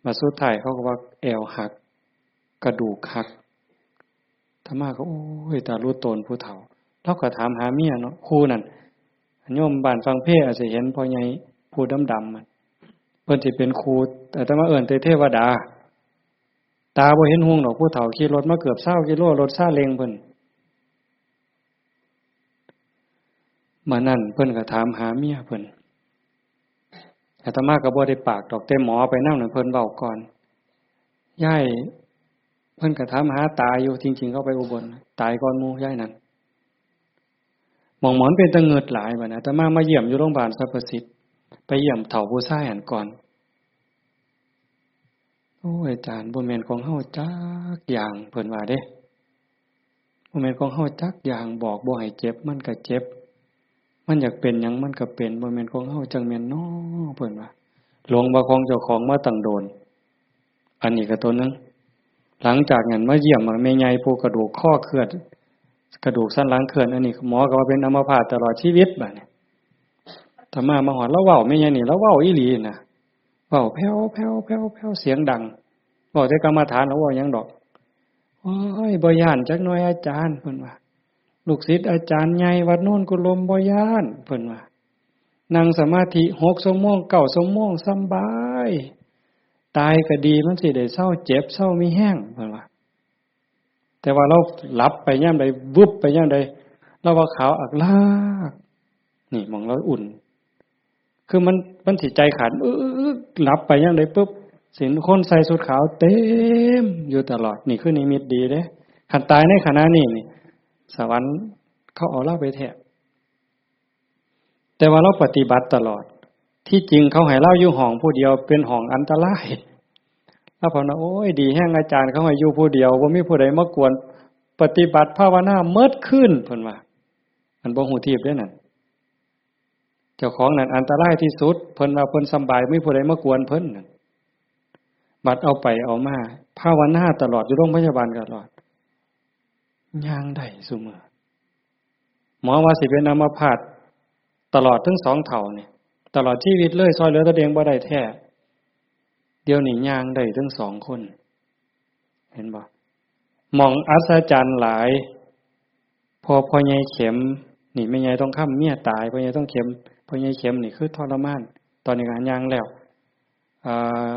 มาสุดท้ายเขาก็ว่าแอวหัก กระดูกหัก อาตมาก็ โอ้ย ตาลูโตนผู้เฒ่า เราก็ถามหาเมียเนาะ คู่นั่น โยมบ้านฟังเพลงอาจจะเห็นพ่อใหญ่ผู้ดำๆ มัน เพิ่นสิเป็นครู อาตมาเอิ้นแต่เทวดา ตาบ่เห็นหุงดอก ผู้เฒ่าขี่รถมาเกือบซาวกิโล รถซาเล้งเพิ่น มื้อนั้นเพิ่นก็ถามหาเมียเพิ่น อาตมาก็บ่ได้ปากดอก แต่หมอไปนำนั่นเพิ่นเว้าก่อน ยาย เพิ่นก็ถามหาตาอยู่ จริงๆ เขาไปอุบล ตายก่อนหมู่ยายนั่น หม่องหมอนเป็นตะเงิดหลายบัดนี้ อาตมามาเยี่ยมอยู่โรงพยาบาลสรรพสิทธิ์ ไปเยี่ยมเฒ่าผู้ชายหั้นก่อน โอ้ย อาจารย์ บ่แม่นของเฮาจักอย่าง เพิ่นว่าเด้ บ่แม่นของเฮาจักอย่าง บอกบ่ให้เจ็บ มันก็เจ็บ มันอยากเป็นหยังมันก็เป็น บ่แม่นของเฮาจั่งแม่นน้อ เพิ่นว่า หลงว่าของเจ้าของมาตั้งโดน อันนี้ก็ตัวหนึ่ง หลังจากนั้นมาเยี่ยมแม่ใหญ่ผู้กระดูกข้อเคลื่อน กระดูกสันหลังเคลื่อน อันนี้หมอก็ว่าเป็นอัมพาตตลอดชีวิตบัดนี้ อาตมามาฮอด ลาวเว้าแม่ใหญ่นี่ ลาวเว้าอีหลีนะ เว้าแผ่วๆๆๆ เสียงดัง เว้าแต่กรรมฐาน ลาวเว้าหยังดอก โอ้ย บ่ย้านจักหน่อยอาจารย์ เพิ่นว่า ลูกศิษย์อาจารย์ใหญ่วัดโนนกุลมบ่ย้าน เพิ่นว่า นั่งสมาธิหกชั่วโมง เก้าชั่วโมง สำบาย ตายก็ดี มันสิได้เซาเจ็บ เซามีแฮง เพิ่นว่า แต่ว่าลาวหลับไปยามใด วึบไปยามใด ลาวว่าขาวอักลาก นี่หม่องลาวอุ่น คือมัน มันสิใจขาด อึ๊กๆๆ หลับไปยามใดปุ๊บ สิเห็นคนใส่ชุดขาวเต็มอยู่ตลอด นี่คือนิมิตดีเด้ คันตายในขณะนี้นี่ สวรรค์เขาเอาลาวไปแท้ แต่ว่าลาวปฏิบัติตลอด ที่จริงเขาให้ลาวอยู่ห้องผู้เดียว เป็นห้องอันตราย แล้วเพิ่นว่า โอ้ย ดีแฮง อาจารย์เขาให้อยู่ผู้เดียว บ่มีผู้ใดมากวน ปฏิบัติภาวนาเมิดคืน เพิ่นว่า อันบ่ฮู้ทีบเด้นั่น เจ้าของนั่นอันตรายที่สุด เพิ่นว่าเพิ่นสำบาย บ่มีผู้ใดมากวนเพิ่นนั่น บัดเอาไปเอามา ภาวนาตลอด อยู่โรงพยาบาลตลอด ย่างได้ซุมื้อ หมอว่าสิเป็นอัมพาตตลอดทั้งสองเฒ่านี่ ตลอดชีวิตเลย ซ่อยเหลือตัวเองบ่ได้แท้ เดี๋ยวนี้ย่างได้ทั้งสองคน เห็นบ่ หม่องอัศจรรย์หลาย พอพ่อใหญ่เข็ม นี่แม่ใหญ่ทองคำเมียตาย พ่อใหญ่ทองเข็ม พ่อใหญ่เข็มนี่คือทรมาน ตอนนี้ก็ย่างแล้ว อ่า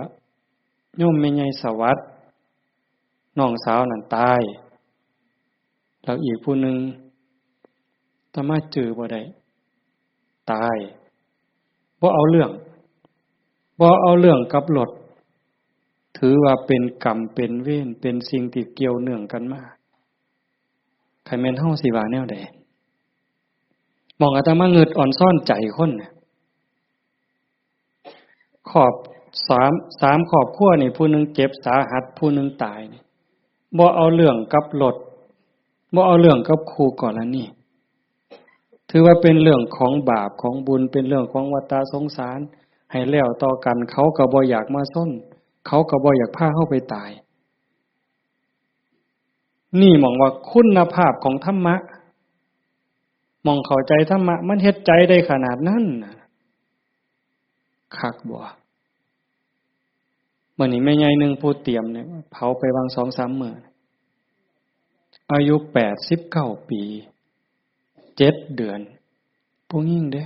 โยมแม่ใหญ่สวัสดิ์ น้องสาวนั่นตาย แล้วอีกผู้หนึ่ง อาตมาจื่อบ่ได้ ตาย บ่เอาเรื่อง บ่เอาเรื่องกับรถ ถือว่าเป็นกรรมเป็นเวร เป็นสิ่งที่เกี่ยวเนื่องกันมา คันแม่นเฮาสิว่าแนวใด หม่องอาตมางึดอ่อนซ้อนใจคนน่ะ ครอบ สาม สามครอบครัวนี่ ผู้หนึ่งเจ็บสาหัส ผู้หนึ่งตายนี่ บ่เอาเรื่องกับรถ บ่เอาเรื่องกับคู่กรณี ถือว่าเป็นเรื่องของบาปของบุญ เป็นเรื่องของวัฏสงสาร ให้แล้วต่อกัน เขาก็บ่อยากมาซน เขาก็บ่อยากพาเฮาไปตาย นี่หม่องว่าคุณภาพของธรรมะ หม่องเข้าใจธรรมะ มันเฮ็ดใจได้ขนาดนั้นน่ะ คักบ่ มื้อนี้แม่ใหญ่หนึ่งผู้เตรียมเนี่ย เผาไปวางสองสามมื้อ อายุแปดสิบเก้าปี เจ็ดเดือน ผู้หญิงเด้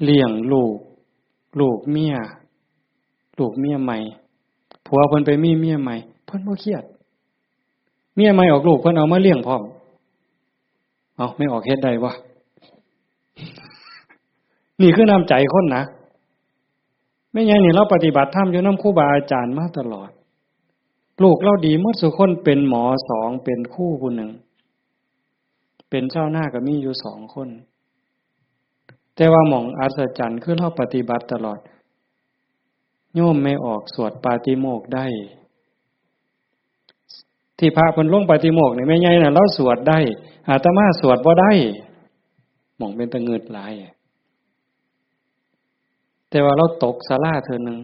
เลี้ยงลูก ลูกเมีย ลูกเมียใหม่ ผัวเพิ่นไปมีเมียใหม่ เพิ่นบ่เครียด เมียใหม่ออกลูก เพิ่นเอามาเลี้ยงพร้อม เอา แม่ออกเฮ็ดได้บ่ นี่คือน้ำใจคนนะ แม่ใหญ่นี่ลาวปฏิบัติธรรมอยู่นำครูบาอาจารย์มาตลอด ลูกลาวดีหมดซุคน เป็นหมอสอง เป็นครูผู้หนึ่ง เป็นชาวนาก็มีอยู่สองคน แต่ว่าหม่องอัศจรรย์คือลาวปฏิบัติตลอด โยมแม่ออกสวดปาฏิโมกข์ได้ ที่พระเพิ่นลงปาฏิโมกข์นี่ แม่ใหญ่น่ะลาวสวดได้ อาตมาสวดบ่ได้ หม่องเป็นตะงึดหลาย แต่ว่าลาวตกศาลาเทื่อหนึ่ง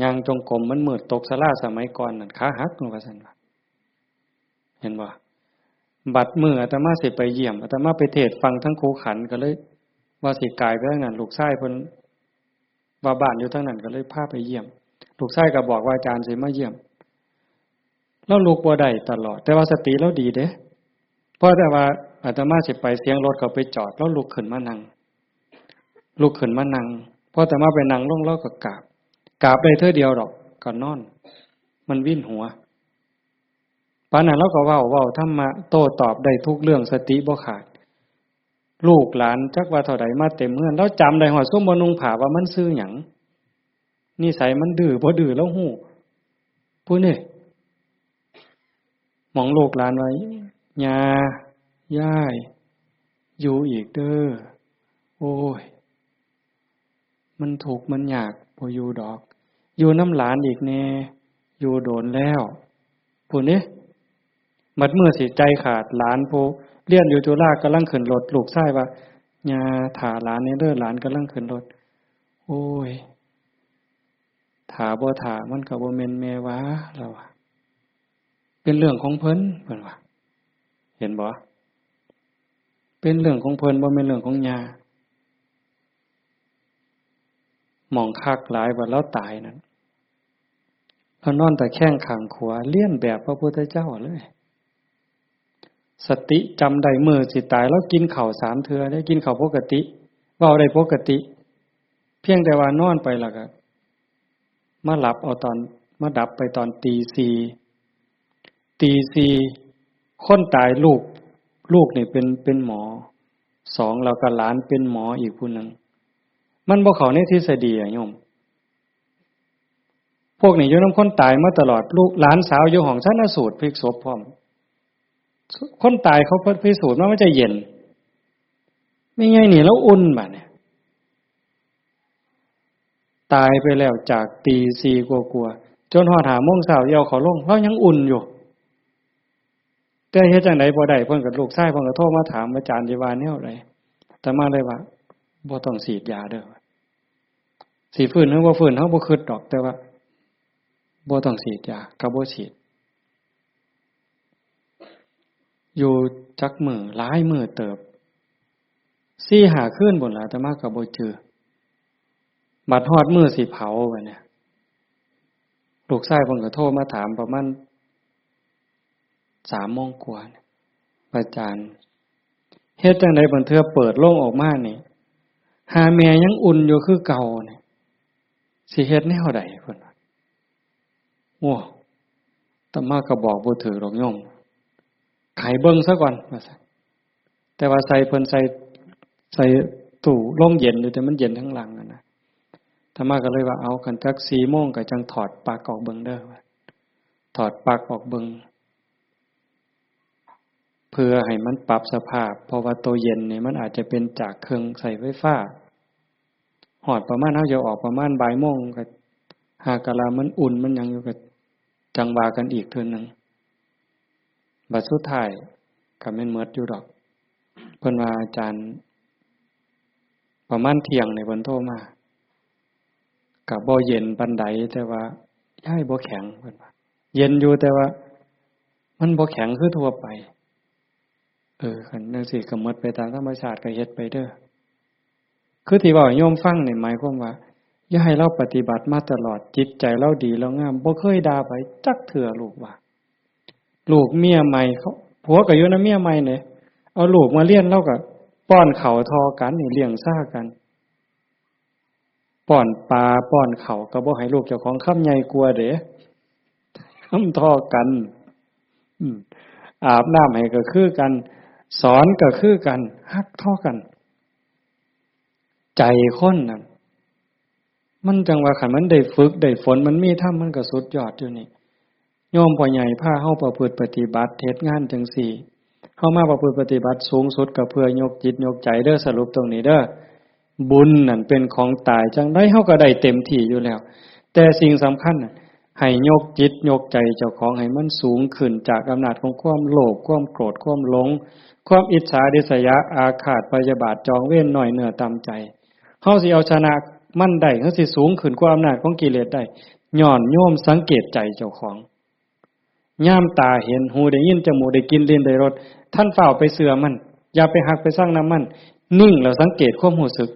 ย่างจงกรมมันมืด ตกศาลาสมัยก่อนนั่น ขาหัก ว่าซั่นว่า เห็นบ่ บัดมื้ออาตมาสิไปเยี่ยม อาตมาไปเทศน์ฟังทั้งคูขัน ก็เลยว่าสิกายไปทางนั้น ลูกชายเพิ่นว่าบ้านอยู่ทางนั้น ก็เลยพาไปเยี่ยม ลูกชายก็บอกว่าอาจารย์สิมาเยี่ยม ลาวลุกบ่ได้ตลอด แต่ว่าสติลาวดีเด้ พอแต่ว่าอาตมาสิไป เสียงรถเขาไปจอด ลาวลุกขึ้นมานั่ง ลุกขึ้นมานั่ง พออาตมาไปนั่งลง ลาวก็กราบ กราบได้เทื่อเดียวดอก ก็นอน มันวินหัว ปานนั้นลาวก็เว้า เว้าธรรมะ โต้ตอบได้ทุกเรื่อง สติบ่ขาด ลูกหลานจักว่าเท่าใดมาเต็มเฮือน ลาวจำได้ฮอดซุมบ่นุ่งผ้าว่ามันชื่อหยัง นิสัยมันดื้อบ่ดื้อลาวฮู้ ผู้นี่ หม่องลูกหลานว่า ย่า ยาย อยู่อีกเด้อ โอ้ย มันทุกข์มันยาก บ่อยู่ดอก อยู่นำหลานอีกแน่ อยู่โดนแล้ว ผู้นี่ บัดมื้อสิใจขาด หลานผู้เรียนอยู่จุฬากำลังขึ้นรถ ลูกชายว่า ย่า ถ่าหลานแน่เด้อ หลานกำลังขึ้นรถ โอ้ย ถ่าบ่ถ่ามันก็บ่แม่นแม่ว่า ลาวว่า เป็นเรื่องของเพิ่น เพิ่นว่า เห็นบ่ เป็นเรื่องของเพิ่น บ่แม่นเรื่องของย่า หม่องคักหลายว่าลาวตายนั่น ลาวนอนตะแคงข้างขวา เลียนแบบพระพุทธเจ้าเลย สติจำได้ มื้อสิตาย ลาวกินข้าวสามเทื่อเด้ กินข้าวปกติ เว้าได้ปกติ เพียงแต่ว่านอนไปแล้วก็ มาหลับเอาตอน มาดับไปตอนตีสี่ ตีสี่ คนตายลูก ลูกนี่เป็น เป็นหมอสอง แล้วก็หลานเป็นหมออีกผู้หนึ่ง มันบ่เข้าในทฤษฎีอะโยม พวกนี้อยู่นำคนตายมาตลอด ลูกหลานสาวอยู่ห้องชันสูตรพลิกศพพร้อม คนตายเขาพิสูจน์ว่ามันจะเย็น แม่ใหญ่นี่ลาวอุ่นบัดนี้ ตายไปแล้วจากตีสี่กว่าๆ จนฮอดห้าโมงเช้า เอาเขาลง ลาวยังอุ่นอยู่ แต่เฮ็ดจั่งใดบ่ได้ เพิ่นก็ ลูกชายเพิ่นก็โทรมาถาม อาจารย์สิว่าแนวใด อาตมาเลยว่า บ่ต้องฉีดยาเด้อ สิฟื้นหรือบ่ฟื้น เฮาบ่คิดดอก แต่ว่า บ่ต้องฉีดยา ก็บ่ฉีด อยู่จักมื้อ หลายมื้อเติบ สี่ห้าคืนพู้นล่ะ อาตมาก็บ่จื่อ บัดฮอดมื้อสิเผาบัดเนี่ย ลูกชายเพิ่นก็โทรมาถามประมาณสามโมงกว่าเนี่ย อาจารย์ เฮ็ดจั่งใดบัดเทื่อเปิดโลงออกมานี่ หาแม่ยังอุ่นอยู่คือเก่าเนี่ย สิเฮ็ดแนวใด เพิ่นว่า โอ้ อาตมาก็บอกบ่ถืกดอกโยม ให้เบิ่งซะก่อน ว่าซั่น แต่ว่าใส่ เพิ่นใส่ ใส่ตู้โรงเย็นอยู่ แต่มันเย็นทั้งหลังอะนะ อาตมาก็เลยว่า เอา คันจักสี่โมงก็จั่งถอดปลั๊กออกเบิ่งเด้อ ว่า ถอดปลั๊กออกเบิ่ง เพื่อให้มันปรับสภาพ เพราะว่าตัวเย็นนี่มันอาจจะเป็นจากเครื่องใช้ไฟฟ้า ฮอดประมาณ เฮาจะออกประมาณบ่ายโมง ก็หากะลามันอุ่นมันหยังอยู่ ก็จั่งว่ากันอีกเทื่อหนึ่ง บัดสุดท้ายก็แม่นหมดอยู่ดอก เพิ่นว่า อาจารย์ ประมาณเที่ยงนี่เพิ่นโทรมา ก็บ่เย็นปานใด แต่ว่า ยายบ่แข็ง เพิ่นว่า เย็นอยู่ แต่ว่า มันบ่แข็งคือทั่วไป เออ คันจั่งซี้ก็หมดไปตามธรรมชาติ ก็เฮ็ดไปเด้อ คือที่เว้าให้โยมฟังนี่หมายความว่า อย่าให้ลาวปฏิบัติมาตลอด จิตใจลาวดีลาวงาม บ่เคยด่าไผจักเทื่อ ลูกว่า ลูกเมียใหม่เขา ผัวก็อยู่นำเมียใหม่เนี่ย เอาลูกมาเรียน ลาวก็ป้อนข้าวเท่ากันนี่ เลี้ยงซ่ากัน ป้อนปลาป้อนข้าวก็บ่ให้ลูกเจ้าของคำใหญ่กว่าเด้ คำเท่ากัน อืม อาบน้ำให้ก็คือกัน สอนก็คือกัน ฮักเท่ากัน ใจคนนั่น มันจั่งว่าคันมันได้ฝึกได้ฝน มันมีธรรม มันก็สุดยอดอยู่นี่ โยมพ่อใหญ่พาเฮาประพฤติปฏิบัติ เฮ็ดงานจั่งซี้ เฮามาประพฤติปฏิบัติสูงสุดก็เพื่อยกจิตยกใจเด้อ สรุปตรงนี้เด้อ บุญนั่นเป็นของตาย จั่งใดเฮาก็ได้เต็มที่อยู่แล้ว แต่สิ่งสำคัญน่ะ ให้ยกจิตยกใจเจ้าของให้มันสูงขึ้นจากอำนาจของความโลภ ความโกรธ ความหลง ความอิจฉาริษยาอาฆาตพยาบาทจองเวร น้อยเนื้อต่ำใจ เฮาสิเอาชนะมันได้ เฮาสิสูงขึ้นกว่าอำนาจของกิเลสได้ ย้อนโยมสังเกตใจเจ้าของ ยามตาเห็น หูได้ยิน จมูกได้กลิ่น ลิ้นได้รส ท่านฟ้าวไปเชื่อมัน อย่าไปฮักไปซังนำมัน นิ่งแล้วสังเกตความรู้สึก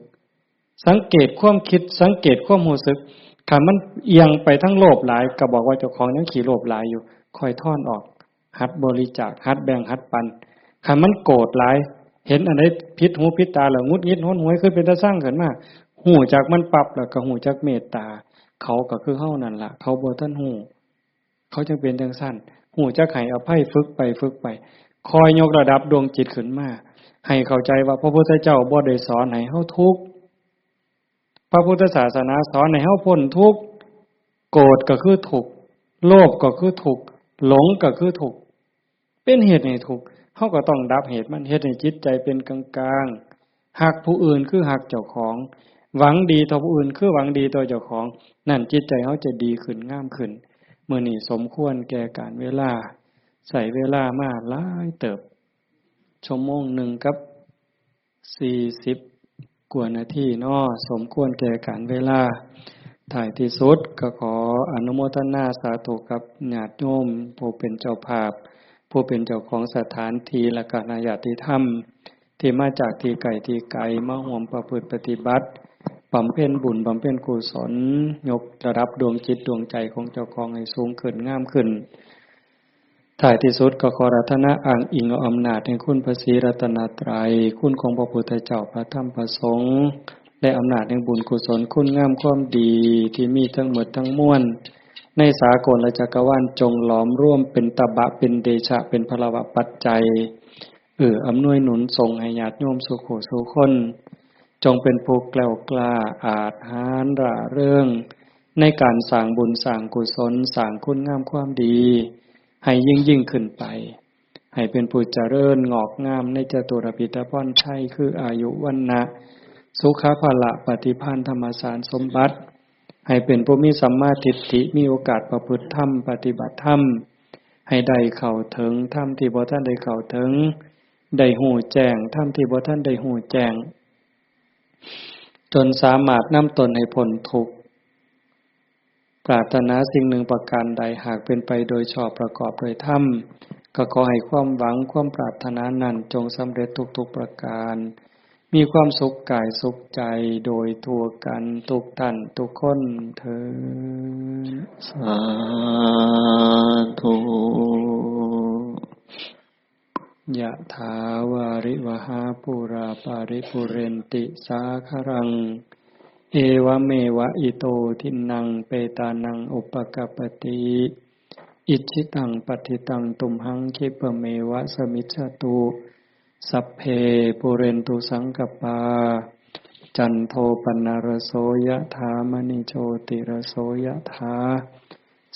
สังเกตความคิด สังเกตความรู้สึก คันมันเอียงไปทางโลภหลาย ก็บอกว่าเจ้าของยังขี้โลภหลายอยู่ ค่อยถอนออก หัดบริจาค หัดแบ่ง หัดปัน คันมันโกรธหลาย เห็นอันใดผิดหูผิดตาแล้วหงุดหงิดหนหวย คือเป็นตาซังขึ้นมา ฮู้จักมันปั๊บแล้วก็ฮู้จักเมตตา เขาก็คือเฮานั่นล่ะ เขาบ่ทันฮู้ เขาจั่งเป็นจั่งซั้น ฮู้จักให้อภัย ฝึกไปฝึกไป คอยยกระดับดวงจิตขึ้นมา ให้เข้าใจว่าพระพุทธเจ้าบ่ได้สอนให้เฮาทุกข์ พระพุทธศาสนาสอนให้เฮาพ้นทุกข์ โกรธก็คือทุกข์ โลภก็คือทุกข์ หลงก็คือทุกข์ เป็นเหตุให้ทุกข์ เฮาก็ต้องดับเหตุมัน เฮ็ดให้จิตใจเป็นกลางๆ ฮักผู้อื่นคือฮักเจ้าของ หวังดีต่อผู้อื่นคือหวังดีต่อเจ้าของ นั่นจิตใจเฮาจะดีขึ้น งามขึ้น มื้อนี้สมควรแก่กาลเวลา ใช้เวลามาหลายเติบ ชั่วโมงหนึ่งกับสี่สิบกว่านาทีเนาะ สมควรแก่กาลเวลา ท้ายที่สุดก็ขออนุโมทนาสาธุกับญาติโยมผู้เป็นเจ้าภาพ ผู้เป็นเจ้าของสถานที่ และคณะญาติธรรม ที่มาจากที่ไกลที่ไกล มาร่วมประพฤติปฏิบัติ บำเพ็ญบุญ บำเพ็ญกุศล ยกระดับดวงจิตดวงใจของเจ้าของให้สูงขึ้น งามขึ้น ท้ายที่สุดก็ขออาราธนาอ้างอิงเอาอำนาจแห่งคุณพระศรีรัตนตรัย คุณของพระพุทธเจ้า พระธรรม พระสงฆ์ และอำนาจแห่งบุญกุศล คุณงามความดีที่มีทั้งหมดทั้งมวล ในสากลและจักรวาล จงหลอมรวมเป็นตบะ เป็นเดชะ เป็นพลวปัจจัย เอื้ออำนวยหนุนส่งให้ญาติโยมสู่ผู้สู่คน จงเป็นผู้แกล้วกล้า อาจหาญร่าเริง ในการสร้างบุญสร้างกุศล สร้างคุณงามความดี ให้ยิ่งยิ่งขึ้นไป ให้เป็นผู้เจริญงอกงามในจตุรพิธพรชัย คืออายุ วรรณะ สุขะ พละ ปฏิภาณ ธรรมสารสมบัติ ให้เป็นผู้มีสัมมาทิฏฐิ มีโอกาสประพฤติธรรม ปฏิบัติธรรม ให้ได้เข้าถึงธรรมที่บ่ทันได้เข้าถึง ได้ฮู้แจ้งธรรมที่บ่ทันได้ฮู้แจ้ง จนสามารถนำตนให้พ้นทุกข์ ปรารถนาสิ่งหนึ่งประการใด หากเป็นไปโดยชอบประกอบโดยธรรม ก็ขอให้ความหวังความปรารถนานั้นจงสำเร็จทุกๆประการ มีความสุขกายสุขใจโดยทั่วกันทุกท่านทุกคนเทอญ สาธุ ยะถาวาริวหาปูราปาริปุเรนติสาคารัง เอวะเมวะอิโตทินนังเปตานังอุปกัปปติ อิจฉิตังปัตถิตังตุมหังคิปะเมวะสมิจฉตุ สัพเพปุเรนตุสังกปปา จันโทปนรโสยะถามณิโชติรโสยะถา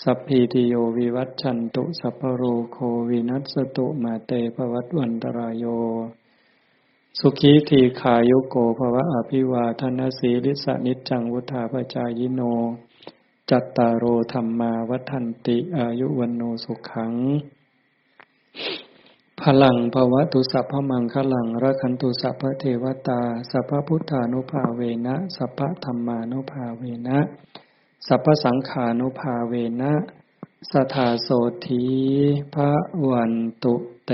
สัพพีติโยวิวัชชันตุ สัพพะโรโควินัสสตุ มาเตภวัตวันตรายโย สุขีทีขายุโกภวะ อภิวาทนสีลิสะนิจจังวุธาปจายิโน จัตตาโรธัมมาวัฒนติ อายุวันโนสุขัง พลังภวตุ สัพพมังคลัง รักขันตุ สัพพเทวตา สัพพพุทธานุภาเวนะ สัพพธรรมานุภาเวนะ สัพพสังฆานุภาเวนะ สทาโสธี พวันตุเต